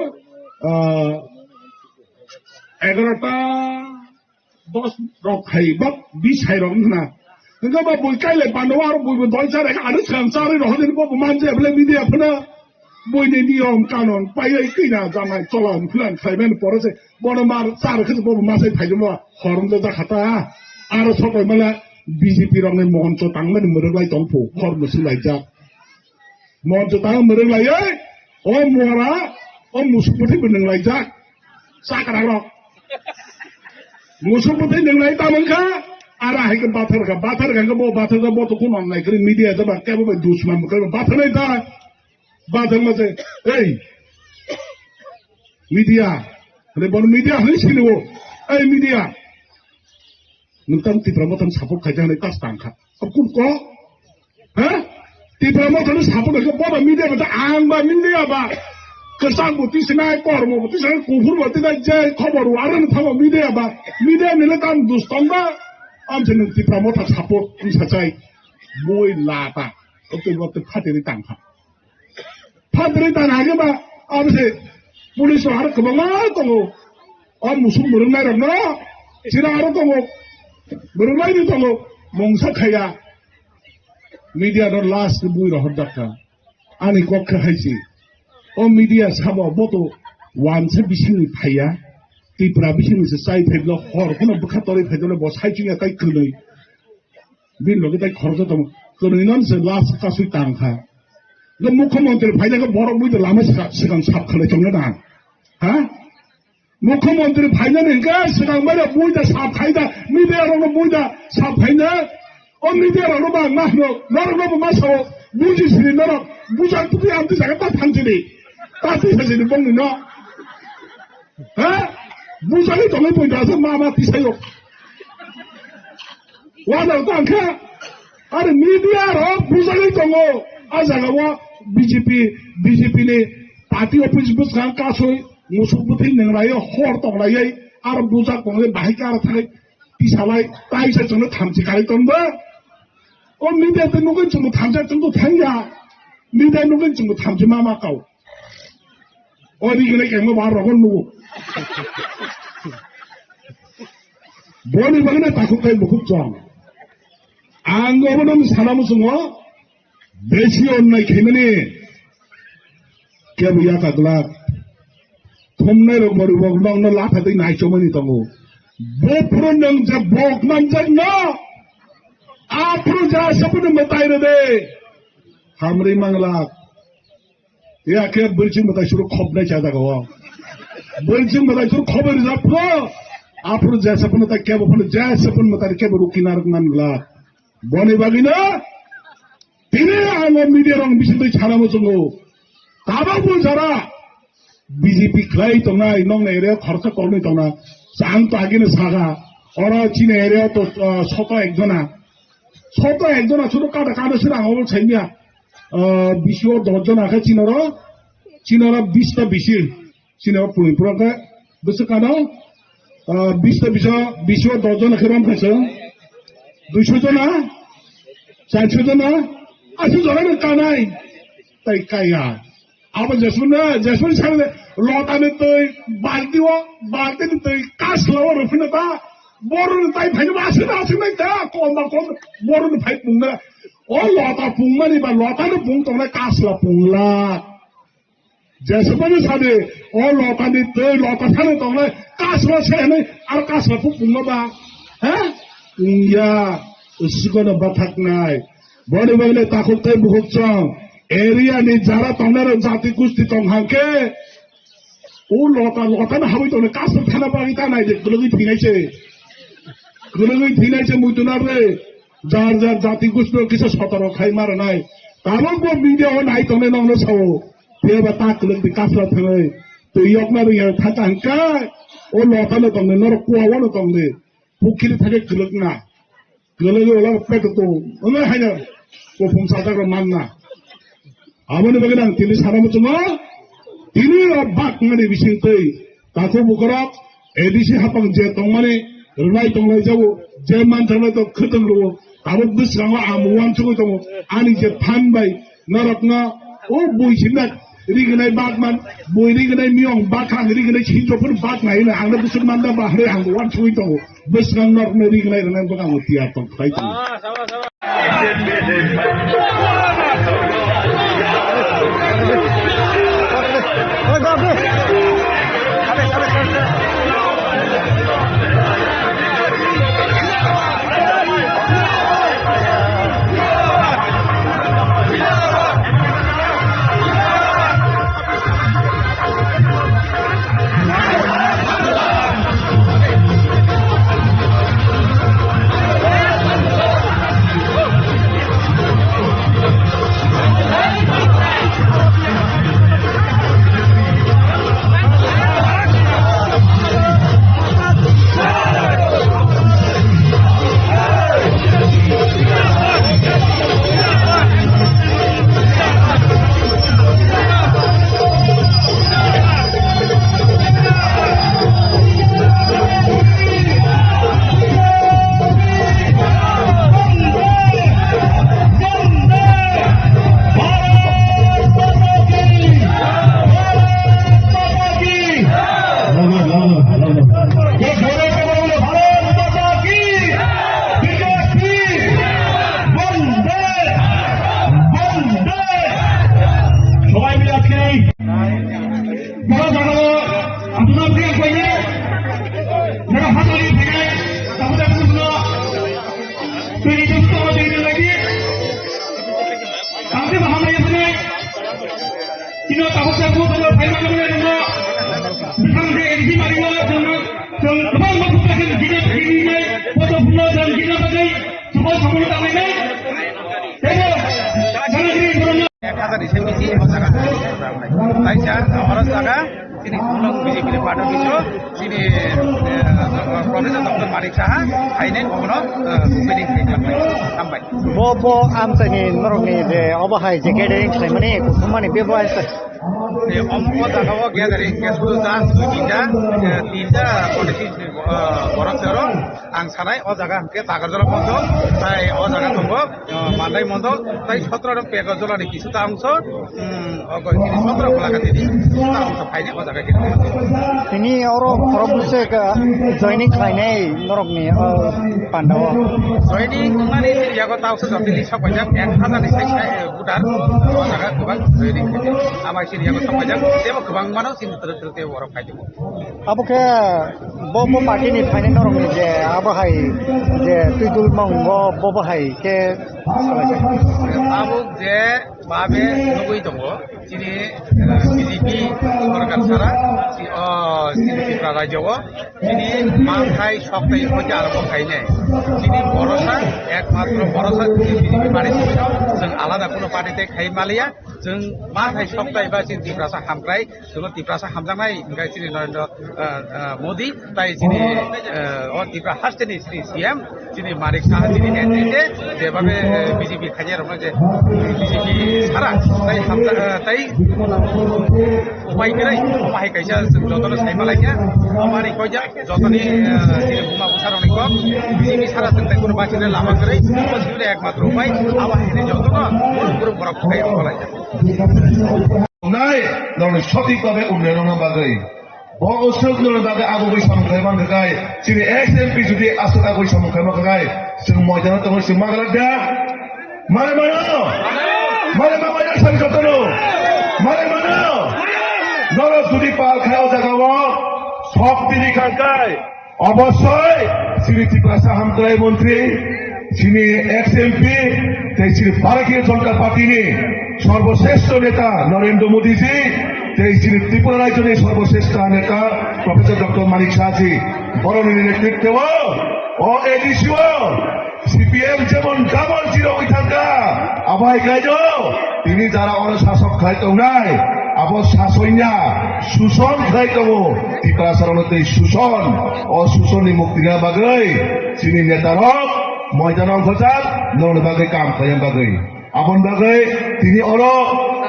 ah, egarota dos rok khai ba bis hai rok na. Hingke ba bui kai le bano aro bui bo doi chare aro chang chare rok hodi bo man je bele media phana bui ni niyom kanon pai ai kina jamai chola phlan khai men pore se bono mar char khe bo ma sai phai mo horom do da khata aro sokoi mala B J P rok ni moncho tang men muruk lai tong phu hor musu lai jak. Moncho tang murung lai, eh? O mora, o musuk bwthai bo nung lai jak. Sakra rok. Musuk bwthai nung lai ta mangkha. Ara hai khe bathar kha, bathar kha bo, bathar kha bo to kun online kri media jaba kebo bai dusman bo kebo bathar lai ta. Bathar ma se, ei. Media. Hale bon media hai sini wo. Ei media. Nwng tang Tipra Motha ni support khaijak hinwi tas tang kha. Abkun ko? Ha? Tipra Motha ni support khaijak boba media ba ang ba media ba. Kwchang bo tisinai, kormo bo tisinai, kuphur bo tisinai, je khobor bo aroni thango media ba. Media ni le tang dus tong ba. Amse nwng Tipra Motha support wng sachai. Boi lata. Ote bo te phatiri tang kha. Phatri tan hage ba, abo se police rok aro kwbangma tongo. O musuk mwrwknai rokno, chira aro tongo. Mwrwknai ni tongo, mungsa khaya. Media no last ni bui rohor dakha. Ani kok khe hai se. O media sabo boto wansa bisingni phaiya. Tipra bisingni se chai phai bwla hor phano bwkha torwi phai dole bo sai chingya tai kwlwi. Bini loge tai khoroksa tongo. Kwnwi no se last kasui tang kha. Ga mukhyamantri phaina khe borok bui de lama sika-, sikang sap khalai tongna na. Ha? Mukhyamantri phaina ni hwnkhe sikang bai da bui da sap khai da, media rok no bui da sap khai na. O media rok no ba ma hino, norok no bo ma sao, buji sini norok, bujak tuti amti jaga ta thang sini. Ta ti sa sini bong ni no. Ha? Bujak ni tongwi bui da se ma ma ti sayo. Wana tangkha, ari media rok bujagwi tongo, a jaga o B J P, B J P ni party office bwskang kasui, musuk bwthwi nwnglaiwi, hor tonglaiwi, aro bujak tonglai, bahai khe aro thangwi tisalai, taisa chwngno thamchi karwi tongba. O media tei nugwi chwngno thamchi chwngno thangya, media nugwi chwngno thamchi ma ma kao. O ri gwnai kengma bar rogo nugo. Boni bagwi na takhuk tai bukhuk chong. Ang obo no sana muchungo besi onnai khaimani kebo yaka glak. Thumnai rok bari bok nong no lapha tei nai chomani tongo. Bo phuru nang je bok manjak no. A phuru ja sapuni matai re de. Hamri manglak. Ya khe bwrwi chwng mwtai suru khopnai cha jaga o. Bwrwi chwng mwtai suru khobwi rijak phuru. Aphuru jesa phano tai kebo phano jesa phano mwtai kebo rukina rwk man glak. Boni bagwi no tini ang o media rok bising twi sana muchungo. Tabok bo jara B J P khlai tongnai nokni area khoroksa koknwi tongna. Ang to agini saga. Oro chini area to, ah, soto ekjona. Soto ekjona suru kada kada sira ang obo saimya. Ah, bisi o dos jona khe chinoro, chinoro bis ta bisi, chinoro puri pura khe bwswk kano, ah, bis ta bisa, bisi o dos jona khe rom khaisa, duiso jona, charso jona, aso jona no kanai, tai kaya. Abo jesmano, jesmano sale lota ni twi, balti o, balti ni twi, kasla o rufina ta, boru ni tai phai ba aso na aso nai ta, kom ba kom, boru ni phai pungna. O lota pungmani ba lota no pung tongnai kasla pungla. Jesupani sadi, o lota ni twi lota sano tongnai kasla se hinwi aro kasla pung pungla ba. He? Pungya, usikono bathaknai. Boni bagwi takhuk tei bukhuk chong. Area ni jara tongnai rok jati gusti tong hangke. O lota, lota no habwi tongnai, kasuk thana bagwi ta nai de, kwlwgwi thinai se. Kwlwgwi thinai se muitu na bre. Jar jar jati gusti no kisa sotoro khai mara nai. Tabok bo media o nai tongnai nong no sao. Tei ba ta kwlwng di kasla thangnai. Tei yok na ri ya thata hangka. O lota no tongnai, norok kua o no tongnai. Pukhiri thake kwlwk na. Kwlwk o lama pet to. Ono haino. Ko phung sa ta man na. Aboni bagwi ang tini sana muchungo, tini rok bak mani bising twi, takhuk bukhurok, A D C hapang je tongmani, rwnai tonglai jago, je manthoknai to khwtwng rwo. Tabuk bwskango ang uansugwi tongo, ani je phan bai norokno o bui sinna rignai bakman, bui rignai miyong bakhang rignai sinjo phun baknai hwnwi angno bwswk manda ba hwnwi ang uansugwi tongo. Bwswk norokno rignai rwnai bwkhango tiyar tong khlai tongo. সবাই মিলে আজকে এই বড় জানাবো, আপনারা ফিরে আসবেন, যারা হাতালি থেকে, তাদের জন্য তৈরি করতে হবে, তৈরি লাগে। Tangsi baham ya sini. Kino tabuk tabuk tabuk tabuk tabuk tabuk. Bisang de edisi mari wala jeng jeng kebang masuk lagi gina begini nai foto pulo dan gina bagai semua semua tak ini. Tebo jangan diri pulo. Ek hajar ni semi si o jaga. Taisa oro jaga. Chini khulung B J P ni party bisingo chini, eh, Professor Doctor Manik Saha hainai obono, eh, meeting khaikhlai. Hambai. Bo, bo amchaini norokni je obo hai je gathering khlaimani kuthumani bebo hai se. Eh, om-, o jaga o gathering khe sudu just dui tinta, eh, tinta politician, eh, borok se oro. Ang sanai o jaga hwnkhe Takarjala mondol, tai o jaga tongo, uh, Mandai mondol, tai sotro no Pegarjala ni kisu ta ongso, um, o goi tini sotro Golagati ni kisu ta ongso phaini o jaga khe. Tini oro khorok bwswk, uh, joining khlainai norokni, uh, pandao. Joining wngmani tini yago ta ongso jotoni sok paijak ek hajar ni sai sai, uh, voter o jaga kwbang joining khaijak. Amai chini yago sok paijak tebo kwbang mano chini twrwk twrwk tebo borok khaijak. Abo khe bo, bo party ni phainai norokni je abo hai je twidul mong bo, bo, bo hai khe salai. Tabuk je babe nugui tongo, chini, eh, B J P sorkar sara, chi-, o, chini Tripura rajyo o, chini manthai soktai hoite arombo khainai. Chini borosa, ekmatro borosa chini B J P party simi, chwng alada kuno party tei khai maliya, chwng manthai soktai ba chini Tiprasa hamkrai, Chwngno Tiprasa hamjaknai hwnkhe chini Narendra, ah, ah, Modi tai chini, ah, o Tripura hasteni chini C M chini Manik Saha chini N D A je jebabe, eh, B J P khainai rokno je B J P sara tai hamjak, ah, tai upai kwrwi omo hai kaisa chwng jotono sai malaikha. Omo hai koijak jotoni, ah, chini buma bwsarokni kok B J P sara chwng tai kheno bachina lama kwrwi omo sini ekmatro upai abo hai jotono borok borok khai omo laijak. Nai, norokni sothik babe unnayon wngna bagwi. Bo usuk norokni bagwi abo bai samung khlai mankha khai, chini ex M P jodi aswk abo bai samung khlai mankha khai, chwng moidano tongwi chwng magra da? Mare mano? Mare ma maida sani jotono? Mare mano? Norok jodi pal khai o jaga o, sok tini khan khai, Obossoi, chini Tiprasa hamkrai montri, chini ex M P, tei chini Bharatiya Janata Party ni sorboshreshto neta Narendra Modi ji, tei chini Tripura rajyo ni sorboshreshto neta Professor Doctor Manik Saha ji, borokni netritwo o A D C o C P M jemon double zero wngwi thangkha, abo hai khlaido, tini jara oro sasok khlai tongnai, abo sasoiya, suson khlai tongo, Tiprasarokno tei suson, o susonni muktina bagwi, chini netarok, moidano ongkhorjak, norokni bagwi kam khlaina bagwi. Aboni bagwi tini oro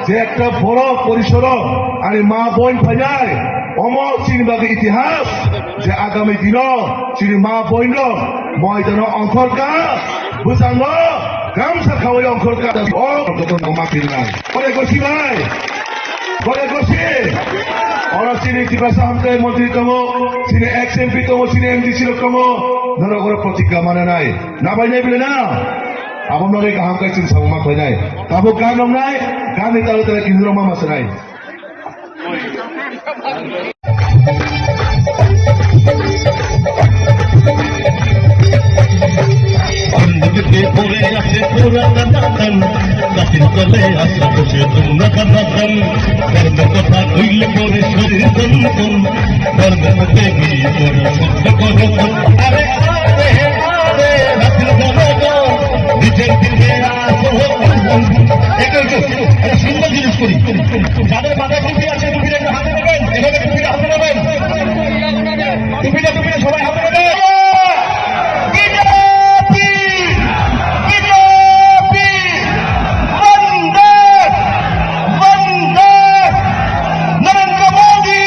je ekta borok porisoro ani ma boin phainai, omo chini bagwi itihas, Je agami dino chini ma boinrok moidano ongkhorka, bwskango gamsa khawai ongkhorka. O jotono ma pirnai. Ore gosi bai. Ore gosi. Oro chini Tiprasa Hamkrai Montri tongo, chini ex M P tongo, chini M D C rok tongo. Norok oro protigya mananai. Nabai nai bile na? Abo nogwi kaham khe chwng samung ma khlainai. Tabuk gan rok nai, gan ni talo talo kintu rok ma masanai. একটু, একটু, একটা সুন্দর জিনিস করি। যাদের মাথায় টুপি আছে, টুপিটা একটু হাতে নেবেন, এভাবে টুপিটা হাতে নেবেন। টুপিটা, টুপিটা সবাই হাতে নেবেন। বিজেপি! বিজেপি! বন্দে! বন্দে! নরেন্দ্র মোদী!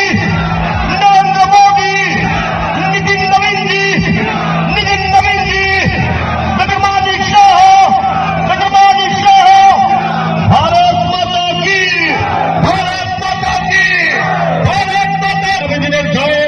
নরেন্দ্র মোদী! নীতিন নবীন জি! নীতিন নবীন জি! ডক্টর মানিক সাহা! ডক্টর মানিক সাহা! ভারত মাতা কি! ভারত মাতা কি! ভারত মাতা কি! জয়!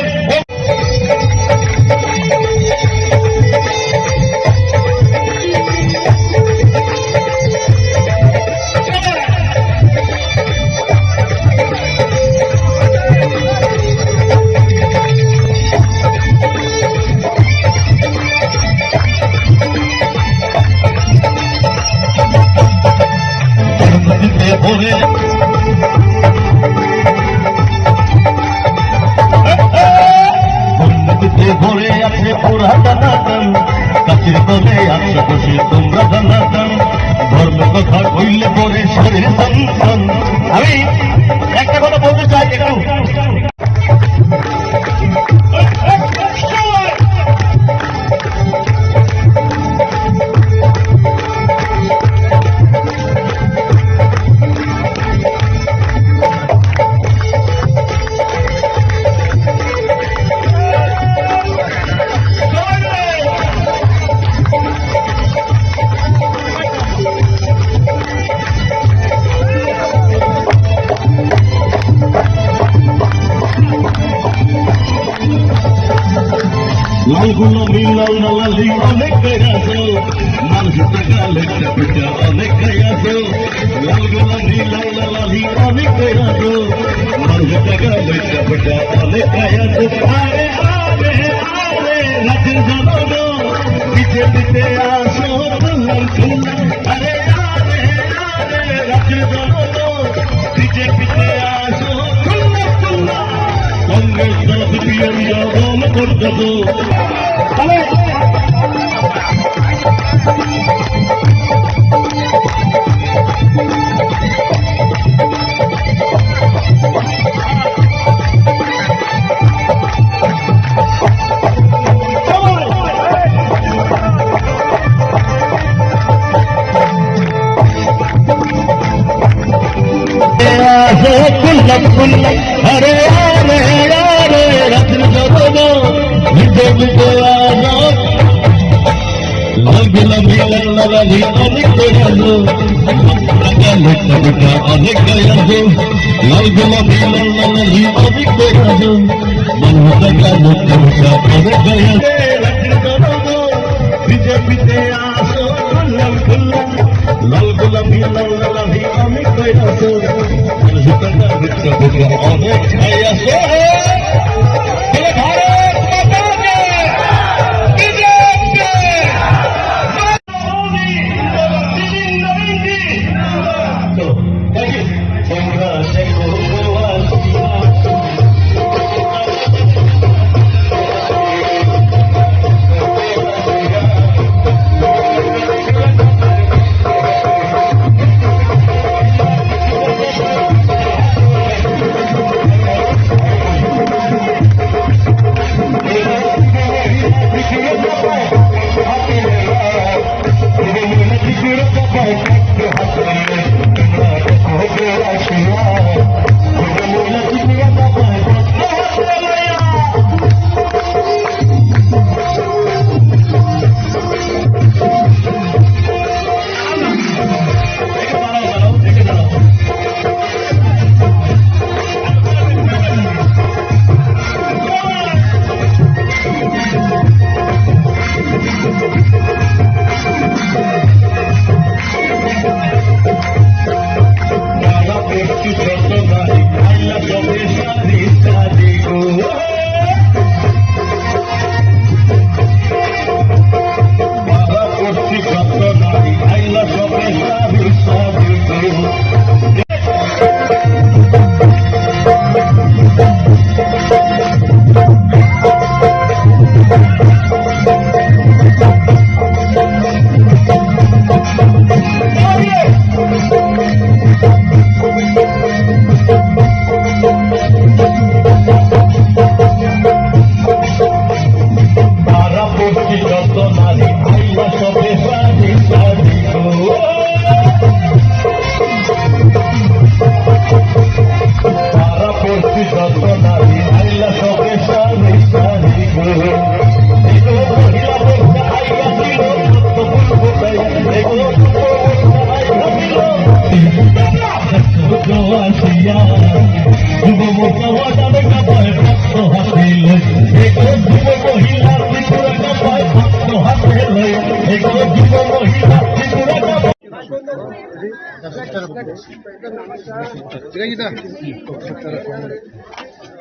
বন্ধুতে ভরে আছে পুরা দানাদান, কাচির তলে একশো বসে তোমরা দানাদান, ধর্ম কথা কইলে পরে শরীর সন্তান। আমি একটা কথা বলতে চাই একটু। Laguno milal lalali onek kaya so, manjita gale chapita onek kaya so. Laguno milal lalali onek kaya so, manjita gale chapita onek kaya so. Are are are, rajir janono, pite pite aso, tulang tulang. Are are are, rajir janono, pite pite aso, tulang tulang. Congress dol C P M dol, dol, dol, dol. Hare hare hare, rajir janono, vijay vijay ajo. Lal gulabi lal lalali onek kaya so, taka lukha lukha onek kaya so. Lal gulabi lal lalali onek kaya so, manjita gale chapita onek kaya so. Rajir janono, pite pite aso, tulang tulang. Lal gulabi lal lalali onek kaya so, manjita gale chapita onek kaya so. Bole Bharat Mata Ki! B J P!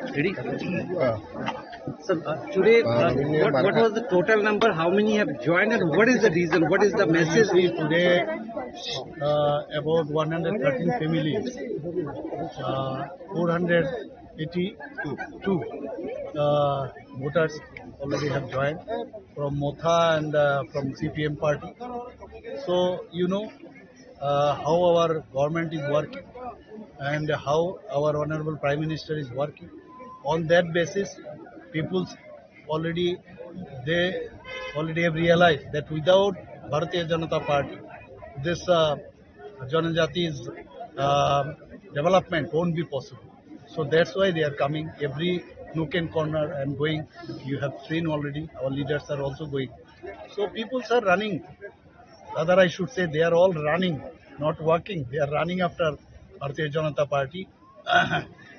Ready? Sir, uh, today, uh, what, what was the total number? How many have joined and what is the reason? What is the message? See, today, uh, about one hundred thirteen families, uh, four hundred eighty-two, uh, voters already have joined from Motha and, uh, from C P M party. So, you know, uh, how our government is working and how our Honorable Prime Minister is working. On that basis, people already, they already have realized that without Bharatiya Janata Party, this, uh, Janajati's, uh, development won't be possible. So that's why they are coming every nook and corner and going. You have seen already, our leaders are also going. So people are running. Rather, I should say they are all running, not walking. They are running after Bharatiya Janata Party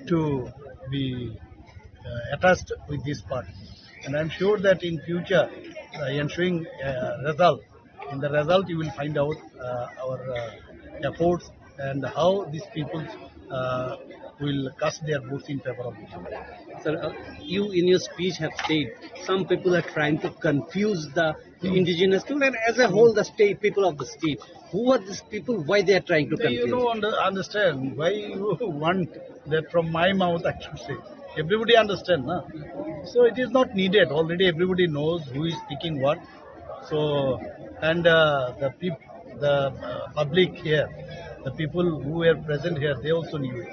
to be, uh, attached with this party. And I'm sure that in future, uh, ensuing, uh, result, in the result you will find out, uh, our, uh, efforts and how these people, uh, will cast their votes in favor of this. Sir, uh, you in your speech have said some people are trying to confuse the indigenous people and as a whole the state, people of the state. Who are these people? Why they are trying to confuse? You don't under-, understand why you want that from my mouth, I should say. Everybody understand, na? So it is not needed. Already everybody knows who is speaking what. So, and, uh, the peop-, the, uh, public here, the people who were present here, they also knew it.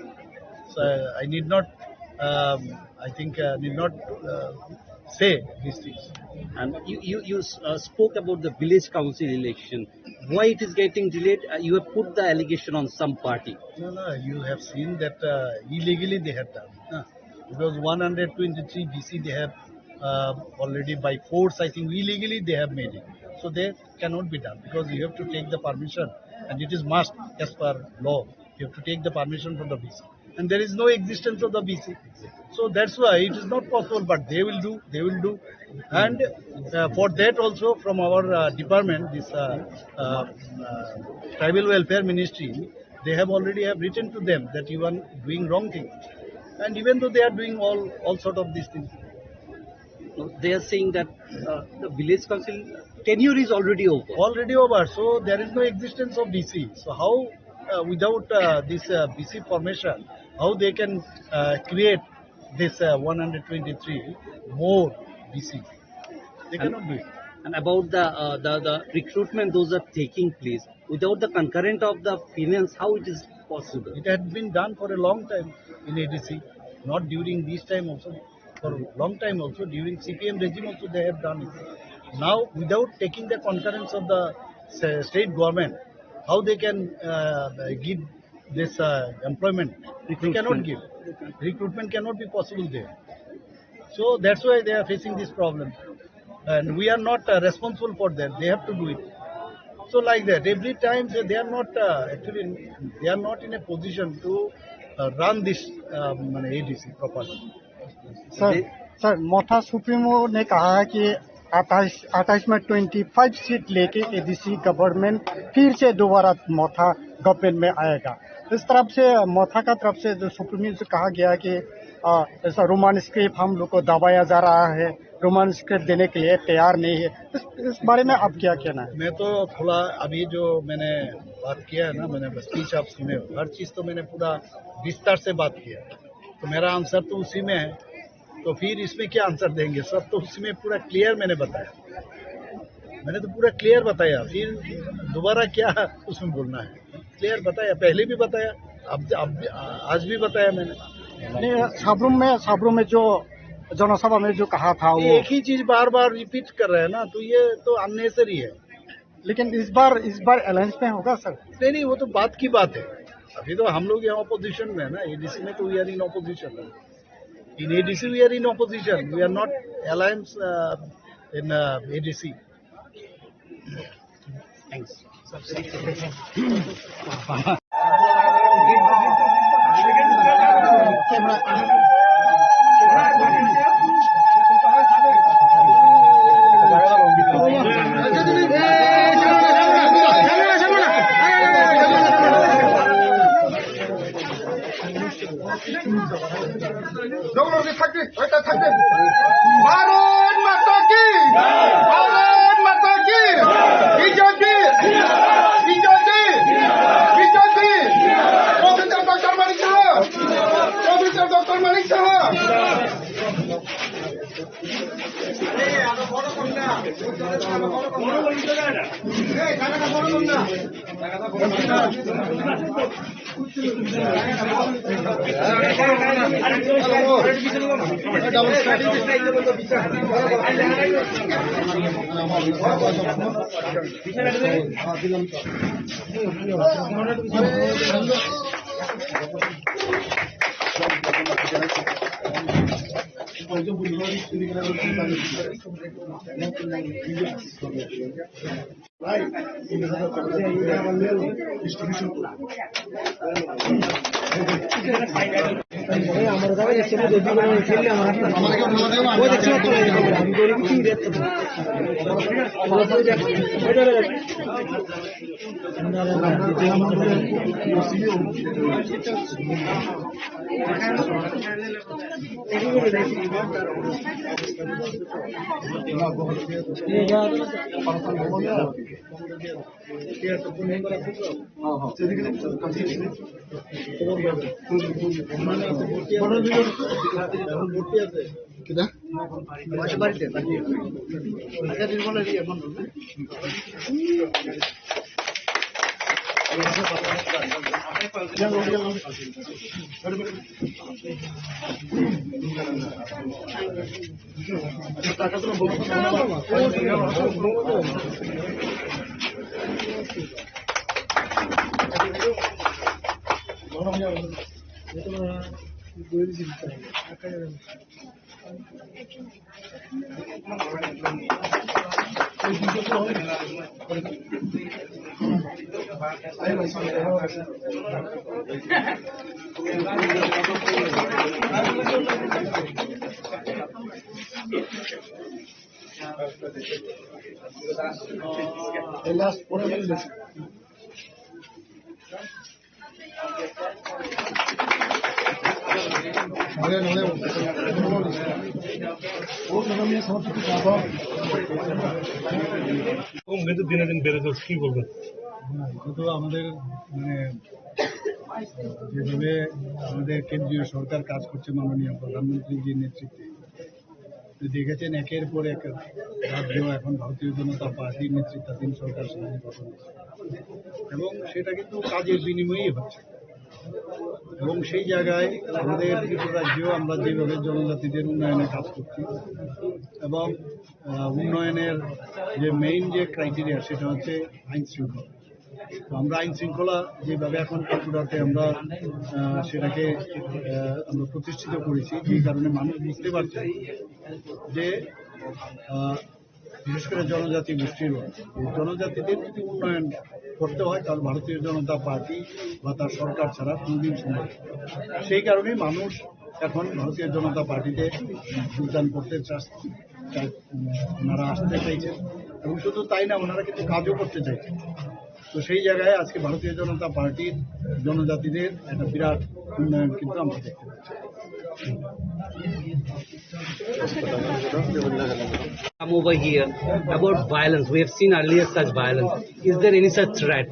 So I, I need not, um, I think, uh, need not, uh, say these things. And you, you, you, uh, spoke about the village council election. Why it is getting delayed? Uh, you have put the allegation on some party. No, no, you have seen that, uh, illegally they have done. Huh? Because one hundred twenty-three B C they have, uh, already by force, I think, illegally they have made it. So they cannot be done because you have to take the permission, and it is must as per law. You have to take the permission from the B C, and there is no existence of the B C. So that's why it is not possible, but they will do, they will do. And, uh, for that also from our, uh, department, this, uh, uh, uh, tribal welfare ministry, they have already have written to them that you are doing wrong thing. And even though they are doing all, all sort of these things. They are saying that, uh, the village council tenure is already over. Already over, so there is no existence of B C. So how, uh, without, uh, this, uh, B C formation, how they can, uh, create this, uh, one hundred twenty-three more B C? They cannot do it. And about the, uh, the, the recruitment, those are taking place without the concurrent of the finance, how it is possible? It had been done for a long time in A D C, not during this time also. For a long time also, during C P M regime also they have done it. Now, without taking the concurrence of the sa-, state government, how they can, uh, give this, uh, employment? They cannot give. Recruitment cannot be possible there. So that's why they are facing this problem. And we are not, uh, responsible for that. They have to do it. So like that, every time they, they are not, uh, actually, they are not in a position to, uh, run this, uh, মানে, A D C properly. Sir, sir, Motha supremo ने कहा है कि अट्ठाईस, अट्ठाईस में twenty five seat लेके ADC government फिर से दोबारा मोथा गवर्नमेंट में आएगा। इस तरफ से, मोथा का तरफ से जो सुप्रीमो से कहा गया कि, आ, ऐसा रोमन स्क्रिप्ट हम लोग को दबाया जा रहा है, रोमन स्क्रिप्ट देने के लिए तैयार नहीं है। इस, इस बारे में आप क्या कहना है? मैं तो खुला, अभी जो मैंने बात किया है ना, मैंने स्पीच आप सुने हो, हर चीज़ तो मैंने पूरा विस्तार से बात किया है। तो मेरा आंसर तो उसी में है, तो फिर इसमें क्या आंसर देंगे? सब तो उसमें पूरा क्लियर मैंने बताया, मैंने तो पूरा क्लियर बताया, फिर दोबारा क्या उसमें बोलना है? क्लियर बताया, पहले भी बताया, अब, अब, आज भी बताया मैंने। नहीं, साब्रुम में, साब्रुम में जो जनसभा में जो कहा था, ये वो एक ही चीज बार बार रिपीट कर रहे हैं ना, तो ये तो अननेसेसरी है। लेकिन इस बार, इस बार अलायंस में होगा सर? नहीं, नहीं, वो तो बात की बात है। अभी तो हम लोग यहाँ अपोजिशन में है ना, एडीसी में तो we are in opposition. In A D C we are in opposition. We are not alliance, uh, in, uh, A D C. Thanks. Jagannath থাকবে, ওইটা থাকবে। ভারত মাতা কি, ভারত মাতা কি, BJP, BJP, BJP. Professor doctor Manik Saha, professor doctor Manik Saha. কম কিন্তু দিনে দিন বেড়ে চলছে, কি বলবেন? হ্যাঁ, এটা তো আমাদের, মানে, যেভাবে আমাদের কেন্দ্রীয় সরকার কাজ করছে মাননীয় প্রধানমন্ত্রীজির নেতৃত্বে, তো দেখেছেন, একের পর এক রাজ্য এখন ভারতীয় জনতা পার্টির নেতৃত্বাধীন সরকার সেখানে গঠন হচ্ছে। এবং সেটা কিন্তু কাজের বিনিময়েই হচ্ছে। এবং সেই জায়গায় আমাদের ত্রিপুরা রাজ্যেও আমরা যেভাবে জনজাতিদের উন্নয়নে কাজ করছি এবং, আহ, উন্নয়নের যে মেইন যে ক্রাইটেরিয়া, সেটা হচ্ছে আইন শৃঙ্খলা। তো আমরা আইন শৃঙ্খলা যেভাবে এখন ত্রিপুরাতে আমরা, আহ, সেটাকে, আহ, আমরা প্রতিষ্ঠিত করেছি, যে কারণে মানুষ বুঝতে পারছে যে, আহ, বিশেষ করে জনজাতি গোষ্ঠীর, এই জনজাতিদের যদি উন্নয়ন করতে হয়, তাহলে ভারতীয় জনতা পার্টি বা তার সরকার ছাড়া কোনোদিন সম্ভব নয়। সেই কারণেই মানুষ এখন ভারতীয় জনতা পার্টিতে যোগদান করতে চাস-, চাই-, উম, ওনারা আসতে চাইছেন এবং শুধু তাই না, ওনারা কিন্তু কাজও করতে চাইছেন। তো সেই জায়গায় আজকে ভারতীয় জনতা পার্টির জনজাতিদের একটা বিরাট উন্নয়ন কিন্তু আমরা দেখতে পাচ্ছি। Come over here about violence. We have seen earlier such violence. Is there any such threat?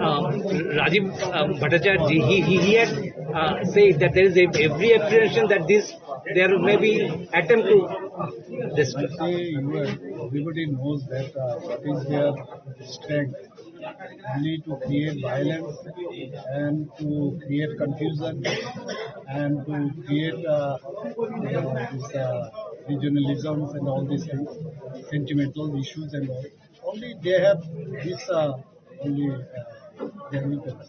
Uh, Rajiv, uh, Bhattacharya, he, he, he had, uh, said that there is a, every apprehension that this, there may be attempt to this. I say you are, everybody knows that, uh, what is their strength. Only to create violence and to create confusion and to create, uh, uh, this, uh, regionalisms and all these things, sentimental issues and all. Only they have this, uh, only, uh, their weapons.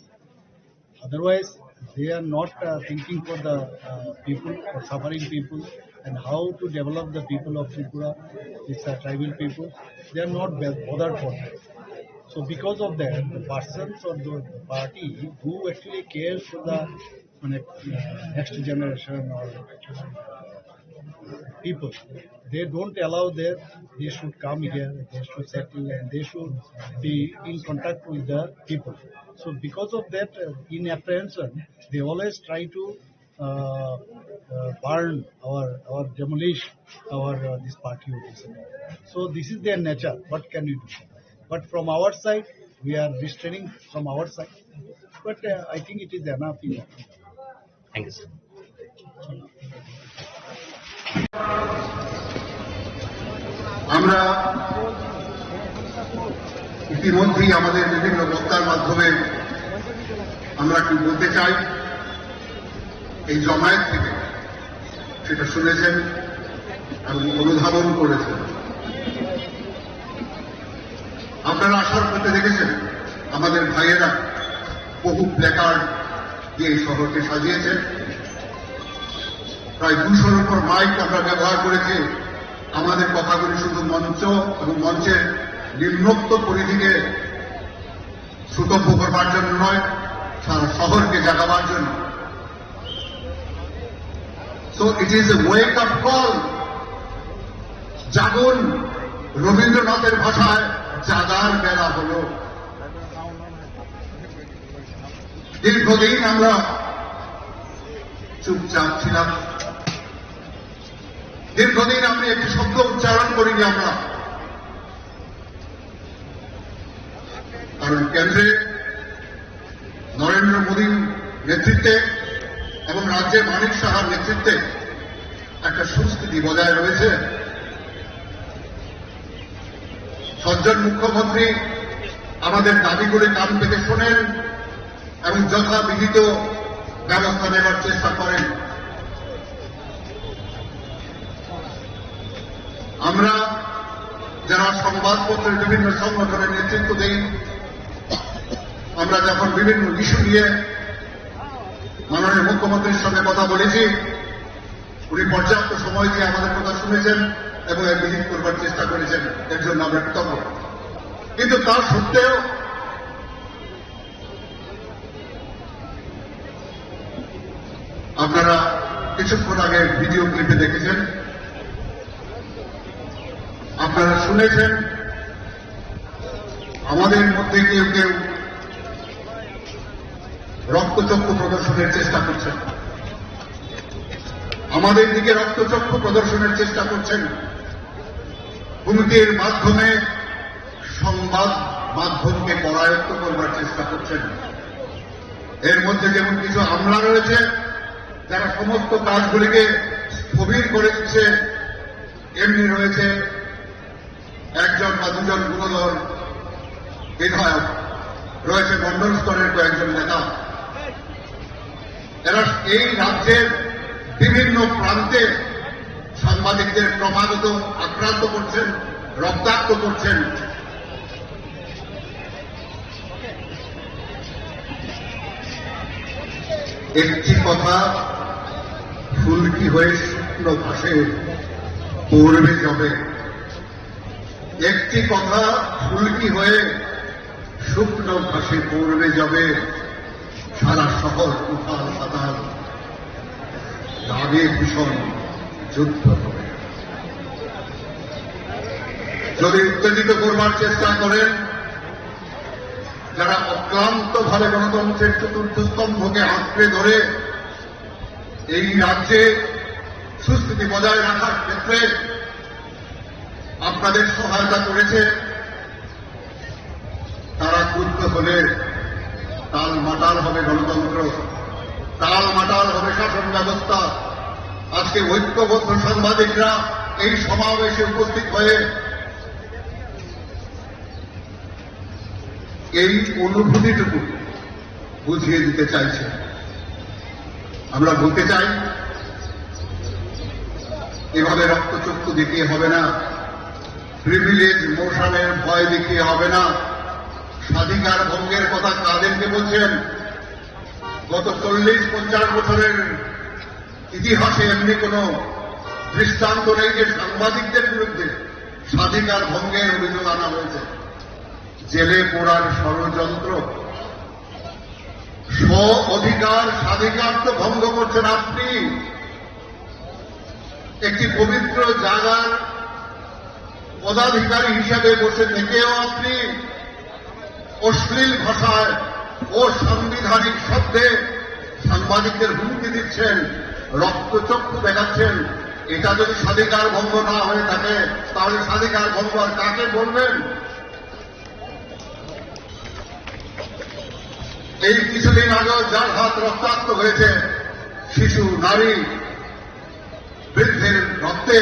Otherwise, they are not, uh, thinking for the, uh, people, for suffering people, and how to develop the people of Tripura, these, uh, tribal people. They are not bo-, bothered for that. So because of that, the persons or the party who actually cares for the, মানে, uh, next generation or people, they don't allow that they should come here, they should settle, and they should be in contact with the people. So because of that, uh, in apprehension, they always try to uh, uh, burn or, or demolish our, uh, this party office. So this is their nature. What can we do? But from our side, we are restraining from our side. But, uh, I think it is enough. Thank you, sir. আমরা ইতিমধ্যেই আমাদের বিভিন্ন বক্তার মাধ্যমে আমরা কি বলতে চাই, এই জমায়েত থেকে সেটা শুনেছেন এবং অনুধাবন করেছেন। আপনারা আসার পথে দেখেছেন আমাদের ভাইয়েরা বহু প্ল্যাকার্ড দিয়ে এই শহরকে সাজিয়েছেন। প্রায় দুশোর উপর মাইক আমরা ব্যবহার করেছি। আমাদের কথাগুলি শুধু মঞ্চ এবং মঞ্চের নিম্নোক্ত পরিধিকে শ্রোতব্য করবার জন্য নয়, সারা শহরকে জাগাবার জন্য। So it is a wake up call. Jagun, রবীন্দ্রনাথের ভাষায় জাগার বেলা হলো। দীর্ঘদিন আমরা চুপচাপ ছিলাম, দীর্ঘদিন আপনি একটি শব্দ উচ্চারণ করিনি আমরা, কারণ কেন্দ্রে নরেন্দ্র মোদীর নেতৃত্বে এবং রাজ্যে মানিক সাহার নেতৃত্বে একটা সুস্থিতি বজায় রয়েছে। সজ্জন মুখ্যমন্ত্রী আমাদের দাবিগুলি কান পেতে শোনেন এবং যথাবিহিত ব্যবস্থা নেবার চেষ্টা করেন। আমরা যারা সংবাদপত্রের বিভিন্ন সংগঠনের নেতৃত্ব দেই, আমরা যখন বিভিন্ন ইস্যু নিয়ে মাননীয় মুখ্যমন্ত্রীর সঙ্গে কথা বলেছি, উনি পর্যাপ্ত সময় দিয়ে আমাদের কথা শুনেছেন এবং এর বিহিত করবার চেষ্টা করেছেন, এর জন্য আমরা কৃতজ্ঞ। কিন্তু তা সত্ত্বেও আপনারা কিছুক্ষণ আগে ভিডিও ক্লিপে দেখেছেন, আপনারা শুনেছেন, আমাদের মধ্যে কেউ কেউ রক্তচক্ষু প্রদর্শনের চেষ্টা করছেন, আমাদের দিকে রক্তচক্ষু প্রদর্শনের চেষ্টা করছেন, হুমকির মাধ্যমে সংবাদ মাধ্যমকে করায়ত্ত করবার চেষ্টা করছেন। এর মধ্যে যেমন কিছু আমলা রয়েছে, যারা সমস্ত কাজগুলিকে স্থবির করে দিচ্ছে, এমনি রয়েছে একজন বা দুজন গুণধর বিধায়ক, রয়েছে মণ্ডল স্তরের কয়েকজন নেতা। এরা এই রাজ্যের বিভিন্ন প্রান্তে সাংবাদিকদের ক্রমাগত আক্রান্ত করছেন, রক্তাক্ত করছেন। একটি কথা ফুলকি হয়ে শুকনো ঘাসে পড়বে যবে, একটি কথা ফুলকি হয়ে শুকনো ঘাসে পড়বে যবে, সারা শহর উথাল পাতাল, রাগে ভীষণ যুদ্ধ হবে। যদি উত্তেজিত করবার চেষ্টা করেন, যারা অক্লান্ত ভাবে গণতন্ত্রের চতুর্থ স্তম্ভকে আঁকড়ে ধরে এই রাজ্যে সুস্থিতি বজায় রাখার ক্ষেত্রে আপনাদের সহায়তা করেছে, তারা ক্রুদ্ধ হলে টালমাটাল হবে গণতন্ত্র, টালমাটাল হবে শাসন ব্যবস্থা। আজকে ঐক্যবদ্ধ সাংবাদিকরা এই সমাবেশে উপস্থিত হয়ে এই অনুভূতিটুকু বুঝিয়ে দিতে চাইছে। আমরা বলতে চাই, এভাবে রক্তচক্ষু দেখিয়ে হবে না, প্রিভিলেজ মোশনের ভয় দেখিয়ে হবে না। স্বাধিকার ভঙ্গের কথা কাদেরকে বলছেন? গত চল্লিশ পঞ্চাশ বছরের ইতিহাসে এমনি কোনো দৃষ্টান্ত নেই যে সাংবাদিকদের বিরুদ্ধে স্বাধিকার ভঙ্গের অভিযোগ আনা হয়েছে। জেলে পোড়ার ষড়যন্ত্র। স্ব অধিকার, স্বাধিকার তো ভঙ্গ করছেন আপনি। একটি পবিত্র জায়গার পদাধিকারী হিসাবে বসে থেকেও আপনি অশ্লীল ভাষায়, অসাংবিধানিক শব্দে সাংবাদিকদের হুমকি দিচ্ছেন, রক্তচক্ষু দেখাচ্ছেন। এটা যদি স্বাধিকার ভঙ্গ না হয়ে থাকে, তাহলে স্বাধিকার ভঙ্গ আর কাকে বলবেন? এই কিছুদিন আগেও যার হাত রক্তাক্ত হয়েছে, শিশু, নারী, বৃদ্ধের রক্তে,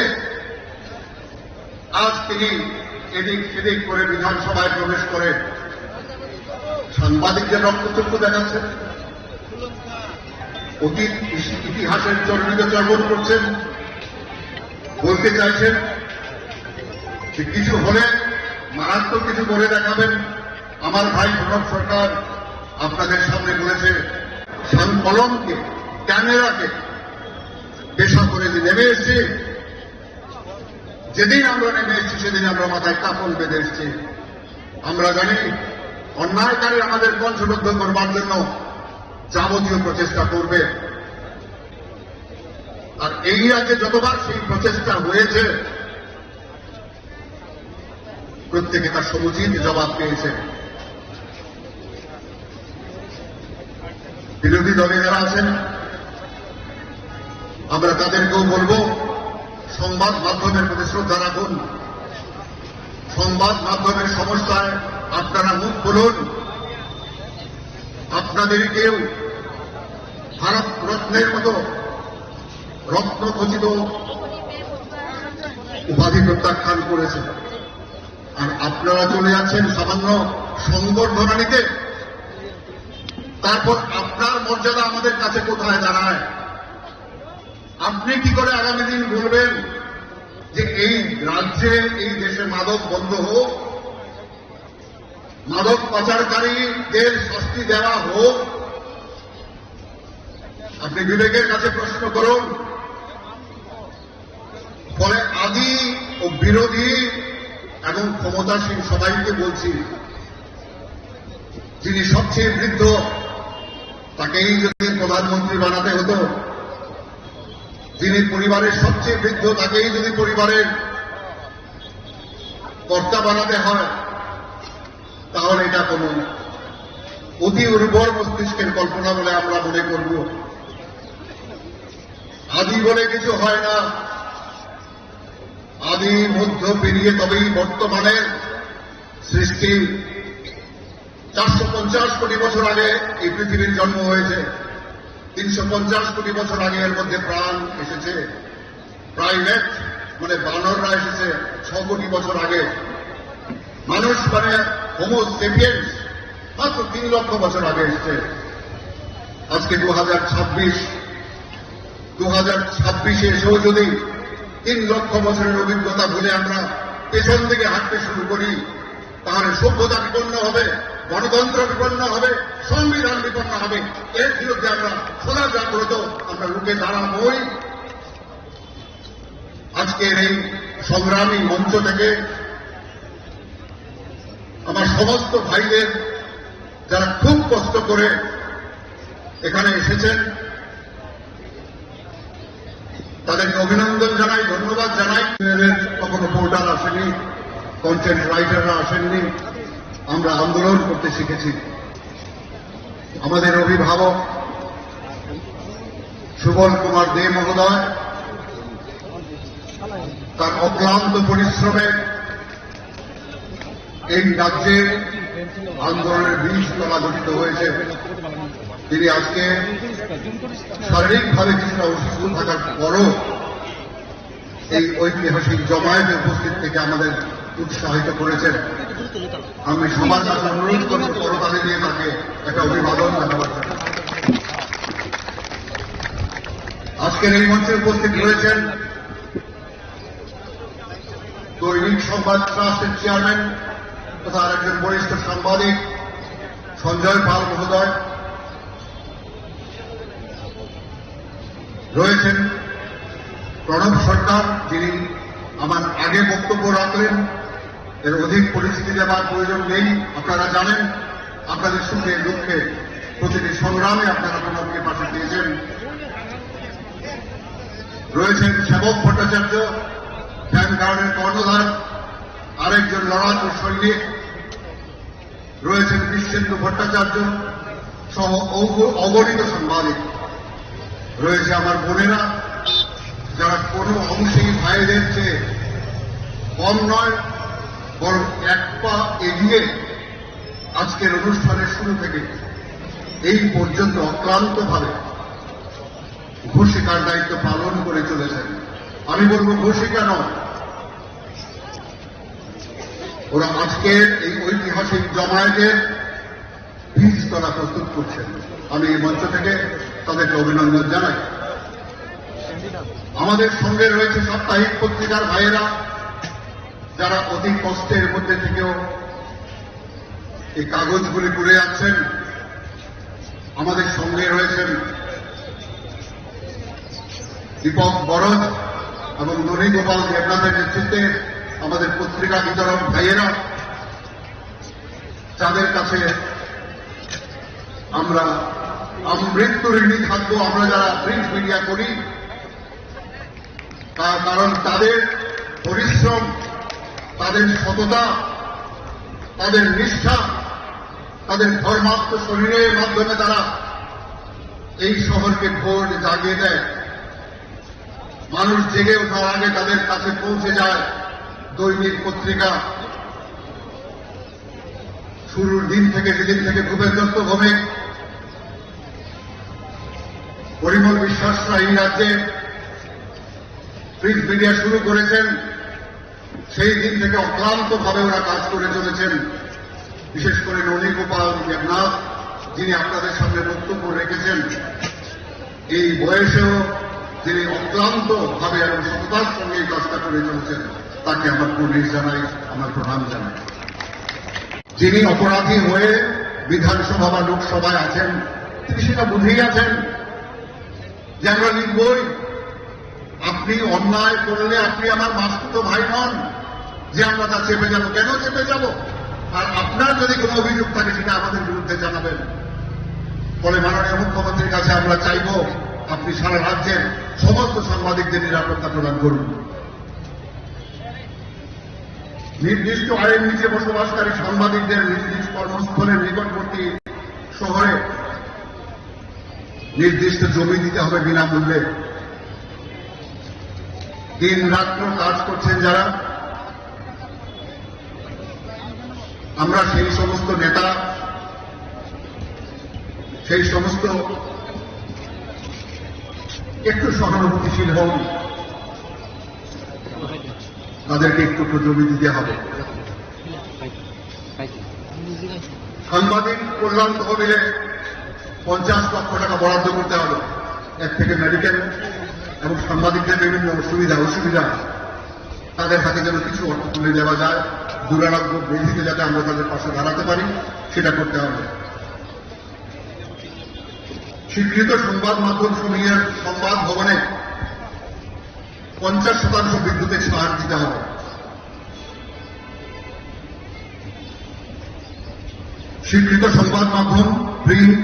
আজ তিনি এদিক সেদিক করে বিধানসভায় প্রবেশ করে সাংবাদিকদের রক্তচক্ষু দেখাচ্ছেন। অতীত ইস-, ইতিহাসের চর্বিত চর্বণ করছেন, বলতে চাইছেন যে কিছু হলে মারাত্মক কিছু করে দেখাবেন। আমার ভাই প্রণব সরকার আপনাদের সামনে বলেছে, সাং-, কলমকে, ক্যামেরাকে পেশা করে যে নেমে এসেছি, যেদিন আমরা নেমে এসেছি সেদিন আমরা মাথায় কাপড় বেঁধে এসেছি। আমরা জানি অন্যায়কারী আমাদের কণ্ঠরোধ করবার জন্য যাবতীয় প্রচেষ্টা করবে। আর এই রাজ্যে যতবার সেই প্রচেষ্টা হয়েছে, প্রত্যেকে তার সমুচিত জবাব পেয়েছে। বিরোধী দলে যারা আছেন, আমরা তাদেরকেও বলবো, সংবাদ মাধ্যমের প্রতি শ্রদ্ধা রাখুন। সংবাদ মাধ্যমের সমস্যায় আপনারা মুখ খুলুন। আপনাদেরকেও ভারত রত্নের মতো রত্ন খচিত উপাধি প্রত্যাখ্যান করেছে। আর আপনারা চলে যাচ্ছেন সামান্য সংবর্ধনা নিতে, তারপর আপনার মর্যাদা আমাদের কাছে কোথায় দাঁড়ায়? আপনি কি করে আগামী দিন বলবেন যে এই রাজ্যে, এই দেশে মাদক বন্ধ হোক, মাদক পাচারকারীদের শাস্তি দেওয়া হোক? আপনি বিবেকের কাছে প্রশ্ন করুন। ফলে আদি ও বিরোধী এবং ক্ষমতাসীন সবাইকে বলছি, যিনি সবচেয়ে বৃদ্ধ, তাকেই যদি প্রধানমন্ত্রী বানাতে হতো, যিনি পরিবারের সবচেয়ে বৃদ্ধ, তাকেই যদি পরিবারের কর্তা বানাতে হয়, তাহলে এটা কোনো অতি উর্বর মস্তিষ্কের কল্পনা বলে আমরা মনে করব। আদি বলে কিছু হয় না, আদি মধ্য পেরিয়ে তবেই বর্তমানের সৃষ্টি। চারশো পঞ্চাশ কোটি বছর আগে এই পৃথিবীর জন্ম হয়েছে, তিনশো পঞ্চাশ কোটি বছর আগে এর মধ্যে প্রাণ এসেছে। প্রাইমেট মানে বানররা এসেছে ছ কোটি বছর আগে। মানুষ মানে হোমো সেপিয়েন্স মাত্র তিন লক্ষ বছর আগে এসেছে। আজকে দু হাজার ছাব্বিশ, দু হাজার ছাব্বিশে এসেও যদি তিন লক্ষ বছরের অভিজ্ঞতা ভুলে আমরা পেছন দিকে হাঁটতে শুরু করি, তাহলে সভ্যতা বিপন্ন হবে, গণতন্ত্র বিপন্ন হবে, সংবিধান বিপন্ন হবে। এর বিরুদ্ধে আমরা সদা জাগ্রত, আমরা রুখে দাঁড়াবই। আজকের এই সংগ্রামী মঞ্চ থেকে আমার সমস্ত ভাইদের, যারা খুব কষ্ট করে এখানে এসেছেন, তাদেরকে অভিনন্দন জানাই, ধন্যবাদ জানাই। তখনো পোর্টার আসেনি, কন্টেন্ট রাইটাররা আসেননি, আমরা আন্দোলন করতে শিখেছি। আমাদের অভিভাবক সুবল কুমার দে মহোদয় তার অক্লান্ত পরিশ্রমে এই রাজ্যে আন্দোলনের বীজ তলা গঠিত হয়েছে। তিনি আজকে শারীরিকভাবে কিছুটা অসুস্থ থাকার পরও এই ঐতিহাসিক জমায়েতে উপস্থিত থেকে আমাদের উৎসাহিত করেছেন। আমি সবার কাছে অনুরোধ করব করতালি দিয়ে তাকে একটা অভিবাদন জানাবার জন্য। আজকের এই মঞ্চে উপস্থিত রয়েছেন দৈনিক সংবাদ ট্রাস্টের চেয়ারম্যান তথা আরেকজন বরিষ্ঠ সাংবাদিক সঞ্জয় পাল মহোদয়, রয়েছেন প্রণব সরকার, যিনি আমার আগে বক্তব্য রাখলেন, এর অধিক পরিচিতি দেবার প্রয়োজন নেই। আপনারা জানেন, আপনাদের সুখে দুঃখে প্রতিটি সংগ্রামে আপনারা প্রণবকে পাশে পেয়েছেন। রয়েছেন সেবক ভট্টাচার্য, ভ্যানগার্ডের কর্ণধার, আরেকজন লড়াকু সৈনিক, রয়েছেন কৃষ্ণেন্দু ভট্টাচার্য সহ অগ-, অগণিত সাংবাদিক, রয়েছে আমার বোনেরা, যারা কোনো অংশেই ভাইদের চেয়ে কম নয়, বরং এক পা এগিয়ে আজকের অনুষ্ঠানের শুরু থেকে এই পর্যন্ত অক্লান্তভাবে ঘোষিকার দায়িত্ব পালন করে চলেছেন। আমি বলবো ঘোষিকা নয়, ওরা আজকের এই ঐতিহাসিক জমায়েতের বীজতলা প্রস্তুত করছেন। আমি এই মঞ্চ থেকে তাদেরকে অভিনন্দন জানাই। আমাদের সঙ্গে রয়েছে সাপ্তাহিক পত্রিকার ভাইয়েরা, যারা অতি কষ্টের মধ্যে থেকেও এই কাগজগুলি করে যাচ্ছেন। আমাদের সঙ্গে রয়েছেন দীপক বরজ এবং ননী গোপাল দেবনাথের নেতৃত্বে আমাদের পত্রিকা বিতরক ভাইয়েরা, যাদের কাছে আমরা আমৃত্যু ঋণী থাকবো, আমরা যারা প্রিন্ট মিডিয়া করি, তার কারণ তাদের পরিশ্রম, তাদের সততা, তাদের নিষ্ঠা, তাদের ধর্মাত্ম শরীরের মাধ্যমে তারা এই শহরকে ভোর জাগিয়ে দেয়। মানুষ জেগে ওঠার আগে তাদের কাছে পৌঁছে যায় দৈনিক পত্রিকা। শুরুর দিন থেকে, যেদিন থেকে ভূপেন দত্ত ভৌমিক, পরিমল বিশ্বাসরা এই রাজ্যে প্রিন্ট মিডিয়া শুরু করেছেন, সেই দিন থেকে অক্লান্ত ভাবে ওরা কাজ করে চলেছেন। বিশেষ করে ননী গোপাল দেবনাথ, যিনি আপনাদের সামনে বক্তব্য রেখেছেন, এই বয়সেও যিনি অক্লান্ত ভাবে এবং সততার সঙ্গে এই কাজটা করে চলেছেন, তাকে আমার কুর্নিশ জানাই, আমার প্রণাম জানাই। যিনি অপরাধী হয়ে বিধানসভা বা লোকসভায় আছেন, তিনি সেটা বুঝেই আছেন যে আমরা লিখবই। আপনি অন্যায় করলে আপনি আমার মাসতুতো ভাই নন যে আমরা তা চেপে যাব। কেন চেপে যাব? আর আপনার যদি কোনো অভিযোগ থাকে, সেটা আমাদের বিরুদ্ধে জানাবেন। ফলে মাননীয় মুখ্যমন্ত্রীর কাছে আমরা চাইব, আপনি সারা রাজ্যের সমস্ত সাংবাদিকদের নিরাপত্তা প্রদান করুন। নির্দিষ্ট আইন নিচে বসবাসকারী সাংবাদিকদের নিজ নিজ কর্মস্থলের নিকটবর্তী শহরে নির্দিষ্ট জমি দিতে হবে বিনামূল্যে। দিন রাত্র কাজ করছেন যারা, আমরা সেই সমস্ত নেতা, সেই সমস্ত একটু সহানুভূতিশীল হন, তাদেরকে একটু একটু জমি দিতে হবে। সাংবাদিক কল্যাণ তহবিলে পঞ্চাশ লক্ষ টাকা বরাদ্দ করতে হবে। এর থেকে মেডিকেল এবং সাংবাদিকদের বিভিন্ন সুবিধা অসুবিধা, তাদের হাতে যেন কিছু অর্থ তুলে দেওয়া যায়, দুরারোগ্য ব্যাধিতে যাতে আমরা তাদের পাশে দাঁড়াতে পারি, সেটা করতে হবে। স্বীকৃত সংবাদ মাধ্যম সমূহের সংবাদ ভবনে পঞ্চাশ শতাংশ বিদ্যুতের ছাড় দিতে হবে। স্বীকৃত সংবাদ মাধ্যম, প্রিন্ট,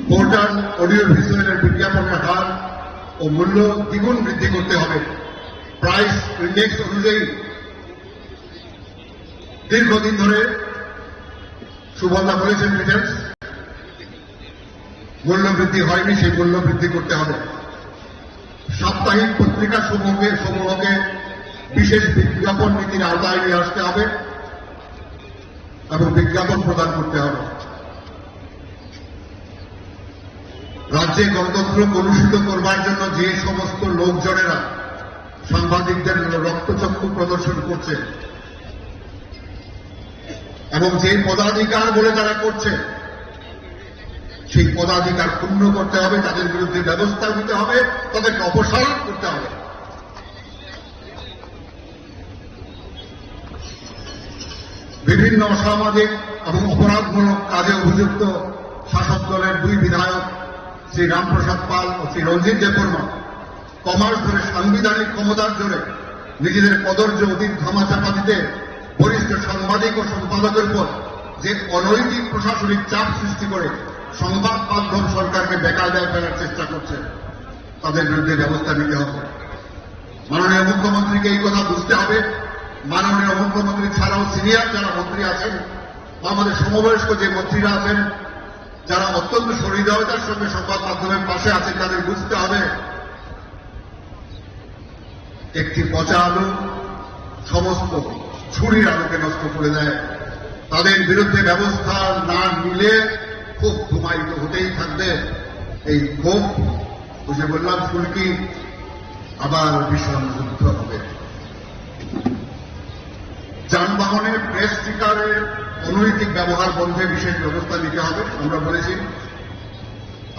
পোর্টাল, অডিও ভিজুয়ালের বিজ্ঞাপনের হার ও মূল্য দ্বিগুণ বৃদ্ধি করতে হবে। প্রাইস ইন্ডেক্স অনুযায়ী দীর্ঘদিন ধরে সুবলদা বলেছেন, ডিটেলস মূল্য বৃদ্ধি হয়নি, সেই মূল্য বৃদ্ধি করতে হবে। সাপ্তাহিক পত্রিকা সমূহকে সমূহকে বিশেষ বিজ্ঞাপন নীতির আওতায় নিয়ে আসতে হবে এবং বিজ্ঞাপন প্রদান করতে হবে। রাজ্যে গণতন্ত্র কলুষিত করবার জন্য যে সমস্ত লোকজনেরা সাংবাদিকদের রক্তচক্ষু প্রদর্শন করছে এবং যে পদাধিকার বলে তারা করছে, সেই পদাধিকার ক্ষুণ্ণ করতে হবে, তাদের বিরুদ্ধে ব্যবস্থা নিতে হবে, তাদেরকে অপসারণ করতে হবে। বিভিন্ন অসামাজিক এবং অপরাধমূলক কাজে অভিযুক্ত শাসক দলের দুই বিধায়ক শ্রী রামপ্রসাদ পাল ও শ্রী রঞ্জিত দেববর্মা কমাস ধরে সাংবিধানিক ক্ষমতার জোরে নিজেদের কদর্য অতীত ধামাচাপা দিতে বরিষ্ঠ সাংবাদিক ও সম্পাদকের উপর যে অনৈতিক প্রশাসনিক চাপ সৃষ্টি করে সংবাদ মাধ্যম সরকারকে বেকায়দায় ফেলার চেষ্টা করছে, তাদের বিরুদ্ধে ব্যবস্থা নিতে হবে। মাননীয় মুখ্যমন্ত্রীকে এই কথা বুঝতে হবে। মাননীয় মুখ্যমন্ত্রী ছাড়াও সিনিয়র যারা মন্ত্রী আছেন বা আমাদের সমবয়স্ক যে মন্ত্রীরা আছেন, যারা অত্যন্ত সহৃদয়তার সঙ্গে সংবাদ মাধ্যমের পাশে আছেন, তাদের বুঝতে হবে, একটি পচা আলু সমস্ত ছুরির আলুকে নষ্ট করে দেয়। তাদের বিরুদ্ধে ব্যবস্থা না নিলে ক্ষোভ ধুমায়িত হতেই থাকবে। এই ক্ষোভ, ওই যে বললাম, ফুলকি আবার ভীষণ যুদ্ধ হবে। যানবাহনে প্রেস স্টিকারের অনৈতিক ব্যবহার বন্ধে বিশেষ ব্যবস্থা নিতে হবে। আমরা বলেছি,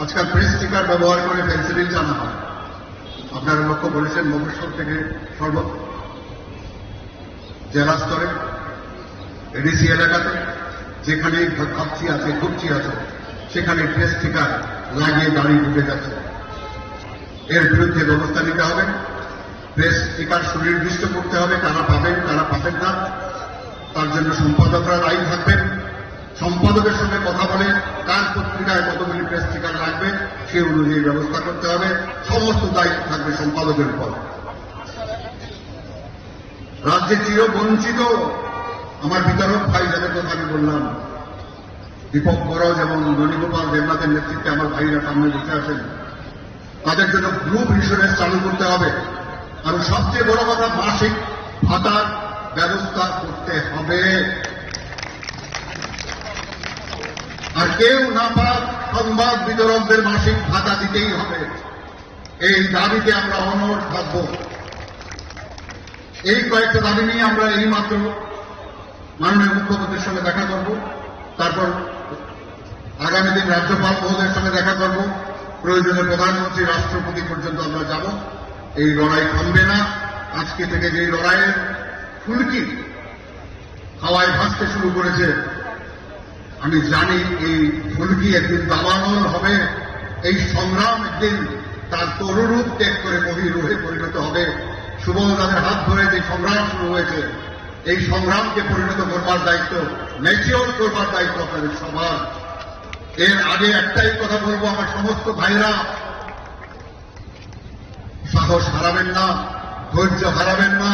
আজকাল প্রেস স্টিকার ব্যবহার করে ফেন্সিডিল টানা হয়। আপনারা লক্ষ্য করেছেন, মফস্বল থেকে সর্ব জেলা স্তরে, এডিসি এলাকাতে যেখানে ঘাপচি আছে, ঘুপচি আছে, সেখানে প্রেস স্টিকার লাগিয়ে গাড়ি ঢুকে যাচ্ছে। এর বিরুদ্ধে ব্যবস্থা নিতে হবে। প্রেস স্টিকার সুনির্দিষ্ট করতে হবে, কারা পাবেন, কারা পাবেন না, তার জন্য সম্পাদকরা দায়ী থাকবেন। সম্পাদকের সঙ্গে কথা বলে কার পত্রিকায় কতগুলি প্রেস স্টিকার লাগবে, সেই অনুযায়ী ব্যবস্থা করতে হবে। সমস্ত দায়িত্ব থাকবে সম্পাদকের উপর। রাজ্যে চিরবঞ্চিত আমার বিতরক ভাই, যাদের কথা আমি বললাম, দীপক বড় যেমন ননীগোপাল দেবনাথের নেতৃত্বে আমার ভাইরা সামনে বসে আছেন, তাদের জন্য গ্রুপ ইন্স্যুরেন্স চালু করতে হবে। আর সবচেয়ে বড় কথা, মাসিক ভাতার ব্যবস্থা করতে হবে। আর কেউ না পাক, সংবাদ বিতরকদের মাসিক ভাতা দিতেই হবে। এই দাবিতে আমরা অনড় থাকব। এই কয়েকটা দাবি নিয়ে আমরা এইমাত্র মাননীয় মুখ্যমন্ত্রীর সঙ্গে দেখা করব, তারপর আগামী দিন রাজ্যপাল মহোদয়ের সঙ্গে দেখা করব, প্রয়োজনে প্রধানমন্ত্রী, রাষ্ট্রপতি পর্যন্ত আমরা যাব। এই লড়াই থামবে না। আজকে থেকে যে লড়াইয়ের ফুলকি হাওয়ায় ভাসতে শুরু করেছে, আমি জানি এই ফুলকি একদিন দাবানল হবে, এই সংগ্রাম একদিন তার তরুরূপ ত্যাগ করে মহীরুহে পরিণত হবে। সুবল দাদের হাত ধরে যে সংগ্রাম শুরু হয়েছে, এই সংগ্রামকে পরিণত করবার দায়িত্ব, ম্যাচিওর করবার দায়িত্ব আপনাদের সবার। এর আগে একটাই কথা বলবো, আমার সমস্ত ভাইরা, সাহস হারাবেন না, ধৈর্য হারাবেন না।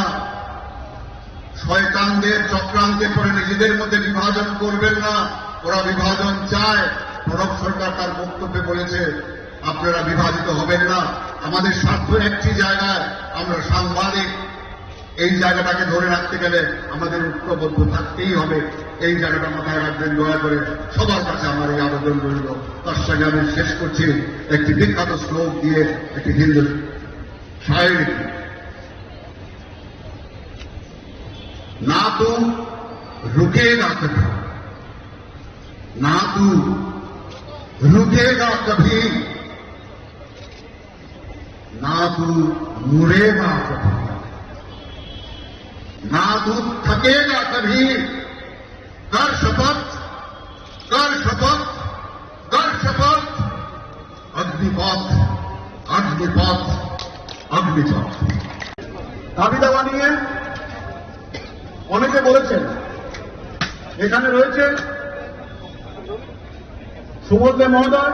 শয়তানদের চক্রান্তে পড়ে নিজেদের মধ্যে বিভাজন করবেন না। ওরা বিভাজন চায়। প্রণব সরকার তার বক্তব্যে বলেছে, আপনারা বিভাজিত হবেন না। আমাদের স্বার্থ একটি জায়গায়, আমরা সাংবাদিক। এই জায়গাটাকে ধরে রাখতে গেলে আমাদের ঐক্যবদ্ধ থাকতেই হবে। এই জায়গাটা মাথায় রাখবেন দয়া করে। সবার কাছে আমার এই আবেদন রইল। তার সঙ্গে আমি শেষ করছি একটি বিখ্যাত শ্লোক দিয়ে, একটি হিন্দু শায়েরি। ना तू रुकेगा कभी, ना तू रुकेगा कभी, ना तू मुड़ेगा कभी, ना तू थकेगा कभी। कर शपथ, कर शपथ, कर शपथ। अग्निपथ, अग्निपथ, अग्निपथ। দাবি দাওয়া নিয়ে অনেকে বলেছেন, এখানে রয়েছে সুবল দে মহোদয়,